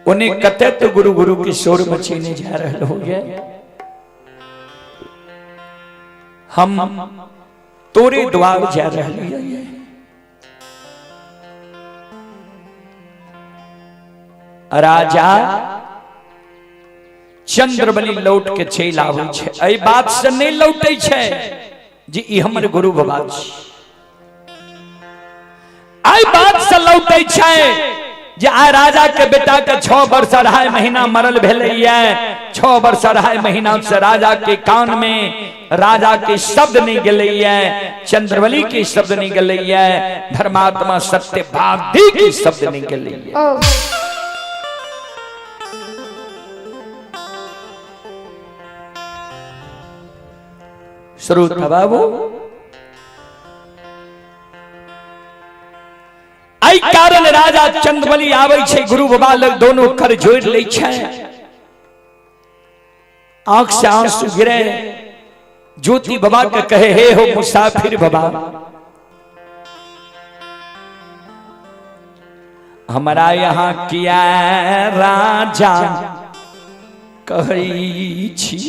S2: उन्हें कते तो गुरु गुरु के शोर मचीने जा रहे हो गए, हम तोरे द्वार जा रहे हैं। राजा चंद्रबली लौट के चलि आबै छै। एहि बात से नहि लौटै छै जे ई हमर गुरु बाबा छी। एहि बात से लौटै छै जे आइ राजा के बेटा के 6 वर्ष 2.5 महीना मरल भेलैया। 6 वर्ष 2.5 महीना से राजा के कान में राजा के शब्द नहीं गेलैया, चंद्रबली के शब्द नहीं गेलैया, धर्मात्मा सत्यवादी के शब्द नहीं गेलैया। श्रोता बाबू, एहि कारण राजा चंद्रबली आबै छै गुरु बाबा लग, दोनों कर जोड़ लै छै, आंख से आंसू गिरे। ज्योति बाबा के कहे, हे हो मुसाफिर बाबा, हमारा यहाँ किया राजा कहै छी,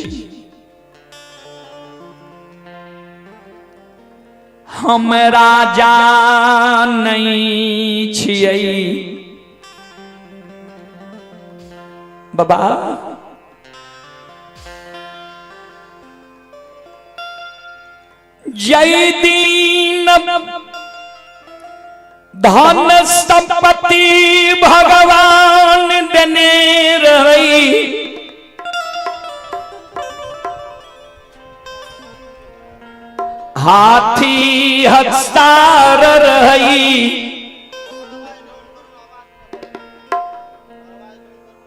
S2: हम राजा नहीं छियै बाबा। जय दीन धन संपत्ति भगवान देने रही, हाथी हस्तार रही,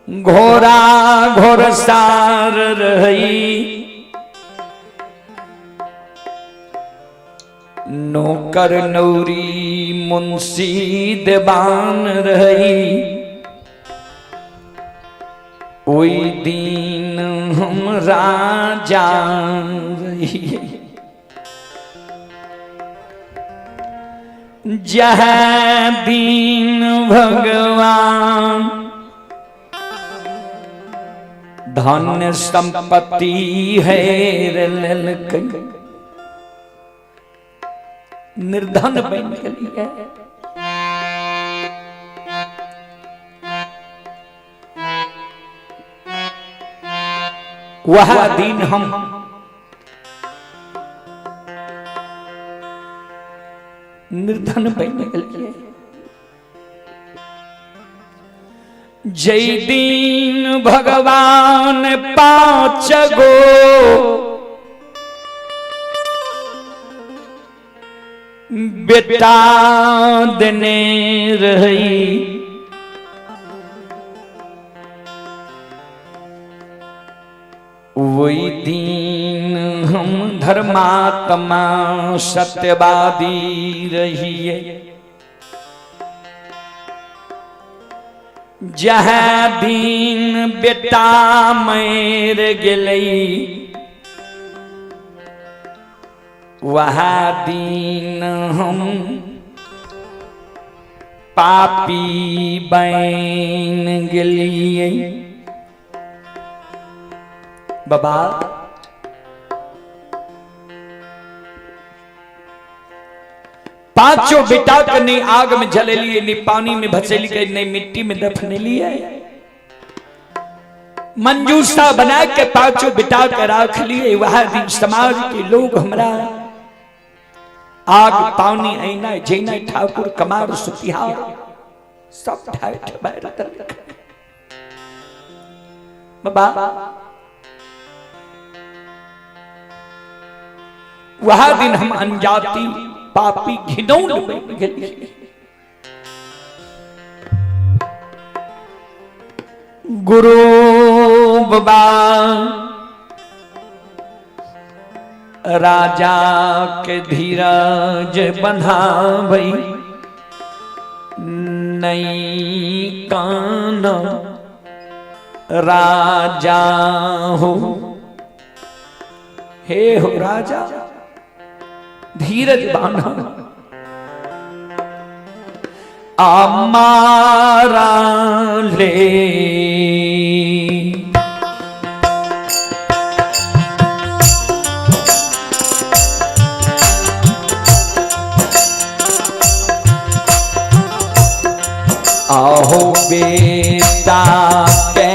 S2: घोड़ा घोड़सार रही, नौकर नौरी मुंशी देवान रही, ओहि दिन हम राजा रही। जह दिन भगवान धन संपत्ति है लेलकै, निर्धन बन गेलियै। वह दिन हम निर्धन बन गेलियै। जय दिन भगवान 5 गो बेटा देने रही, वही दिन हम धर्मात्मा सत्यवादी रहिए। जह दिन बेटा मर गेलै, वह दिन हम पापी बन गेलिए। बाबा पांचों बेटा के नहीं आग में जलेलिए, नहीं पानी में भसेलिए, नहीं मिट्टी में दफनेलिए। मंजूषा बना के पांचों बेटा के राख लिए। वह दिन समाज के लोग हमरा आग पानी ऐना जैना ठाकुर कमार सुतिहार सब ठाठ बैठ। बाबा वह दिन हम अनजाति पापी घिनौन बन गेलिए। गुरु बाबा राजा के धीरज बंधावई, नई कान राजा हो। हे हो राजा धीरज बांधा, अमारा ले आहो बेटा के।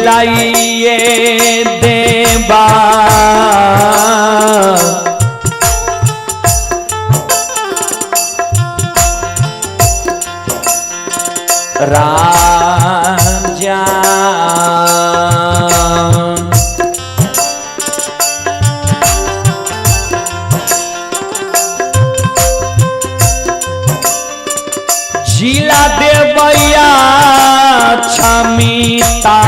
S2: झिलाइए देवा। राजा जिला देवैया क्षमिता।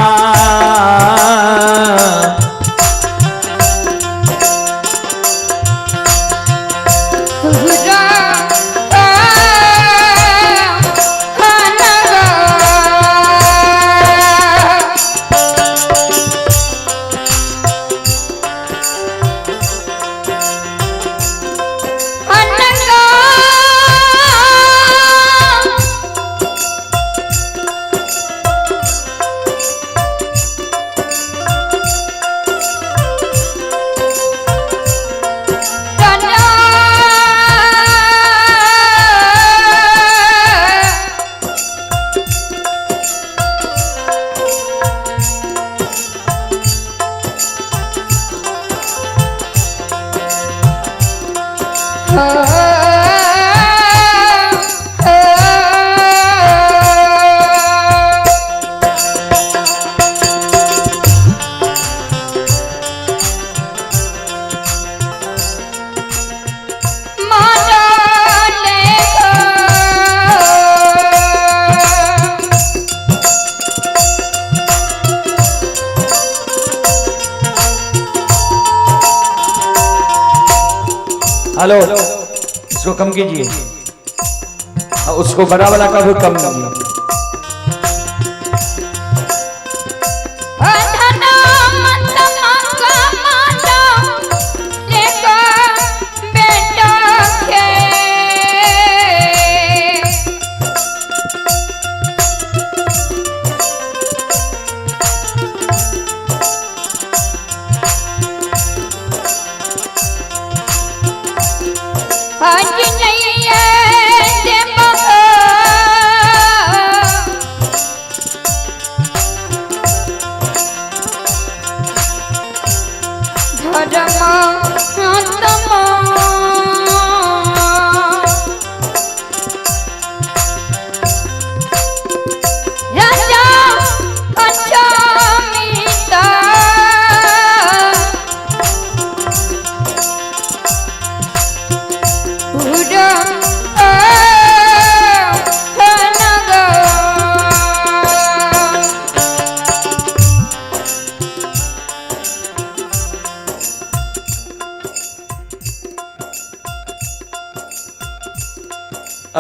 S2: हेलो, इसको कम कीजिए, उसको बड़ा वाला का भी कम कीजिए।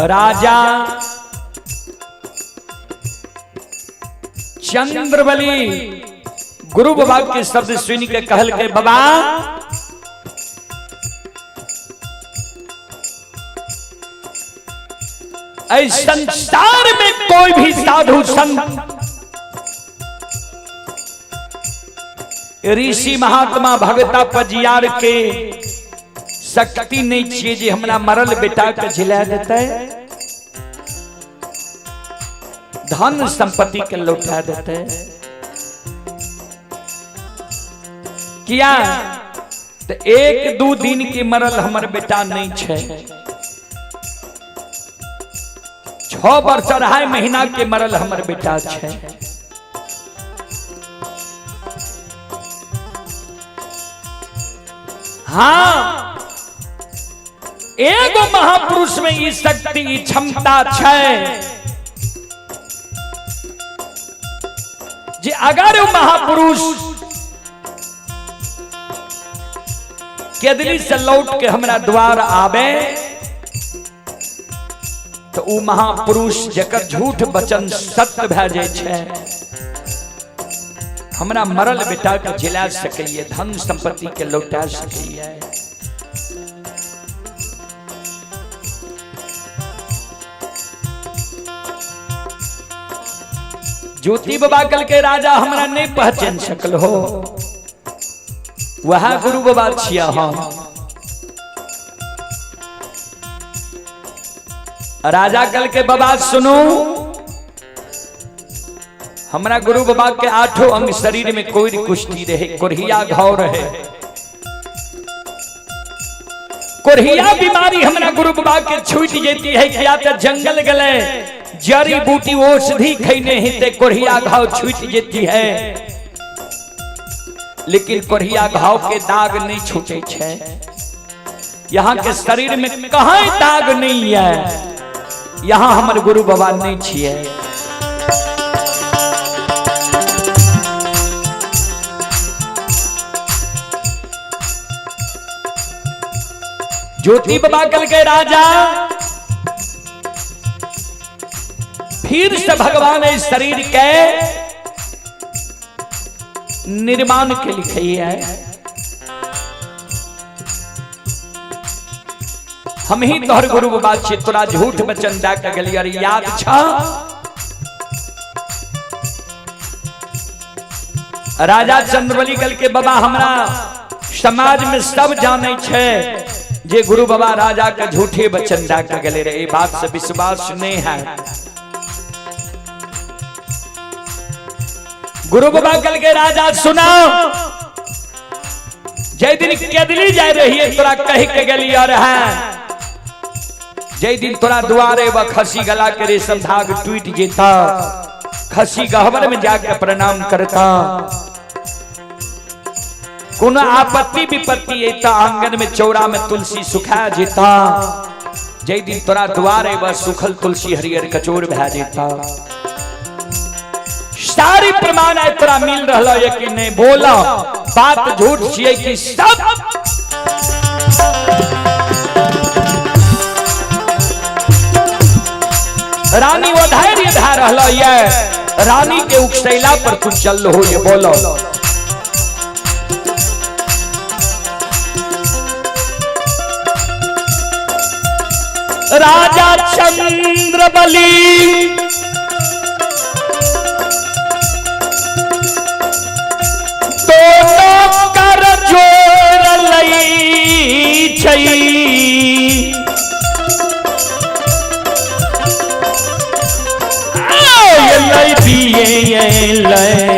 S2: राजा चंद्रबली गुरु बाबा के शब्द सुन के कहल के बाबा ऐ संसार में कोई भी साधु संत ऋषि महात्मा भगता पजियार के शक्ति नहीं चाहिए जे हमरा मरल बेटा के झिला देते, धन संपत्ति के लौटा देते। किया तो एक दो दिन के मरल हमर बेटा नहीं छे, 6 वर्ष 2.5 महीना के मरल हमर बेटा छे। हाँ, एगो महापुरुष में ई शक्ति ई क्षमता छै जे अगर वो महापुरुष केदली से लौट के हमरा द्वार आवे तो उ महापुरुष जकर झूठ वचन सत्य भए जाय छै, हमरा मरल बेटा के जिला सकैए, धन संपत्ति के लौटा सकैए। ज्योति बाबा कल के राजा हमरा नहीं पहचान सकल हो, वह गुरु बाबा छिया। हम राजा कल के बाबा सुनू, हमरा गुरु बाबा के आठों अंग शरीर में कोई कुश्ती रहे, कोढ़िया घाव रहे, कोढ़िया बीमारी हमरा गुरु बाबा के छूट जेती है। क्या तो जंगल गले जड़ी बूटी औषधि खैने हिते कोढ़िया घाव छूट जेती है, लेकिन कोढ़िया घाव के दाग नहीं छूटे छे। यहाँ के शरीर में कहीं दाग नहीं है, यहाँ हमर गुरु बाबा नहीं छिए। ज्योति बाबा कल के राजा फिर से भगवान इस शरीर के निर्माण के लिखे है। हम ही तोहर गुरु बाबा छी, तोरा झूठ वचन दए के गेलियै। अरे याद छ राजा चंद्रबली कल के बाबा हमरा समाज में सब जाने छे जे गुरु बाबा राजा के झूठे वचन दए के गेले रहे, बात से विश्वास नहीं है। गुरु बाबा कल के राजा सुनाओ, जय दिन केदली जाय रही है तोरा कह के गेली और है, जय दिन तोरा दुआरे व खसी गला के रेशम धाग टूट जेता, खसी गहबर में जाके प्रणाम करता, कोनो आपत्ति विपत्ति एता आंगन में चौरा में तुलसी सुखा जेता, जय दिन तोरा दुआरे व सुखल तुलसी हरियर कचोर भा जेता। सारी प्रमाण आय तोरा मिल रहा है कि नहीं? बोला बात झूठ छिए कि सब? रानी वो धैर्य धर रहा है, रानी के उकसैला पर तू चल हो, ये बोलो। राजा चंद्रबली दोनों कर जोड़ लई छई, लई पिए लई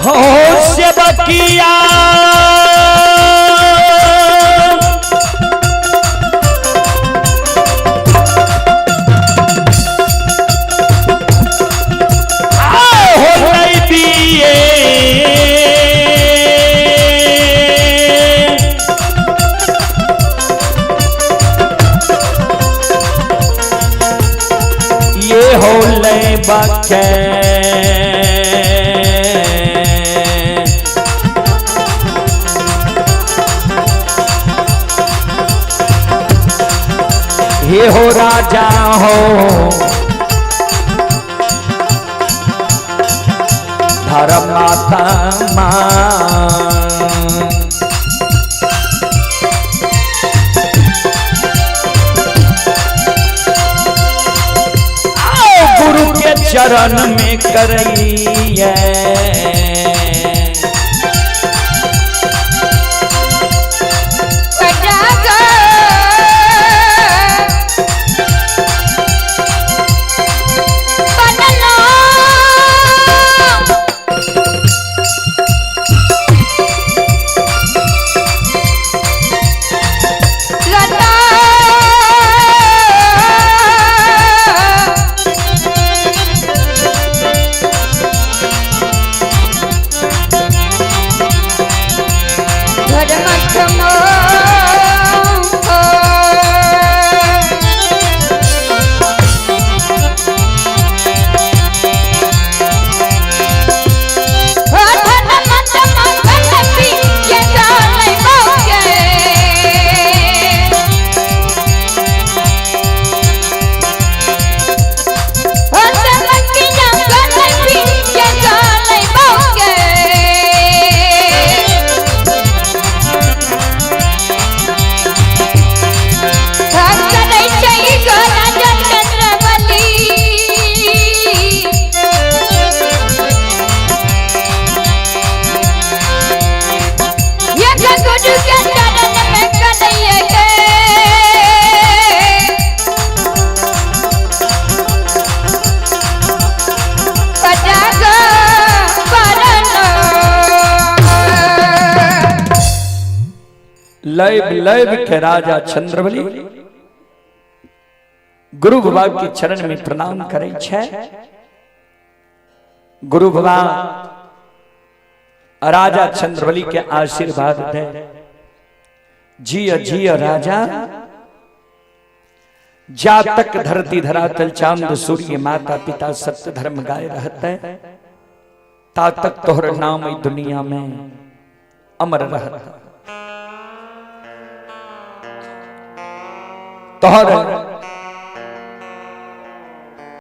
S2: हो सेवकिया हो लई पिए ये हो ले बके ये हो राजा हो धर्म माता मां। आओ गुरु के चरण में करइए लैब लैब के राजा चंद्रबली गुरु बाबा के चरण में प्रणाम करै छै। गुरु बाबा राजा चंद्रबली के आशीर्वाद दे, जिय जिय राजा, जा तक धरती धरातल चांद सूर्य माता पिता सत्य धर्म गाय रहते, ता तक तोहर नाम ई दुनिया में अमर रहता। तोहर